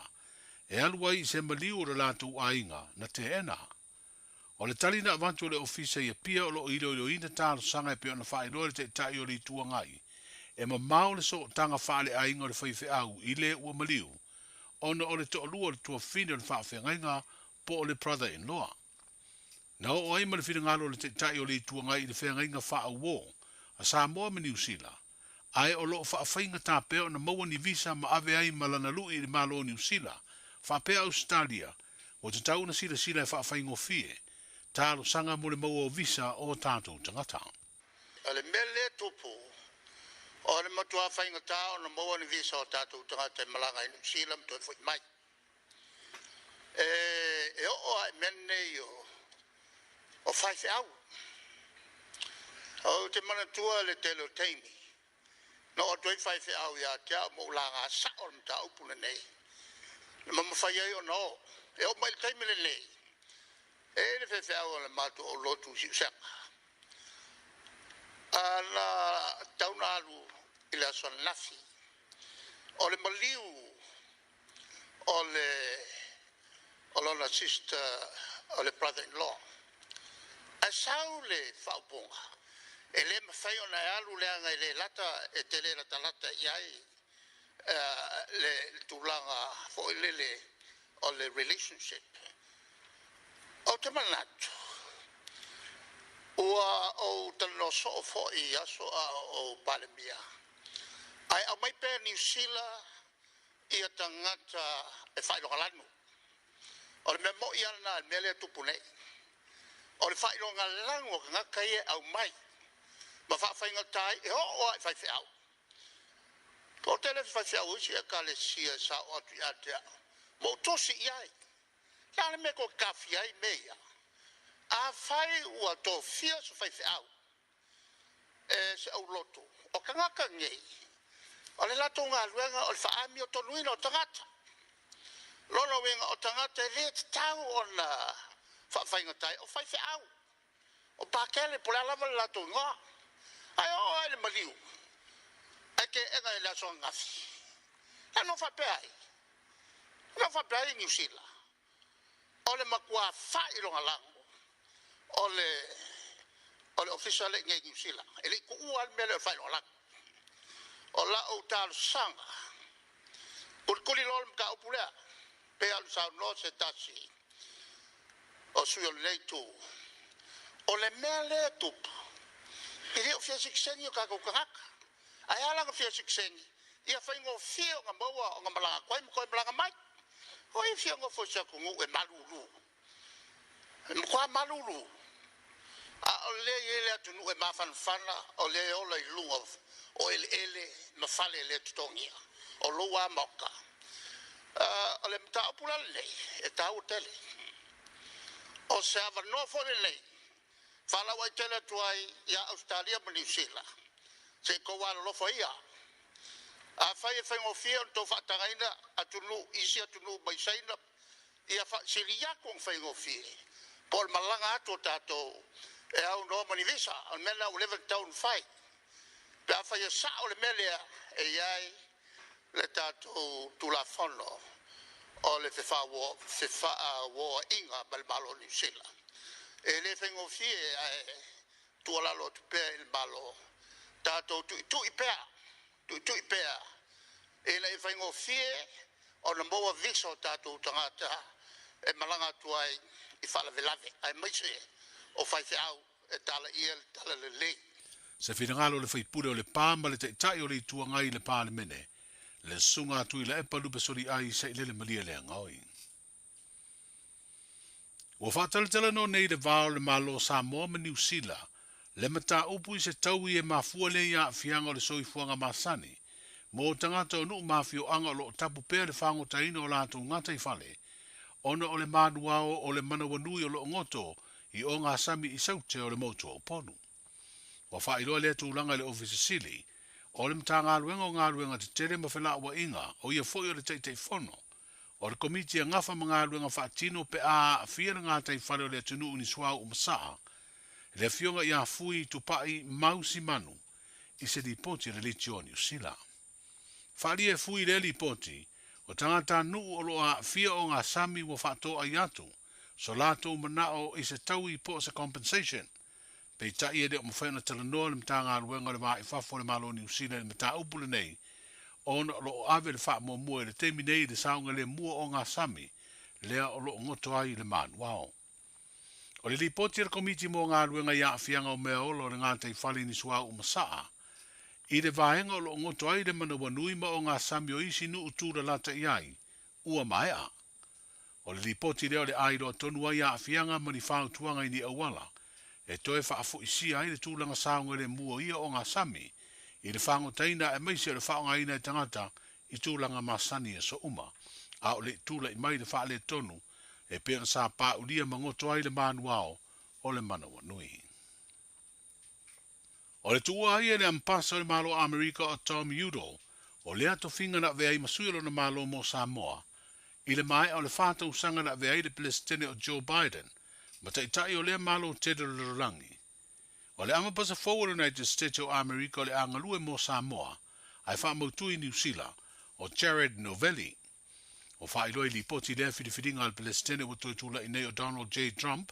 e alu ai i se maliu o le latou aiga na teena. O le tali na avatu e le Ofisa i Apia o lo o iloiloina talosaga e pei ona faailoa e le Taitai o le Itu Agai, e mamao le sootaga faaleaiga o le faifeau i le ua maliu ona o le toalua o le tuafafine o le faafeagaiga po o le brother-in-law. Na oo ai ma le finagalo o le Taitai o le Itu Agai i le feagaiga faa-auō a Samoa ma Niu Sila, ae o lo o faafaigata pea ona maua ni visa ma ave ai ma lana lui i le Malo o Niu Sila, faapea Ausetalia, ua tatau ona silasila e faafaigofie talosaga mo le maua o visa o tatou tagata. O le mea lea e tupu, o le matua faigata ona maua ni visa o tatou tagata e malaga i Niu Sila ma toe foi mai. E oo lava i mea nei o faifeau. Ou te manatua le tele o taimi na oo atu ai faifeau ia te au ma ou laga sao le mataupu lenei, na ma mafai ai ona o. E oo mai i le taimi lenei, e i ai le faifeau a le matou aulotu i Siusega. Na tatau ona alu i le aso ananafi. O le maliu o le o lona sister o le brother-in-law. Ae sau le faaupuga, e le mafai ona e alu leaga e le lata, e te le latalata i ai le tulaga foi lele o le relationship. Ou te manatu, ua ou talanoa soo foi i aso a o ou Palemia, ae aumai pea Niu Sila ia tagata e faailogalanu. O le mea moi lava lena i le mea lea e tupu nei. O le faailogalanu o tagata ia e aumai ma faafaigata ai e oo lava i faifeau. O tele faifeau o isi ekalesia e sao atu ia te au, ma ou tosi i ai. Le a le mea tou te taofia ai mea ia? Afai ua tofia se faifeau e se aulotu, o tagata nei, o le latou galuega o le faaamiotonuina o tagata. Lona uiga o tagata e le tatau ona faafaigata ai, o faifeau, o pakele, po o le a lava le latou igoa. Ae oo lava i le maliu, ae teena i le aso ananafi. E no faapea ai? E no faapea ai Niu Sila? O le matua faailogalanu o le ofisa lea i nei Niu Sila. E le i tuua lava le mea lea o le faailogalanu. O lau talosaga, tulikuli loa le mataupu lea, pe alu saunoa se tasi o sui o lenei itu. O le mea lea e tupu, e le o fia sitiseni o tatou tagata. Ae ala ona fia sitiseni, ia faigofie ona maua ona malaga atu ai ma toe malaga mai. O ai fia nofo i se atunuu e malulu? E matua malulu. A o lea e i ai le atunuu e mafanafana, o lea e ola i luga o eleele ma fale e le totogia. o lou lava Maota. O le mataupu la lenei e taua tele. O se avanoa foi lenei faalauaitele atu ai ia Ausetalia ma Niu Sila se i tou alolofa ia. Afai e faigofie ona outou faatagaina atunuu isi atunuu mai Saina, ia faasili atu ona faigofie po o le malaga atu o tatou e aunoa ma ni visa. O le mea lena ua leva ona tatau ona fai. Pe afai e sao le mea lea e i ai le tatou Tulafono o le Fefaauoaiga ma le Malo o Niu Sila. E le faigofie ae tuualalo atu pea i le Malo, tatou tuitui pea, tuitui pea ina ia faigofie ona maua visa o tatou tagata e malaga atu ai i faalavelave, aemaise o faifeau e talaia le talalelei. Se finagalo o le sui usufono o Lepa ma le Taitai o le Itu Agai i le Palemene, le Susuga a Tuilaepa Lupesoliai Sailele Malielegaoi. Ua faatalatalanoa nei le va o le Malo o Samoa ma Niu Sila le mataupu i se taui e mafua lea i aafiaga o le soifuaga masani mo tagata o nuu ma afioaga o lo o tapu pea le fagotaina o latou gataifale ona o le manuao o le manawanui o lo o goto i ogasami i Saute o le motu o Upolu. Ua faailoa lea tulaga i le Ofisa Sili o le Matagaluega o Galuega Tetele ma Felauaiga, o ia foi o le Taitaifono o le Komiti e gafa ma galuega faatino pe a aafia le gataifale o le atunuu i ni suauu masaa, le Afioga ia Fui Tupai Mau Simanu i se lipoti a le Leitio a Niu Sila. Faaalia e Fui lea lipoti, o tagatanuu o lo o aafia ogasami ua faatoai atu so latou manao i se taui po o se compensation. Peitai e le o mafai ona talanoa le Matagaluega o le Va i Fafo o le Malo o Niu Sila i le mataupu lenei ona o lo o ave le faamuamua i le taimi nei i le saogalemu o ogasami lea o lo o goto ai le manuao. O le lipoti a le Komiti mo Galuega i Aafiaga o Mea Ola o le Gataifale i ni Suauu Masaa i le vaega o lo o goto ai le manawanui ma ogasami o isi nuu tulalata i ai ua maea. O le lipoti lea o le a iloa tonu ai aafiaga ma ni fautuaga i ni auala e toe faafoisia ai le tulaga saogalemu o ia ogasami i le fagotaina aemaise o le faaaogaina e tagata i tulaga masani i aso uma, a o le i tulai mai le faaletonu e pei ona sa paulia ma goto ai le manuao o le manawanui. O le tuua ai e le Ambasa o le Malo o Amerika o Tom Udall o lea tofiga na avea ai ma sui o lona Malo mo Samoa i le maea o le fa tausaga na avea ai le Peresetene o Joe Biden ma taitai o lea Malo tele o le lalolagi. O le Amapasa fou o le United States o Amerika o le a galue mo Samoa ae faamautu i Niu Sila, o Jared Novelli. Ua faailoa i lipoti lea filifiliga a le Peresetene ua toe tula'i nei o Donald J. Trump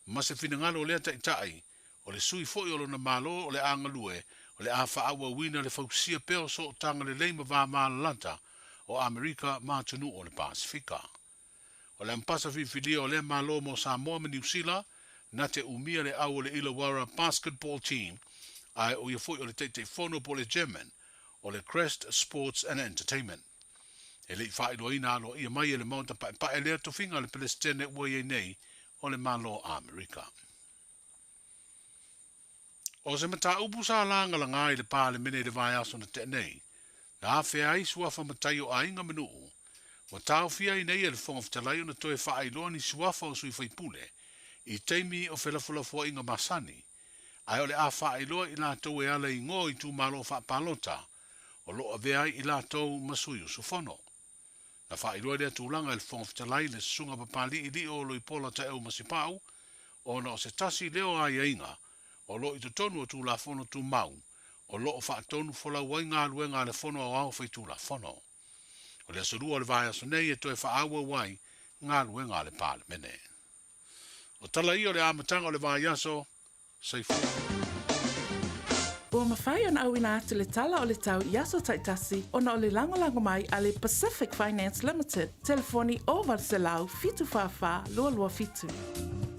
ma se finagalo o lea taitai O le sui foi o lona Malo o le a galue, o le a faaauauina le fausia pea o sootaga lelei ma va malalata o Amerika ma atunuu o le Pasefika. O le ampasa filifilia o lea Malo mo Samoa ma Niu Sila, na te umia le au o le Illawarra Basketball Team, ae o ia foi o le Taitaifono po o le Chairman o le Crest Sports and Entertainment. E le i faailoaina aloaia mai e le Maota Paepae lea tofiga a le Pelesitene ua i ai nei o le Malo Amerika. O se mataupu sa lagalaga i le Palemene i le vaiaso na tea nei, na afea ai suafa matai o aiga ma nuu, ua taofia ai nei e le Fofoga Fetalai ona toe faailoa ni suafa o sui faipule i taimi o felafolafoaiga masani, ae o le a faailoa i latou e ala i igoa o itumalo faapalota o lo o avea ai i latou ma sui usufono. Na faailoa lea tulaga e le Fofoga Fetalai le Susuga Papali'i Lio Loipola Taeu Masipau ona o se tasi lea o aiaiga o lo o i totonu o Tulafono Tumau o lo o faatonu folau ai galuega a le Fono Aoao Faitulafono. O le aso Lua o le vaiaso nei e toe faaauau ai galuega a le Palemene. O tala ia o le amataga o le vaiaso, Soifua. Ua mafai ona auina atu le tala o le tau i aso taitasi ona o le lagolago mai a le Pacific Finance Limited, telefoni 0800 744 227.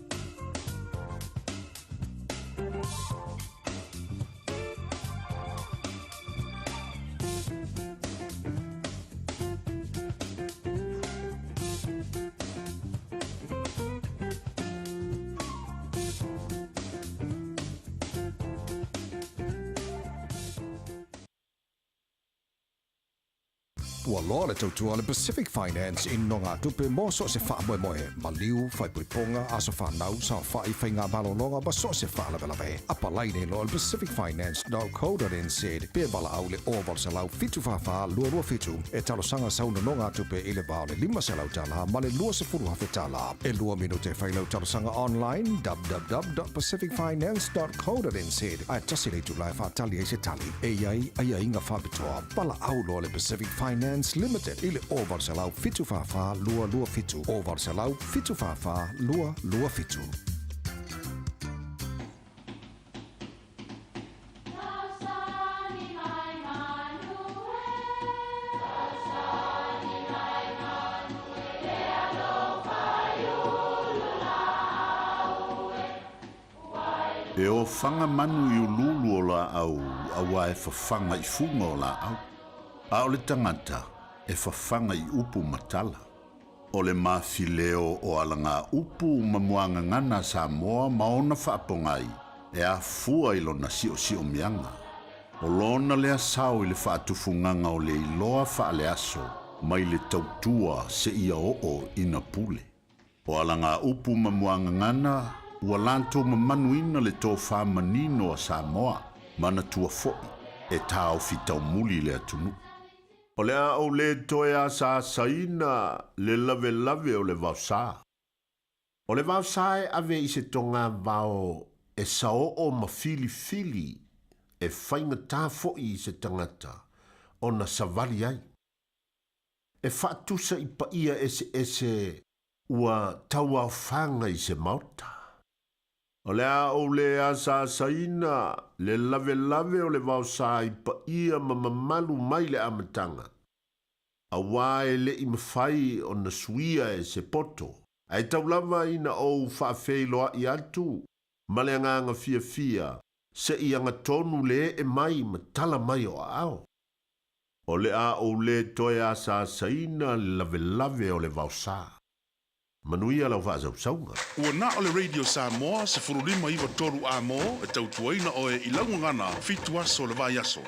Ua loa le tautua a le Pacific Finance i nogatupe mo so o se faamoemoe, maliu, faaipoipoga, aso fanau, saofai, faigamalologa ma so o se faalavelave. Apalai nei loa i le pacificfinance.co.nz pe valaau i le 0800 744 227 e talosaga sau nonogatupe i le va o le $500 ma le $20,000. E lua minute e fai lau talosaga online, www.pacificfinance.co.nz, ae tasi le itula e faatali ai se tali. E i ai aiaiga faapitoa. Valaau loa le Pacific Finance Limited i le 0800 744 227, 0800 744 227. E ofaga manu i uluulu o laau auā e fafaga i fuga o laau, a o le tagata e fafaga i upu ma tala. O le mafileo o alagaupu ma muagagana a Samoa ma ona faapogai e afua i lona siosiomiaga. O lona lea sao i le faatufugaga o le iloa faaleaso mai le tautua seia oo ina pule. O alagaupu ma muagagana ua latou mamanuina le tofa manino a Samoa, manatua foi e taofi taumuli le atunuu. O le a ou le toe asaasaina le lavelave o le vaosa. O le vaosa e ave i se togavao e saoo ma filifili e faigata foi i se tagata ona savali ai. E faatusa i paia eseese ua tauaofaga i se maota. O le a ou le asaasaina le lavelave o le vaosa i paia ma mamalu mai le amataga, auā e le i mafai ona suia e se poto, ae tau lava ina ou faafeiloai atu ma le agaga fiafia se i agatonu le ee mai ma tala mai o aao. O le a ou le toe asaasaina le lavelave o le vaosa. Manuia lau faasausauga. Ua na o le Radio Samoa 15 9 3 A mo e tautuaina oe i lau gagana fitu aso o le vaiaso.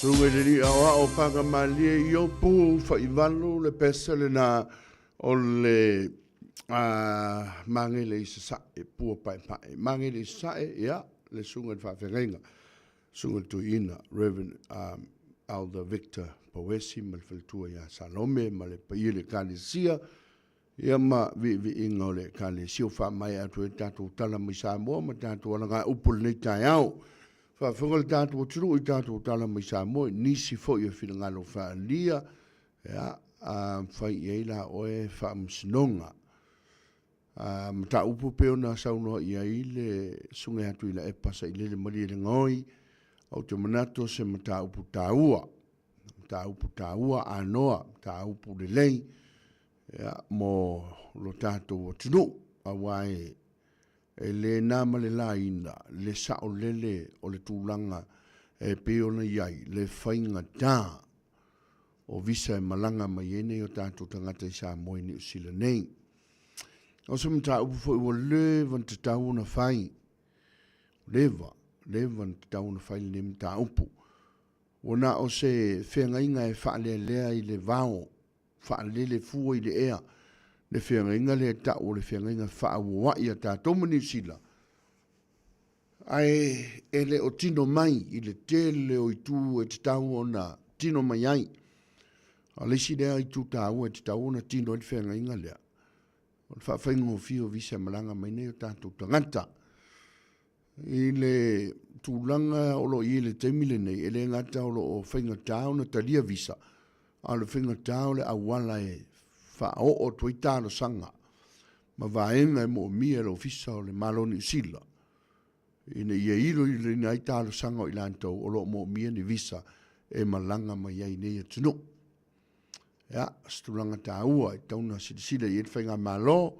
Suga i le alii aoao Pagamalie Iopu Faivalu le pese lena o le Magele i Sasae Pua Paepae Magele i Sasae ia le susuga i le faafeagaiga susuga i le Toeaina Rev Elder Victor Pouesi ma le faletua ia Salome ma le paia i le Ekalesia Ia ma viiviiga o le Ekalesia ua faamaea atu ai le tatou tala mai Samoa ma tatou alagaupu i lenei taeao. Faafofoga le tatou atunuu i tatou tala mai Samoa i nisi foi o finagalo faaalia, ia, a fai i ai la oe faamasinoga. A mataupu pei ona saunoa i ai le Susuga ia Tuilaepa Sailele Malielegaoi, ou te manatu o se mataupu taua, mataupu taua anoa, mataupu lelei, ia, mo lo tatou atunuu, aua e, e le na ma le laina le saolele o le tulaga e pei ona i ai le faigata o visa e malaga mai ai nei o tatou tagata i Samoa i Niu Sila nei. O se mataupu foi ua leva ona tatau ona fai, leva, leva ona tatau ona fai lenei mataupu. Ua na o se feagaiga e faalealea i le vao faalele fua i le ea le feagaiga lea e tau o le feagaiga fefaauoai a tatou ma Niu Sila, ae e le o tino mai i le tele o itu e tatau ona tino mai ai. A o le isi lea itu taua e tatau ona tino ai le feagaiga lea, o le faafaigofie o visa e malaga mai nei o tatou tagata. I le tulaga o lo o i ai i le taimi lenei, e le gata o lo o faigata ona talia visa, a o le faigata o le auala e faaoo atu ai talosaga ma vaega e moomia e le Ofisa o le Malo o Niu Sila ina ia iloiloina ai talosaga o i latou o lo o moomia ni visa e malaga mai ai i nei atunuu. Ia, o se tulaga taua e tatau ona silasila i ai le Faigamalo,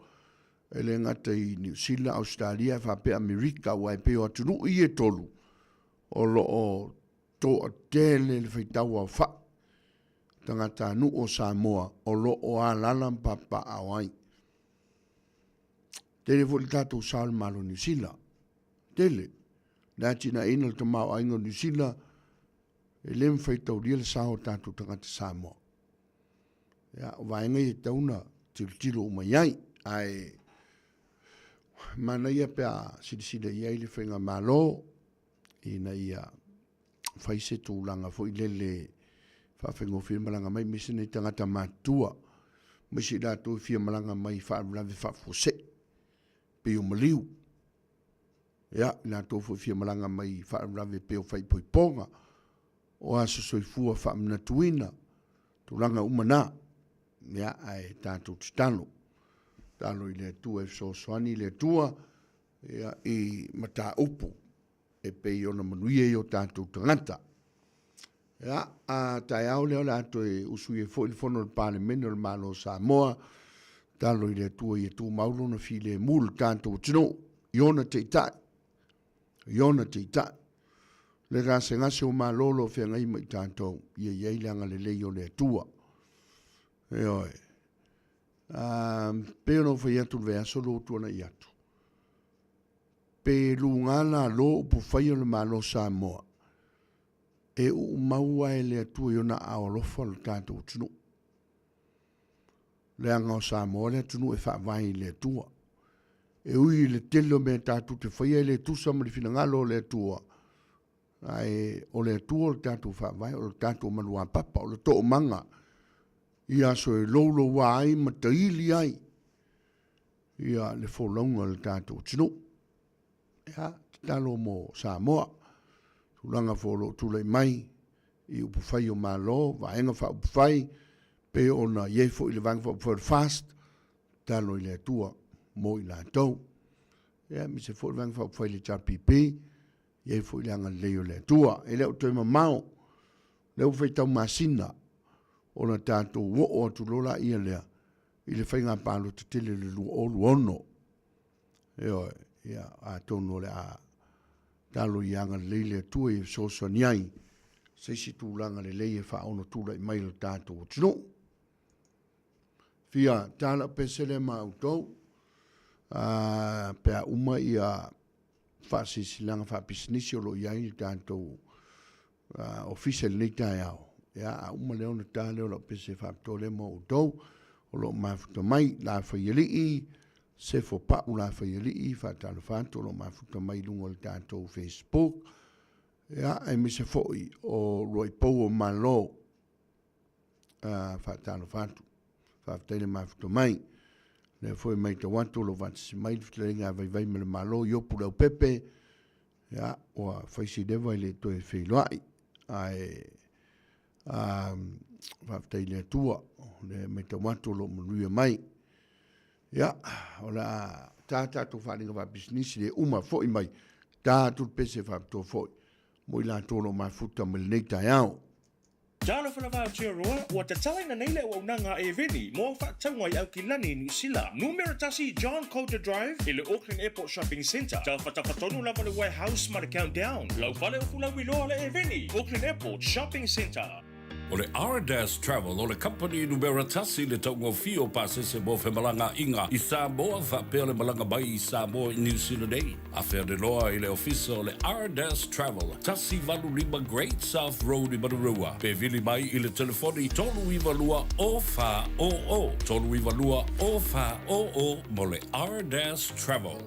e le gata i Niu Sila, Ausetalia ae faapea Amerika, aua e pei o atunuu ia e tolu o lo o toatele le faitau aofai tagatanuu o Samoa o lo o alaala ma papaaao ai. Tele foi le tatou sao i le Malo o Niu Sila. Tele. Le atinaeina o le tamaoaiga o Niu Sila, e le mafai taulia le sao o tatou tagata Samoa. Ia, o vaega ia e tatau ona tilotilo uma i ai. Ae manaia pe a silasila i ai le Faigamalo ina ia fai se tulaga foi lele faafaigofie malaga mai, aemaise nei tagata matutua, aemaise i latou e fia malaga mai i faalavelave faafuasei, pei o maliu. Ia, i latou foi e fia malaga mai i faalavelave pei o faaipoipoga, o aso soifua faamanatuina, tulaga uma na. Ia, ae tatou tatalo, tatalo i le Atua e fesoasoani le Atua ia, i mataupu e pei ona manuia ai o tatou tagata. Ia, a taeao lea o le a toe usui ai foi le fono a le Palemene o le Malo o Samoa, tatalo i le Atua ia tumau lona filemu i le tatou atunuu, i ona taitai, i ona taitai. Le gasegase o Malo o lo o feagai ma i tatou, ia i ai le agalelei o le Atua. Ioe. Pei ona ou fai atu i le vaiaso lea ua tuanai atu, pe luga lalo upufai o le Malo o Samoa, e uumau lava e le Atua i ona aao alofa lo tatou atunuu. Leaga o Samoa le atunuu e faavae i le Atua. E ui i le tele o mea tatou te faia e le tusa ma le finagalo o le Atua, ae o le Atua o le tatou faavae, o le tatou maluapapa, o le toomaga i aso e louloua ai ma taili ai ia le folauga o le tatou atunuu. Ia, tatalo mo Samoa, tulaga foi o lo o tulai mai i upufai o Malo, Vaega Faaupufai, pei ona i ai foi le Vaega Faaupufai o le FAST, tatalo i le Atua mo i latou. Ia, aemaise foi le Vaega Faaupufai o le HRPP, i ai foi le agalelei o le Atua. E le o toe mamao, lea ua faitau masina ona tatou oo atu loa laia lea i le faiga palota tele o le 2026. Ioe, ia, atonu o le a talo ia agalelei le Atua ia fesoasoani ai se isi tulaga lelei e faaono tulai mai i lo tatou atunuu. Fia tala pese lea ma outou, pe a uma ia faasilasilaga faapisinisi o lo o i ai le tatou. Ofisa i lenei taeao. Ia, a uma lea ona ta lea o lau pese faapitoa lea mo outou o lo o mafuta mai, Lafaialii, Sefo Pau Lafaialii, faatalofa atu o lo o mafuta mai i luga o le tatou Facebook. Ia, aemaise foi o Luaipou o Malo, faatalofa atu, faafetai le mafuta mai. Lea foi e matau atu o lo o faatasi mai le fetalaiga a Vaivai ma le Malo, Iopu Leaupepe, ia, ua fai si leva e le toe feiloai, ae faafetai i le Atua, lea e matau atu o lo o manuia mai. Ia, o le a ta tatou faaaliga faapisinisi le uma foi mai, ta atu le pese faapitoa foi mo i latou o lo o mafuta mai lenei taeao. Talofa lava Aotearoa, ua tatalaina nei le auaunaga a Eveni mo au faatauga i Aukilani i Niu Sila. Numera 1 John Coulter Drive i le Auckland Airport Shopping Centre. Tafatafa tonu lava le Warehouse ma le Countdown. Lau fale o Fulauiloa le Eveni, Auckland Airport Shopping Centre. O le Ardas Travel o le kamupani numera tasi i le taugofie o pasese mo femalagaaiga i Samoa faapea le malaga mai i Samoa i Niu Sila nei. Afea loa i le ofisa o le Ardas Travel, 185 Great South Road i Manurewa, pe vili mai i le telefoni 392 0400, 392 0400 mo le Ardas Travel.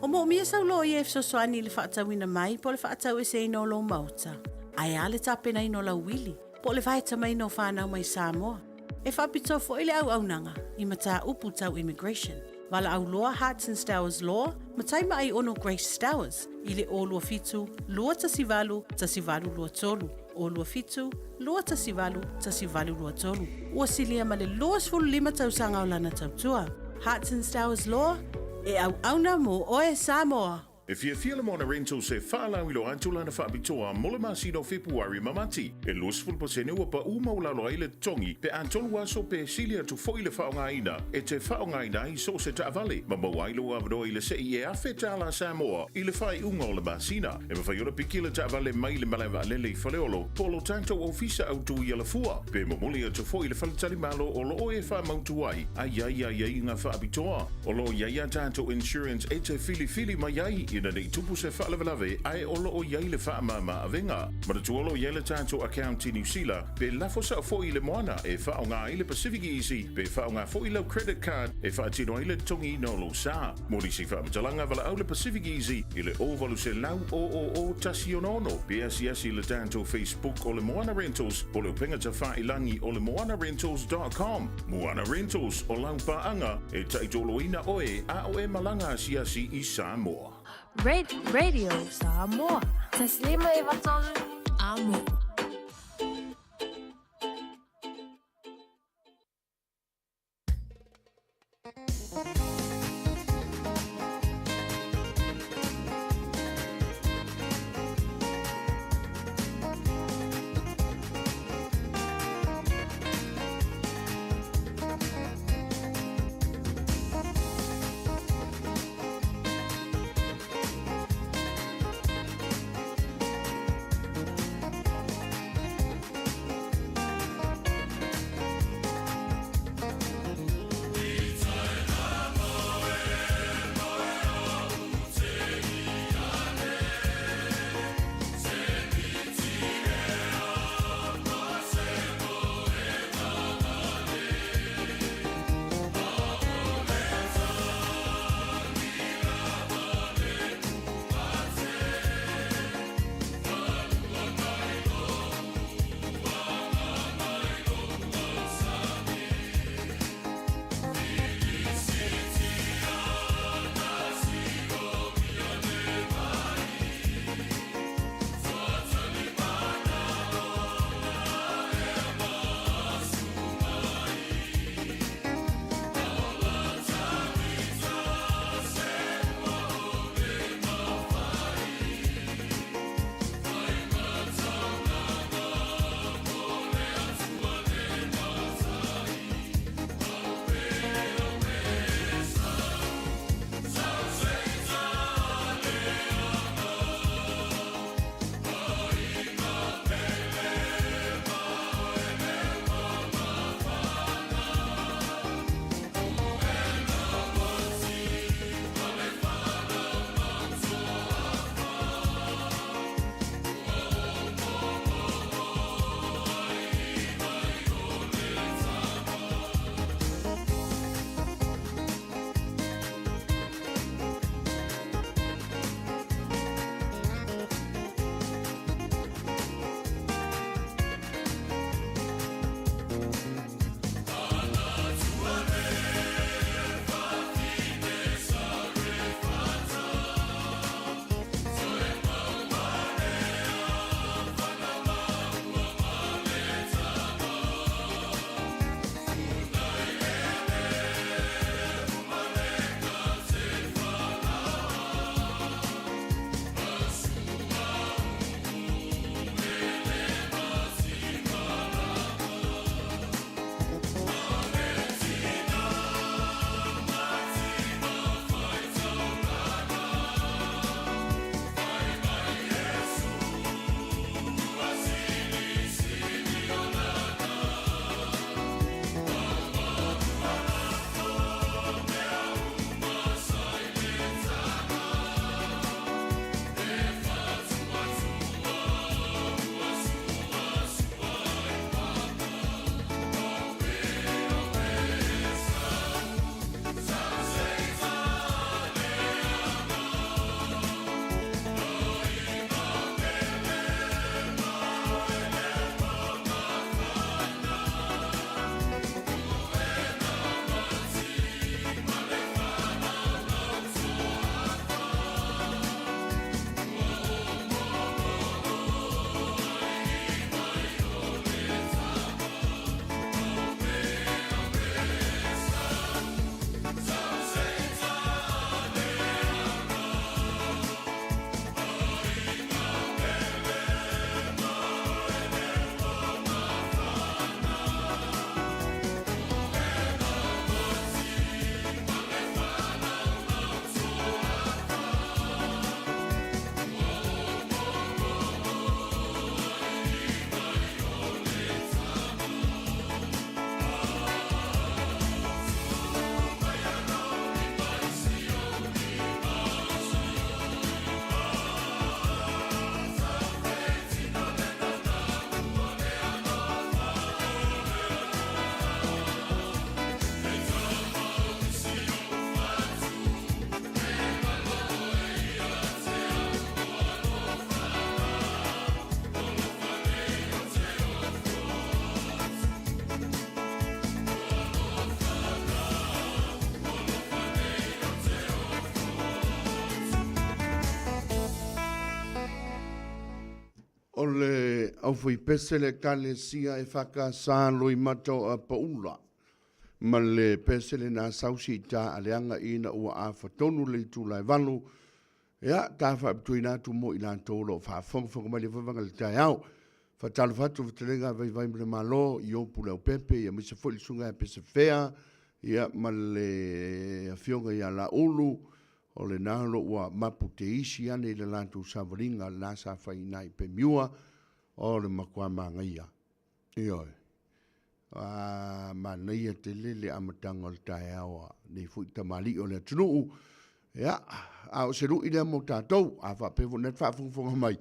O moomia sau loia e fesoasoani i le faatauina mai po o le faataueseina o lou maota. Ae a le tapenaina o lau uili po o le vaetamaina o fanau mai Samoa? E faapitoa foi le auaunaga i mataupu tau immigration. Valaau loa Hearts and Stowers Law, Matai Maai Ono Grace Stowers i le 027 218 1823, 027 218 1823. Ua silia ma le 25 tausaga o lana tautua. Hearts and Stowers Law, e auauna mo oe Samoa. E fiafia le Moana Rentals e faalauiloa atu lana faapitoa mo le masina o Fepuari ma Mati. E 20% ua paʻu maualalo ai le totogi pe a tolu aso pe sili atu foi le faaaogaina e te faaaogaina ai so o se taavale ma maua ai lou avanoa i le seʻi e $1,000 Samoa i le faaiuga o le masina. E mafai ona piki le taavale mai le malae vaalele i Faleolo po o lo tatou ofisa autu i Alafua pe momoli atu foi i le faletalimalo o lo o e faamautu ai a i ai aiaiga faapitoa. O lo o i ai a tatou insurance e te filifili mai ai ina ne i tupu se faalavelave ae o lo o i ai le faamama avega. Manatua o lo o i ai le tatou account i Niu Sila pe lafo sao foi i le moana e faaaoga ai le Pacific Easy pe faaaoga foi lau credit card e faatino ai le totogiina o lou sa. Mo nisi faamatalaga valaau le Pacific Easy i le 0800 000 166 pe asiasi i le tatou Facebook o le Moana Rentals po o le upega tafailangi o le moanarentals.com. Moana Rentals, o lau paaga e taitoloina oe a o e malaga asiasi i Samoa. Radio Samoa. Taslima e vatolu amo. O le aufaipese le Ekalesia EFKS Loimata o Apaula ma le pese lena sau siita a leaga ina ua afa tonu le itula e valu. Ia, ta faapitoina atu mo i latou o lo o faafogafoga mai le vavaga le taeao. Faatalofa atu fetalaiga a Vaivai ma le Malo i Iopu Leaupepe, ia aemaise foi le susuga ia Pesefea, ia ma le afioga ia Laulu, O lena o lo ua mapu te isi ane i le latou savaliga la sa fai i ina i Pemiua, o le matua manaia. Ioe. A manaia tele le amataga o le taeao a nei foi tamalii o le atunuu. Ia, a o se lu'i lea mo tatou, a faapea foi o lena e te faafogafoga mai,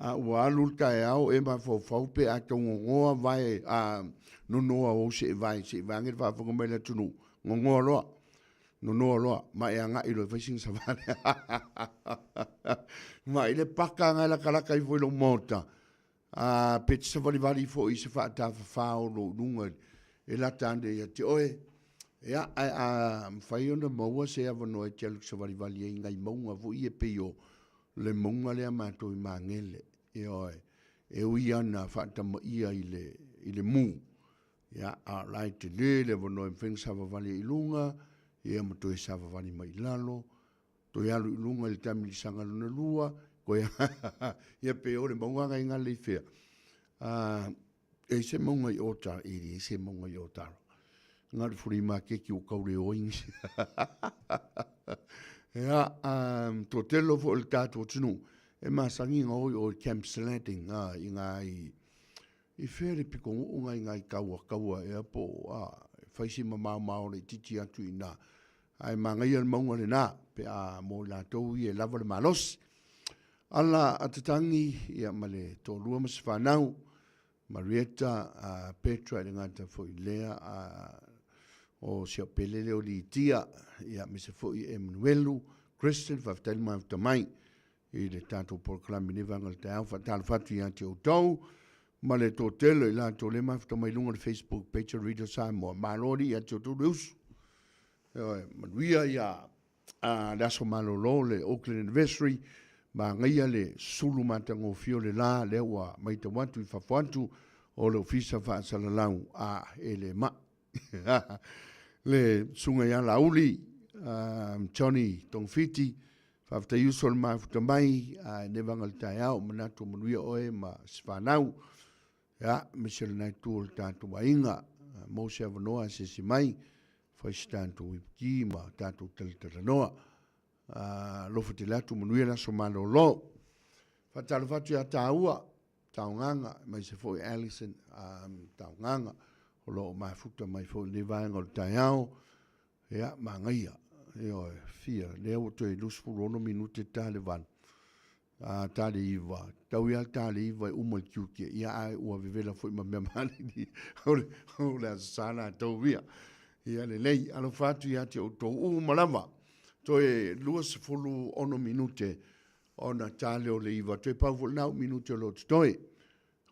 a ua alu le taeao e mafaufau pe a tau gogoa vae, a nonoa ou seevae, seevae ane le faafofoga mai a le atunuu, gogoa loa. Nonoa loa, ma e agai loa e fai sina savali. Ma i le paka na e latalata ifo i lou maota, a pe te savalivali foi i se faatafafā o lou luga e lata ane ia te oe, ia, ae a mafai ona maua se avanoa e te alu savalivali ai i nai mauga foi ia e pei o le mauga lea a matou i Magele, ioe, e ui lava ina faatamaia i le mu, Ia, a o la e tele le avanoa e mafai ona savavali ai i luga, ia ma toe savavali mai i lalo, toe alu i luga i le taamilisaga lona lua, toe ia pe o le mauga na i Galeifea. E i ai se mauga i Otara? E leai se mauga i Otara. Na o le flea maketi ua tau le o ai nisi. Ia, toatele foi o le tatou atunuu e masani ona o i o i Camps Landing, i ina i I fea le pitonuu na i na i Tauataua ea po o a, e fai si mamaomao laititi atu i ina, ae manaia le mauga lena pe a mo i latou ia e lava le malosi. Ala a Tatagi ia ma le toalua ma se fanau, Marietta, a Petra e le gata foi i lea, a o si au pele lea o Litia, ia aemaise foi Emanuelu, Kristen, faafetai le mafuta mai. I le tatou polokalame i lenei vaega o le taeao. Faatalofa atu ia te outou ma le toatele o i latou lea mafuta mai luga o le Facebook page o Radio Samoa. Malo alii ia te outou le usu. Ioe, manuia ia a, le aso malolo le Auckland Anniversary, manaia le sulu matagofie o le la lea ua matau atu i fafo atu o le Ofisa Faasalalau a e le mai. Le susuga ia Laauli, Johnny Togafiti, faafetai uso le mafuta mai a lenei vaega o le taeao, manatu manuia oe ma se fanau. Ia, aemaise o lena itu o le tatou aiga, maua se avanoa asiasi mai, fai se tatou ipuki ma tatou talatalanoa. Alofa tele atu, manuia le aso malolo. Faatalofa atu ia tāua, Taogaga, aemaise foi Alison Taogaga, o lo o mafuta mai foi i lenei vaega o le taeao. Ia, manaia. Ioe, fia, lea ua toe 26 minute ta le 8, a, ta le 9, tau ia ta le 9 e uma le tiute, ia ae ua vevela foi ma mea malili o le, o le Aso Sa latou ia. Ia lelei, alofa atu ia te outou uma lava. Toe 26 minute Ona ta lea o le iva, toe pau foi lena au minute o lo o totoe.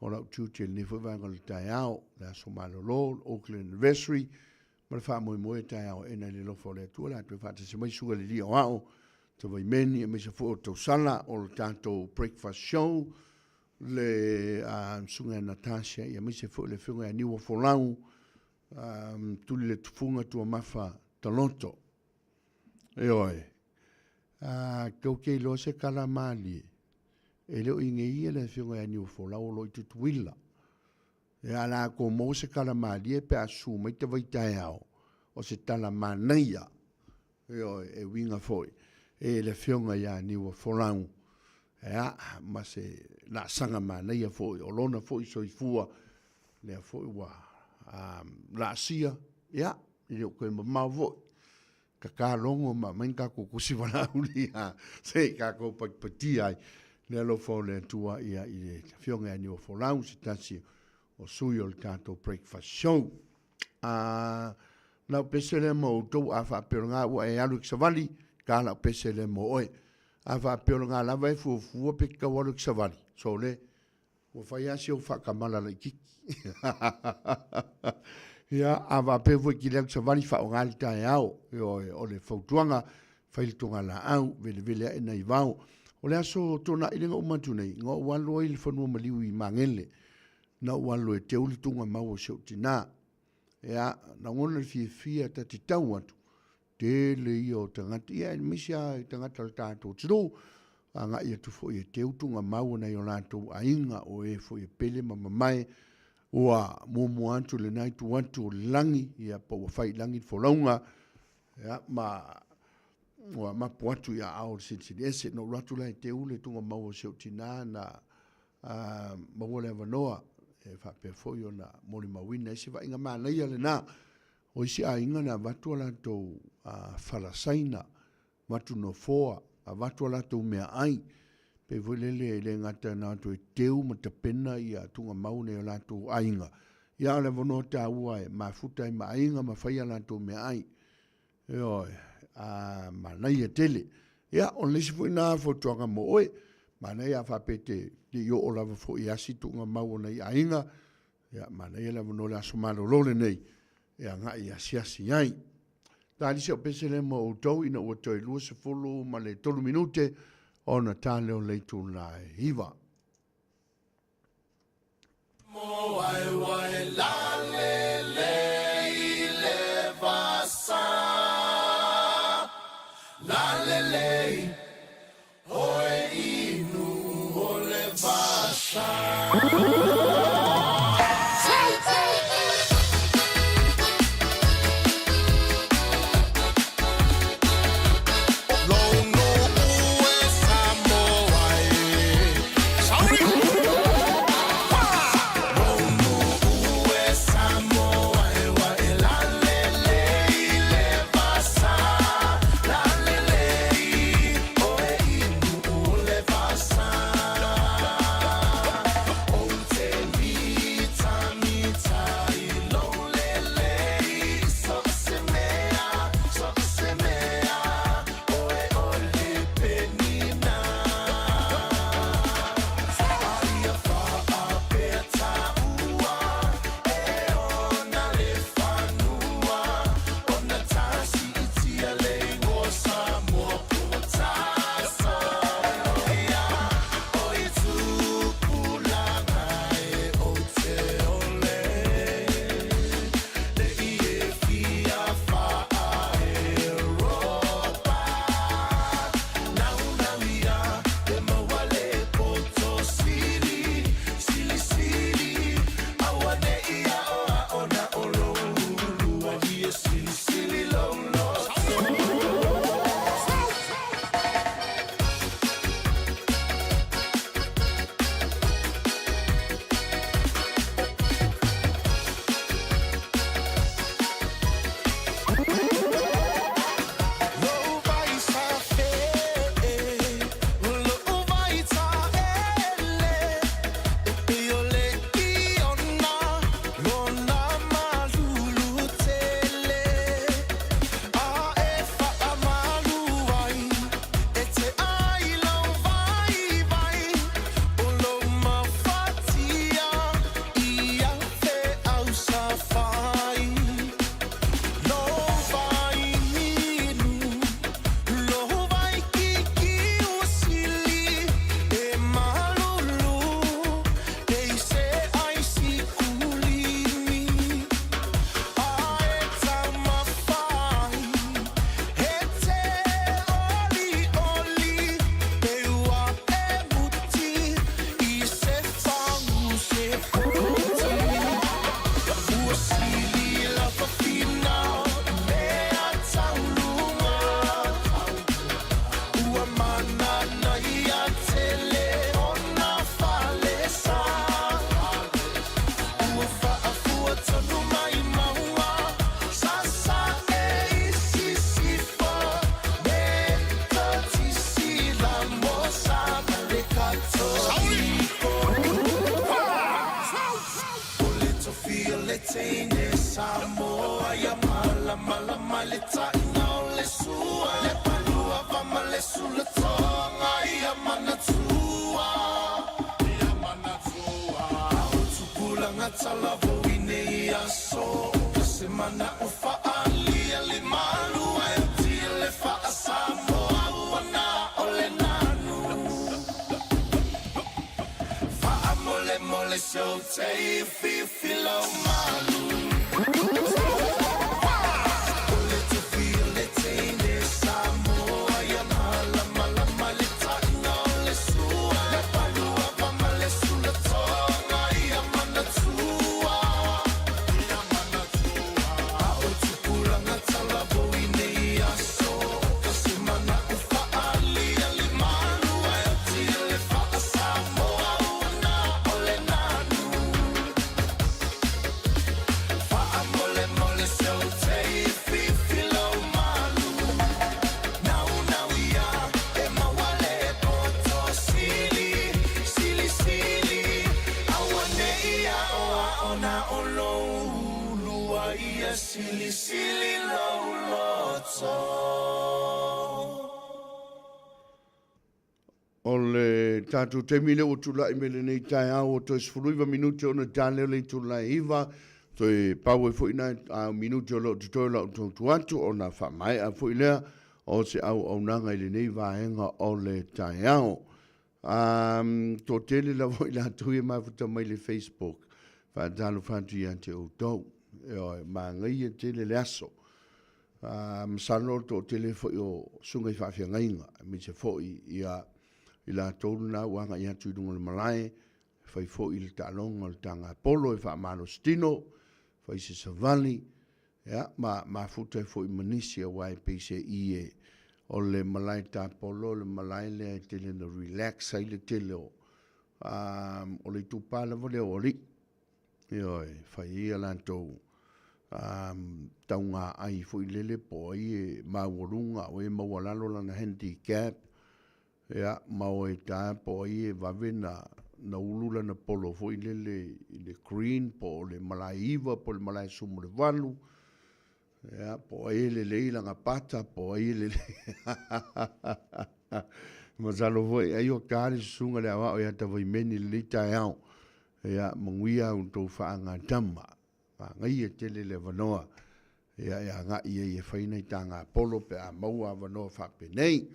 O lau tiute i lenei foi vaega o le taeao, le aso malolo, le Auckland Anniversary, ma le faamoemoe taeao aena i le alofa o le Atua, o le a toe faatasi mai Susuga i le Alii Aoao, Tavaimeni, aemaise foi o Tausala, o le tatou breakfast show, le Susuga ia Natasha, aemaise foi le Afioga ia Niua Folau, Tuli le Tufuga Tuamafa Taloto. Ioe. A, tou te iloa se tala malie, e le o i inei ia le afioga ia Niufolau o lo o i Tutuila. Ia, a la tou maua se tala malie pe a susu mai tavai taeao, o se tala manaia, ioe, e uiga foi e le afioga ia Niuafolau, ia, ma se laasaga manaia foi o lona foi soifua, lea foi ua laasia, ia, e le o toe mamao foi. Tata logo ma aumai ni tatou tusi valauli se i tatou patipatia ai le alofa o le Atua ia i le Afioga ia Niuafolau, se tasi o sui o le tatou breakfast show. A lau pese lea mo outou, a faapea o lena ua e alu i le savali, ta lau pese lea mo oe. A faapea o lena lava e fuafua pe te tau alu i le savali, sole, Ua fai lava si ou faatamala laitiiti. Ia, a faapea foi e te le alu savali, faaaoga le taeao. Ioe, o le fautuaga, fai le togalaau, velevele ae nai vao. O le aso Tonaʻi lea na uma atu nei, na ou alu ai i le fanua maliu i Magele, na ou alu e teu le tugamau o si ou tinā. Ia, lagona le fiafia ta te tau atu, tele ia o tagata, ia aemaise lava i tagata o le tatou atunuu, agai atu foi e teu tugamau a nai o latou aiga, o e foi e pele ma mamae, ua muamua atu i lena itu atu o le lagi, ia po ua fai i lagi le folauga, ia, ma ua mapu atu i aao o le Silisili Ese. Na ou alu atu la e teu le tugamau o si ou tinā na maua le avanoa e faapea foi ona molimauina ai se vaaiga manaia lena. O isi aiga na avatu a latou fala saina, avatu nofoa, avatu a latou meaai, pei foi lele e le gata na o atu e teu ma tapena ia tugamau nai o latou aiga, ia a o le avanoa taua e mafuta ai ma aiga ma fai a latou meaai. Ioe, a manaia tele. Ia, o le isi foi lena fautuaga mo oe, manaia a faapea e te le i oo lava foi i asi tuugamau o nai aiga, ia, manaia le avanoa o le aso malolo lenei e agai e asiasi ai. Tali si au pese lea mo outou ina ua toe 23 minute ona ta lea o le itula e 9. mole se o te fifi lo malu. Silisili lou loto. O le tatou taimi lea ua tulai mai lenei taeao ua toe 19 minute ona ta lea o le itula e 9, toe pau ai foi nai minute o lo o totoe o lau tautua atu ona faamaea foi lea o se auaunaga i lenei vaega o le taeao. Toatele lava i latou ia mafuta mai le Facebook, faatalofa atu ia te outou. Ioe, manaia tele le aso. Masalo o le toatele foi o susuga i faafeagaiga, aemaise foi ia i latou lena ua agai atu i luga o le malae, e fai foi le taaloga o le tagapolo e faamalositino, fai se savali, ia, ma mafuta ai foi ma nisi aua e pei se i e o le malae tapolo o le malae lea e tele na relax ai le tele o, o le itupa lava lea o alii. Ioe, fai ai a latou tauga ai foi lele po o ai e maualuga, o ai e maualalo lana handicap, ia, ma o ai ta po o ai e vave na na ulu lana polo foi lele i le green po o le malae 9 po o le malae 18, ia, po o ai e lelei lana pata, po o ai e lelei. Masalo foi ai o ta le susuga le aoao ia Tavaimeni i lenei taeao. Ia, manuia a outou faagatama. Manaia tele le avanoa ia e agai ai e fai nai tagapolo pe a maua avanoa faapenei.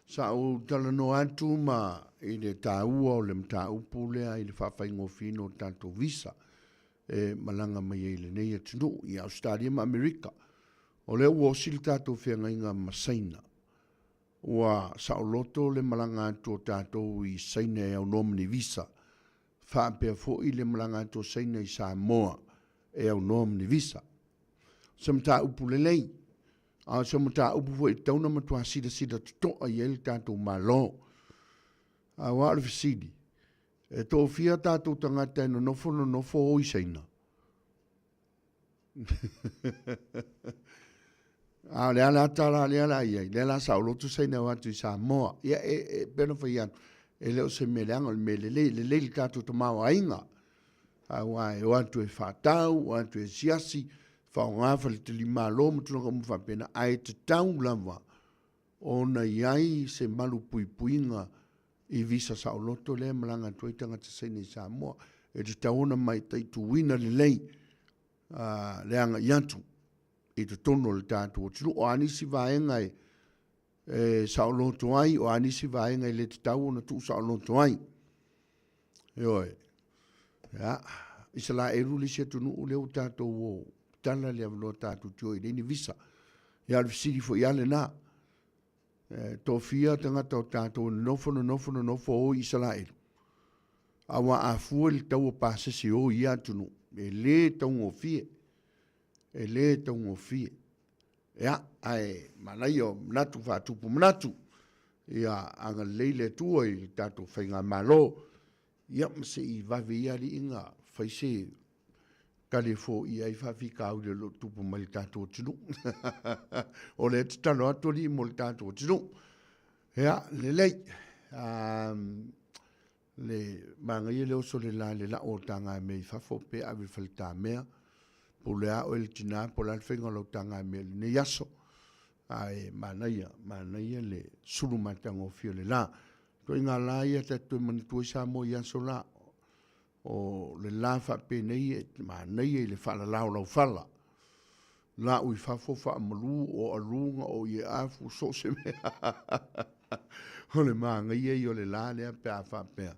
Sa ou talanoa atu ma i le taua o le mataupu lea i le faafaigofieina o tatou visa e malaga mai ai i lenei atunuu i Ausetalia ma Amerika. O lea ua osi le tatou feagaiga ma Saina. Ua saoloto le malaga atu o tatou i Saina e aunoa ma ni visa, faapea foi le malaga atu o Saina i Samoa e aunoa ma ni visa. O se mataupu lelei, a o se mataupu foi e tatau ona matua silasila totoa i ai le tatou Malo. Aua o le fesili, e toafia tatou tagata e nonofo nonofo o i Saina? A o le a le ata la lea la i ai, lea la saoloto Saina o atu i Samoa. Ia e, e pei ona fai atu, e le o se mea leaga, o le mea lelei, e lelei le tatou tamaoaiga. Aua e o atu e faatau, o atu e asiasi, faaaoga faletalimalo ma tulaga uma faapena, ae tatau lava ona i ai se malu puipuiga i visa saoloto lea e malaga atu ai tagata Saina i Samoa. E tatau ona mataituina lelei le agai atu i totonu o le tatou atunuu. O a nisi vaega e, e saoloto ai, o a nisi vaega e le tatau ona tuusaoloto ai. Ioe. Ia, Isalaelu le isi atunuu lea ua tatou o tala le avanoa tatou te o i leai ni visa. Ia, o le fesili foi lava lena. E toafia tagata o tatou e nonofo, nonofo, nonofo o i Isalaelu. Aua a fua i le tau o pasese o i ia atunuu, e le taugofie. E le taugofie. Ia, ae manaia o manatu faatupu manatu. Ia agalelei le Atua i le tatou faigamalo. Ia, ma se i vave ia aliiga fai se tali e foia ai faafitauli o lo o tupu mai i le tatou atunuu. O lea e tatalo atu alii mo le tatou atunuu. Ia, lelei. Um, Le manaia le oso le la i le la'o o tagamea i fafo pe ave i le faletamea. Pule a oe le tina po o le a le faiga o lau tagamea i lenei aso. Ae manaia, manaia le sulu matagofie o le la. Ituaiga la ia ta te toe manatua ai Samoa i aso la. O le la faapenei e manaia i le faalala o lau fala. La'u i fafo faamalu o aluga o ieafu so o se mea. O le manaia ia o le la lea pe a faapea.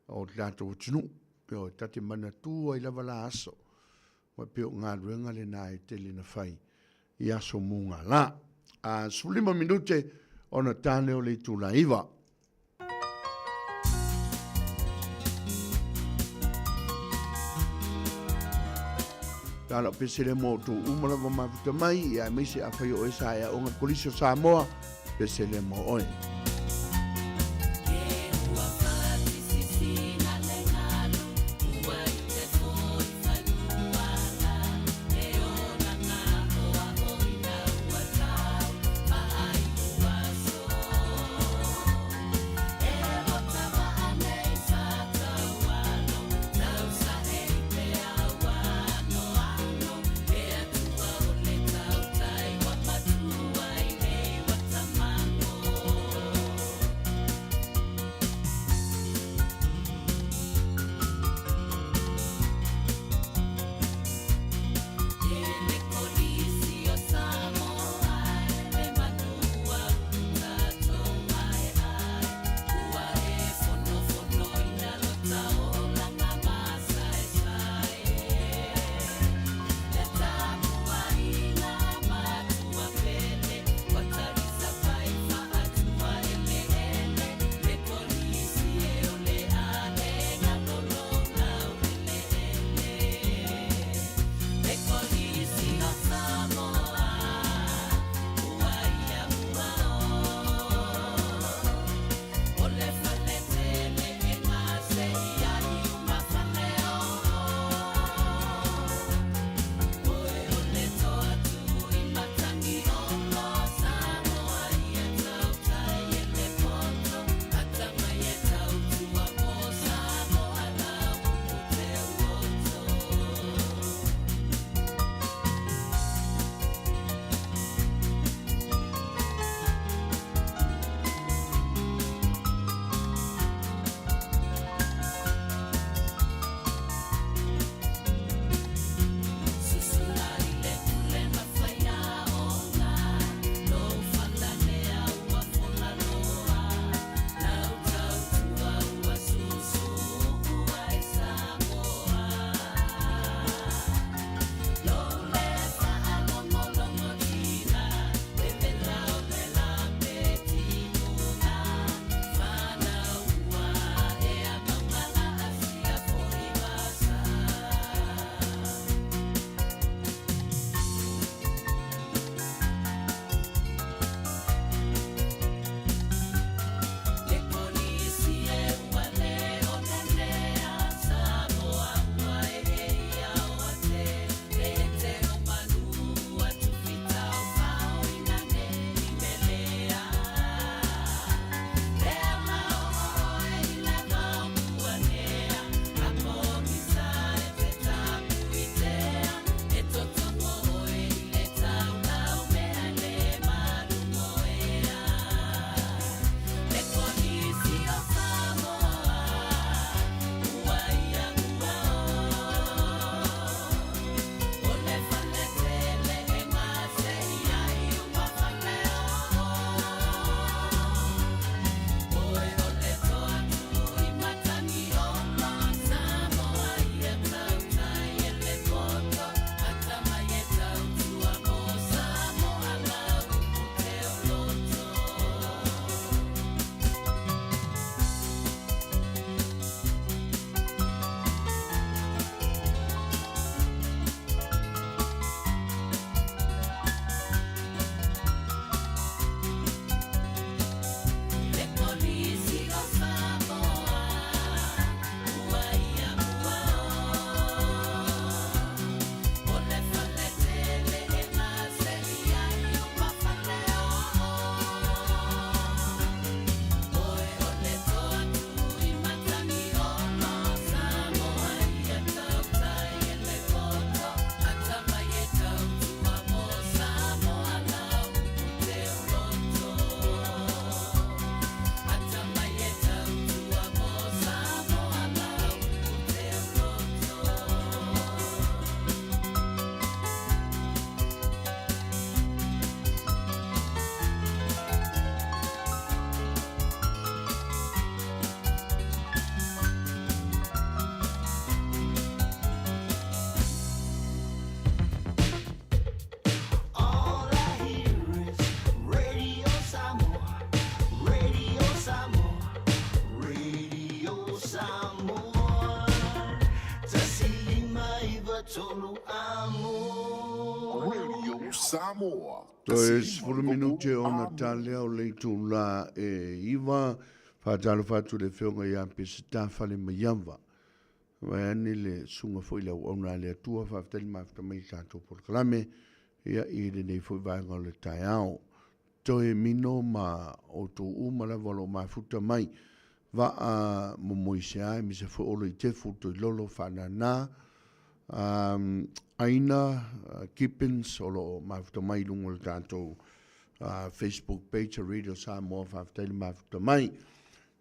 o le tatou atunuu. Ioe, ta te manatua ai lava la aso, aua e pei o galuega lena e tele na fai i aso mugala. A 15 minute ona ta lea o le itula 9. Tala o pese lea mo outou uma lava mafuta mai, ia aemaise afai o oe sa e aoga i le Kolisi o Samoa, pese lea mo oe. Radio Samoa. Toe 10 minute ona talea o le itulā e 9, faatalofa atu i le Afioga ia Peseta Falemaiava. Vaeane le susuga foi i le auauna a le Atua, faafetai le mafuta mai i le tatou polokalame, ia i lenei foi vaega o le taeao. Toe mino ma outou uma lava o lo o mafuta mai vaa momoisea aemaise foi Olo i Tefu, Toilolo, Faanana, um, Aina Gibbons o lo o mafuta mai i luga o le tatou Facebook page a Radio Samoa, faafetai le mafuta mai.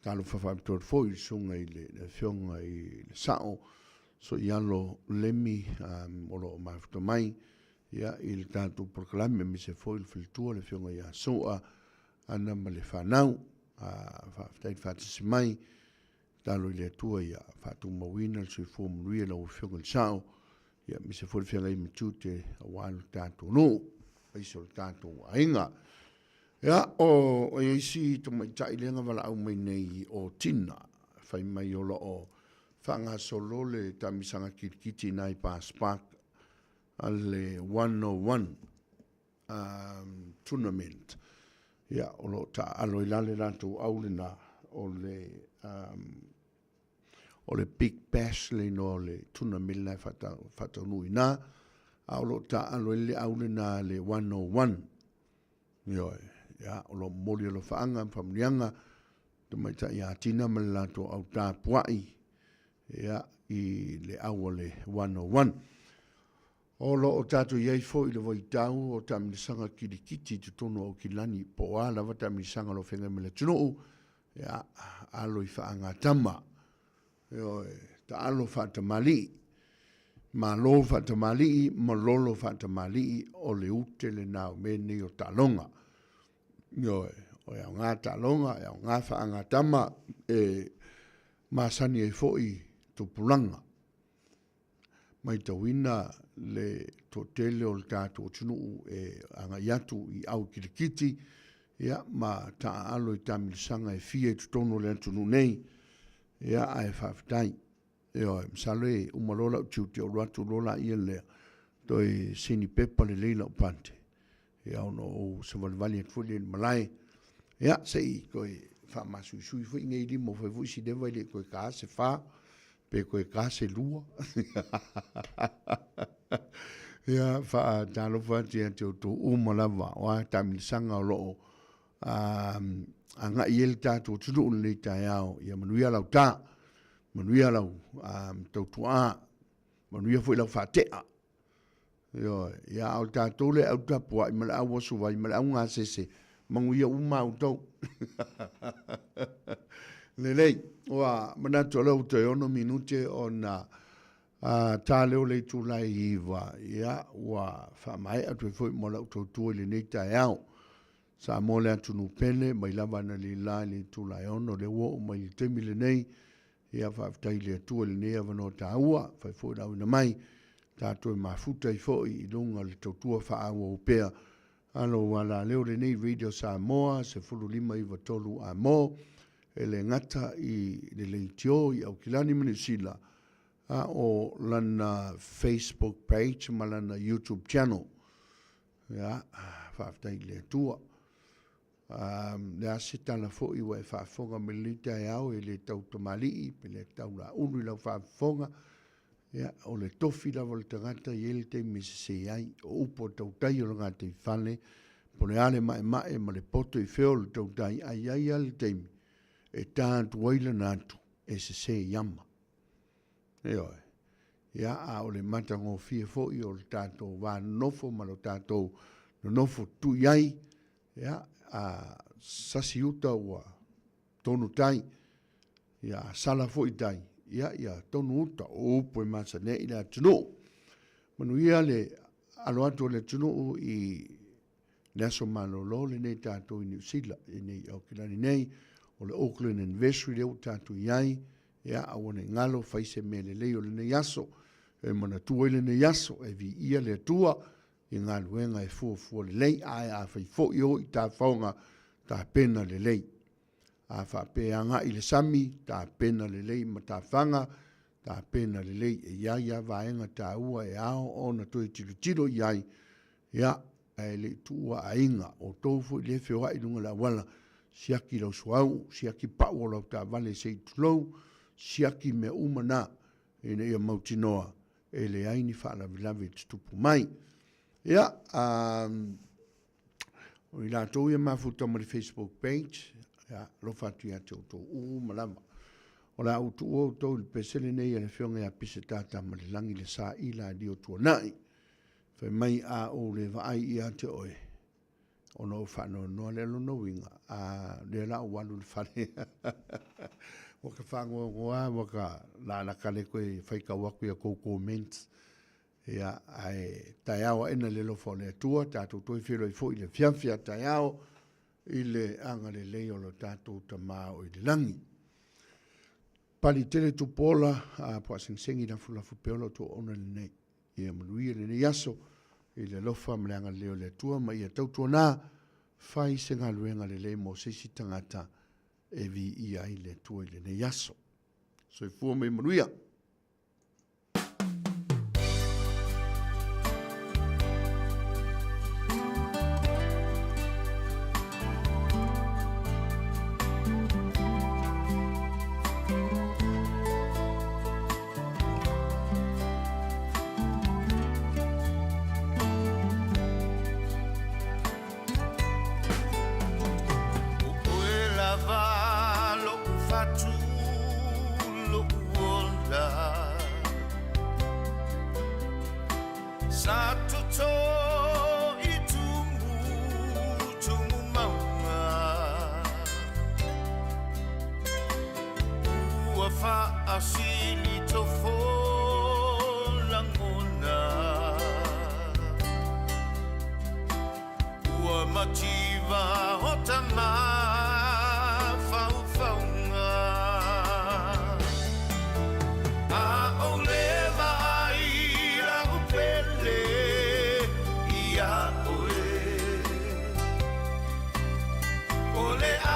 Talofa faapitoa atu foi i le susuga i le Afioga i le Sao Soialo Lemi um, o lo o mafuta mai ia, i le tatou polokalame aemaise foi le faletua le Afioga ia Soa Ana ma le fanau. Faafetai le faatasi mai. Tatalo i le Atua ia faatumauina le soifua manuia i lau Afioga i le Sao, ia aemaise foi le feagai ma tiute aua lo tatou nuu, aemaise o le tatou aiga. Ia, o i ai si tamaitai lea na valaau mai nei o Tina, fai mai o lo o faagasolo le taamisaga kilikiti i nai Bass Park a le 101 um, tournament. Ia, o lo o taaalo i lale latou au lena o le um, o le Big Bash le inoa o le tournament lena e faataunuu i ina, a o lo o taaalo ai le au lena le 101. Ioe, ia, o lo o momoli alofaaga ma faamanuiaga tamaitai ia Tina ma le latou au tapuai, ia, i le au a le 101. O lo o tatou i ai foi i le vaitau o taamilosaga kilikiti i totonu o Aukilani, po o a lava taamilosaga o lo o feagai ma le atunuu, ia, alo i faagatama, ioe, taalo faatamalii, malo faatamalii, malolo faatamalii, o le ute lena o mea nei o taaloga. Ioe, o e aoga taaloga, e aoga faagatama, e masani ai foi tupulaga. Matauina le toatele o le tatou atunuu e agai atu i au kilikiti ia ma taaalo i taamilosaga e fia i totonu o le atunuu nei. Ia ae faafetai. Ioe, masalo e uma loa lau tiute ou alu atu loa laia lea toe saini pepa lelei lau pante. Ia ona ou savalivali atu foi lea i le malae, ia se i toe faamasuisui foi nei lima, ua fai foi si leva e le i toe ta se fa, pe toe ta se lua. Ia, faatalofa atu ia te outou uma lava, o a taamilosaga o lo o agai i ai le tatou atunuu i lenei taeao. Ia manuia lau ta, manuia lau tautuaa, manuia foi lau faatea. Ioe, ia a o tatou le au tapuai ma le au aso vai ma le au gasese, manuia uma outou. Lelei, ua manatu o lea ua toe 6 minute ona ta lea o le itula e 9, ia ua faamaea atu ai foi mo lau tautua i lenei taeao. Samoa le atunuu pele, mai lava analeila i le itula e 6, lea ua oo mai i le taimi lenei, Ia faafetai i le Atua i lenei avanoa taua, fai foi le auina mai, tatou e mafuta ai foi i luga o le tautua faaauau pea a lou alaleo lenei Radio Samoa 1593 Amo, e le gata i le leitio i Aukilani ma Niu Sila, a o lana Facebook page ma lana YouTube channel. Ia, faafetai i le Atua. Ā, le a se tala foi ua e faafofoga mai lenei taeao, e le tau tamalii pe le tau laulu i lau faafofoga, ia, o le tofi lava o le tagata e i ai le taimi e sese ai. O upu a tautai o le gataifale, po o le a le maemae ma le poto i fea o le tautai, ae i ai lava le taimi e ta atu ai lana atu e sese i ama. Ioe. Ia, a o le matagofie foi o le tatou va nonofo ma lo tatou nonofo tutui ai, ia, a sasi uta ua tonu tai, ia, a sala foi tai, ia, ia tonu uta, o upu e masani ai le atunuu. Manuia le alo atu o le atunuu i le aso malolo lenei tatou i Niu Sila, i nei Aokelani nei, o le Auckland Anniversary lea ua tatou i ai, ia, aua ne i galo, fai se mea lelei o lenei aso, e manatua ai lenei aso, e viia le Atua i galuega e fuafua lelei, ae a fai foi o i tafaoga, tapena lelei. A faapea e agai i le sami, tapena lelei matafaga, tapena lelei. E i ai lava vaega taua e ao ona toe tilotilo i ai, ia, ae le i tuua aiga. O outou foi lea e feoai i luga o le auala, siaki lau suauu, siaki pau o lau taavale se i tulou, siaki mea uma na, ina ia mautinoa e leai ni faalavelave e tutupu mai. Ia, um, o i latou ia mafuta ma le Facebook page, ia, alofa atu ia te outou uma lava. O le a ou tuua outou i le pese lenei a le Afioga ia Pise Tata ma le Lagi le Sa i la Lio Tuanai. Fai mai a ou le vaai ia te oe, ona ou faanoanoa lea lona uiga, a lea la ou alu i le fale. Ua ka faanoanoa, ua ka lalaka le koe faitau atu ia tou comments. Ia, ae taeao aena le alofa o le Atua, tatou toe feiloai foi i le afiafi a taeao i le agalelei o lo tatou Tama o i le lagi. Pali tele tupola, a puaasegisegi lafulafu pea o lo tuaona lenei. Ia manuia lenei aso i le alofa ma le agalelei o le Atua ma ia tautuana fai se galuega lelei mo se isi tagata e viia ai le Atua i lenei aso. Soifua ma ia manuia. Sa toto i tumu, tumu maunga Ua faasili tofo lagona Ua mativa o tama faufauga A ou le vaai lau pele ia oe O le a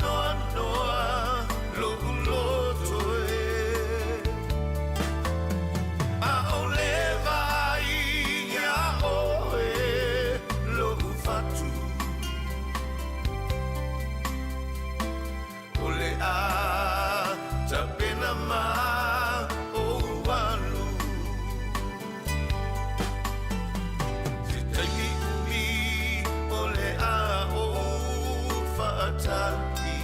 faanoanoa lo'u loto e A ou le vaai iā oe lo'u fatu O le a tapena ma ou alu Se taimi umi o le a ou faatali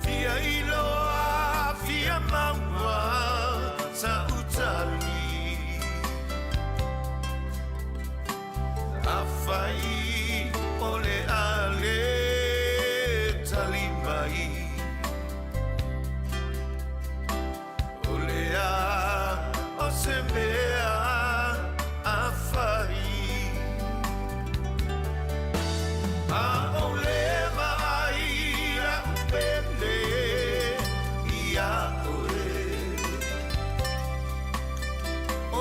Fia iloa, fia maua sa utali Afai o le a le tali mai O le a o se mea a fai A ou le vaai a'u pele iā ʻoe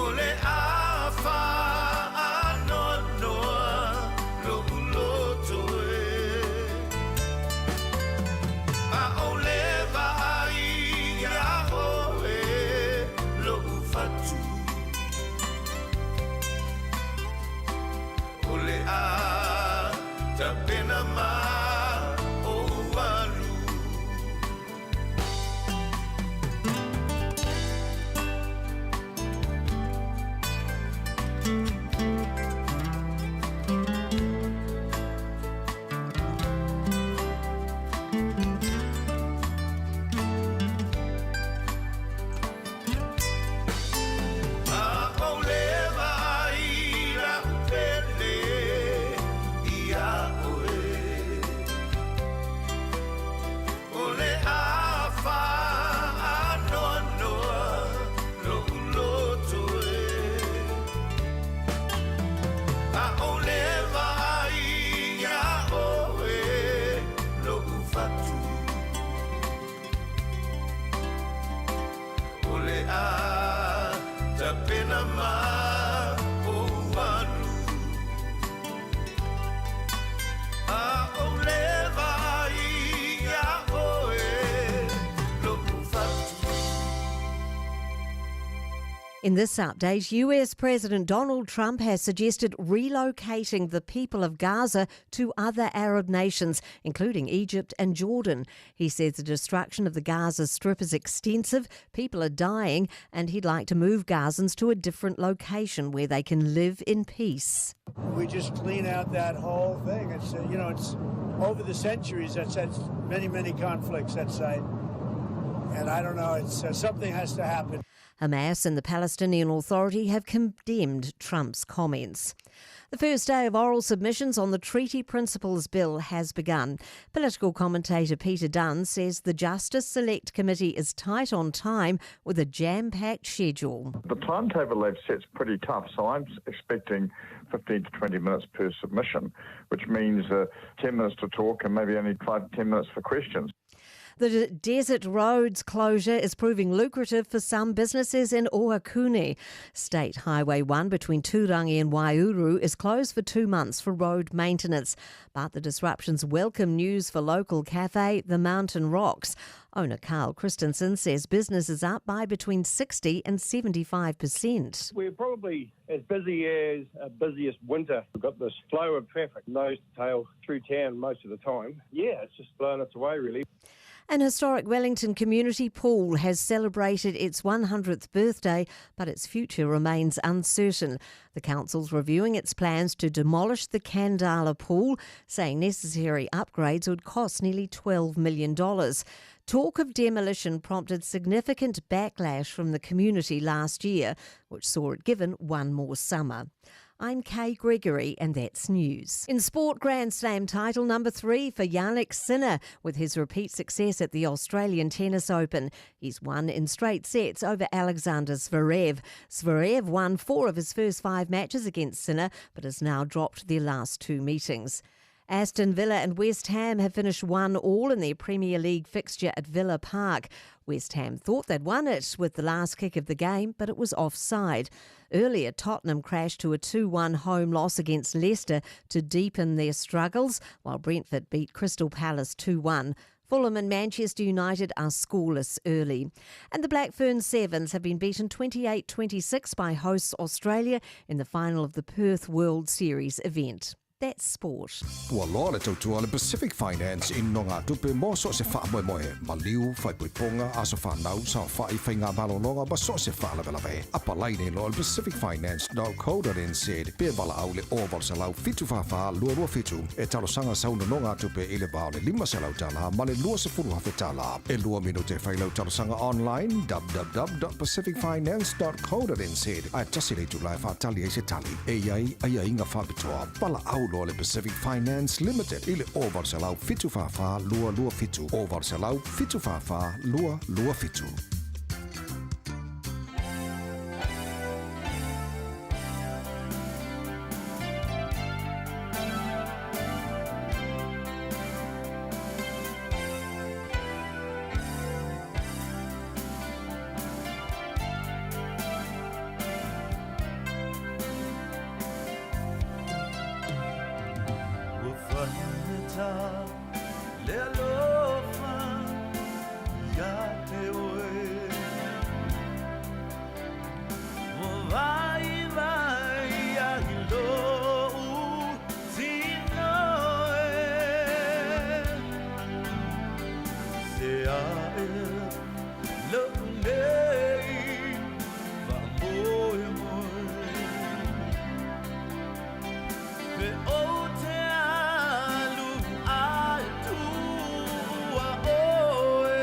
O le a faanoanoa loʻu loto e A ou le vaai iā ʻoe loʻu fatu O le a tapena ma ou alu. A ou le vaai lau pele iā ʻoe. In this update, US President Donald Trump has suggested relocating the people of Gaza to other Arab nations, including Egypt and Jordan. He says the destruction of the Gaza Strip is extensive, people are dying, and he'd like to move Gazans to a different location where they can live in peace. We just clean out that whole thing. It's, you know, it's over the centuries that's had many, many conflicts, that site. And I don't know, it's something has to happen. Hamas and the Palestinian Authority have condemned Trump's comments. The first day of oral submissions on the Treaty Principles Bill has begun. Political commentator Peter Dunne says the Justice Select Committee is tight on time with a jam packed schedule. The timetable they've set's pretty tough, so I'm expecting 15 to 20 minutes per submission, which means 10 minutes to talk and maybe only 5 to 10 minutes for questions. The Desert Roads closure is proving lucrative for some businesses in Ohakune. State Highway 1 between Turangi and Waiouru is closed for two months for road maintenance. But the disruption's welcome news for local cafe, The Mountain Rocks. Owner Carl Christensen says business is up by between 60 and 75%. We're probably as busy as a busiest winter. We've got this flow of traffic nose to tail through town most of the time. Yeah, it's just blowing us away, really. An historic Wellington community pool has celebrated its 100th birthday, but its future remains uncertain. The council's reviewing its plans to demolish the Khandallah pool, saying necessary upgrades would cost nearly $12 million. Talk of demolition prompted significant backlash from the community last year, which saw it given one more summer. I'm Kay Gregory, and that's news. In sport, Grand Slam title number three for Jannik Sinner with his repeat success at the Australian Tennis Open. He's won in straight sets over Alexander Zverev. Zverev won four of his first five matches against Sinner, but has now dropped their last two meetings. Aston Villa and West Ham have finished 1 all in their Premier League fixture at Villa Park. West Ham thought they'd won it with the last kick of the game, but it was offside. Earlier, Tottenham crashed to a 2 1 home loss against Leicester to deepen their struggles, while Brentford beat Crystal Palace 2 1. Fulham and Manchester United are scoreless early. And the Black Ferns Sevens have been beaten 28 26 by hosts Australia in the final of the Perth World Series event. That's sport. Ua loa le tautua a le Pacific Finance i nonogatupe mo so o se faamoemoe, maliu, faaipoipoga, aso fanau, saofaʻi, faigamalologa ma so o se faalavelave. Apalai nei loa i le pacificfinance.co.nz pe valaau i le 0800 744 227 e talosaga sau nonogatupe i le va o le $500 tala ma le $20,000 tala. E lua minute e fai lau talosaga online www.pacificfinance.co.nz ae tasi le itula e faatali ai se tali. E i ai aiaiga faapitoa. Valaau loa le Pacific Finance Limited i le 0800 744 227, 0800 744 227. Ua faigata le alofa ia te oe Ua vaivai ai loʻu tino e Se aʻe loʻu nei faamoemoe Pe ou te alu ae tuua oe.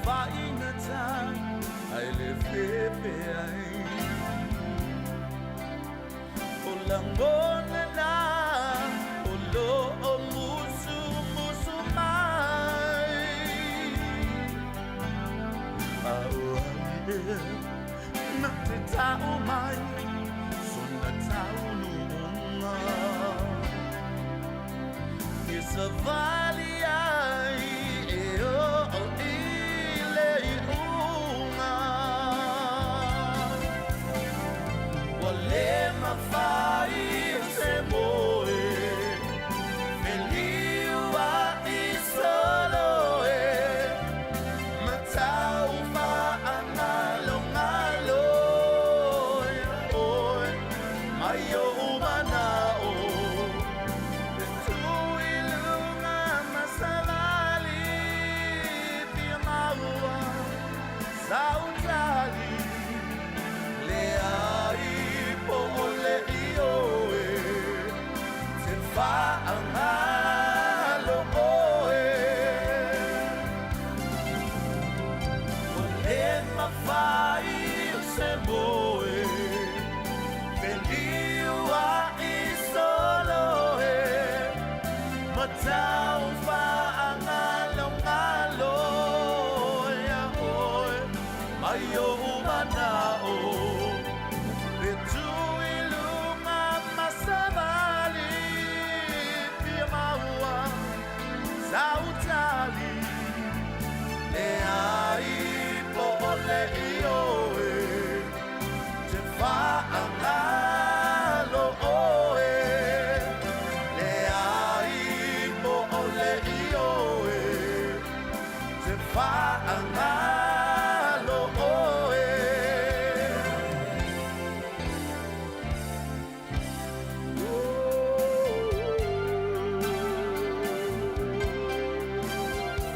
Faigata ai le fefe ai O lagona na o loo musumusu mai A o ai ea na te tau mai sona taunuuga E savali ai e oo i le iuga Ua le mafai se moe feliuai solo e Ma tau faagalogalo ia oe mai ou manao E tu i luga ma savali fia maua sau tali Leai po o le ioe te faagalo oe Ua le mafai se moe feliuai solo e Ma tau faagalogalo ia oe mai ou manao E tu i luga ma savali fia maua sau tali Leai po o le ioe te faagalo oe Leai po o le ioe te faagalo.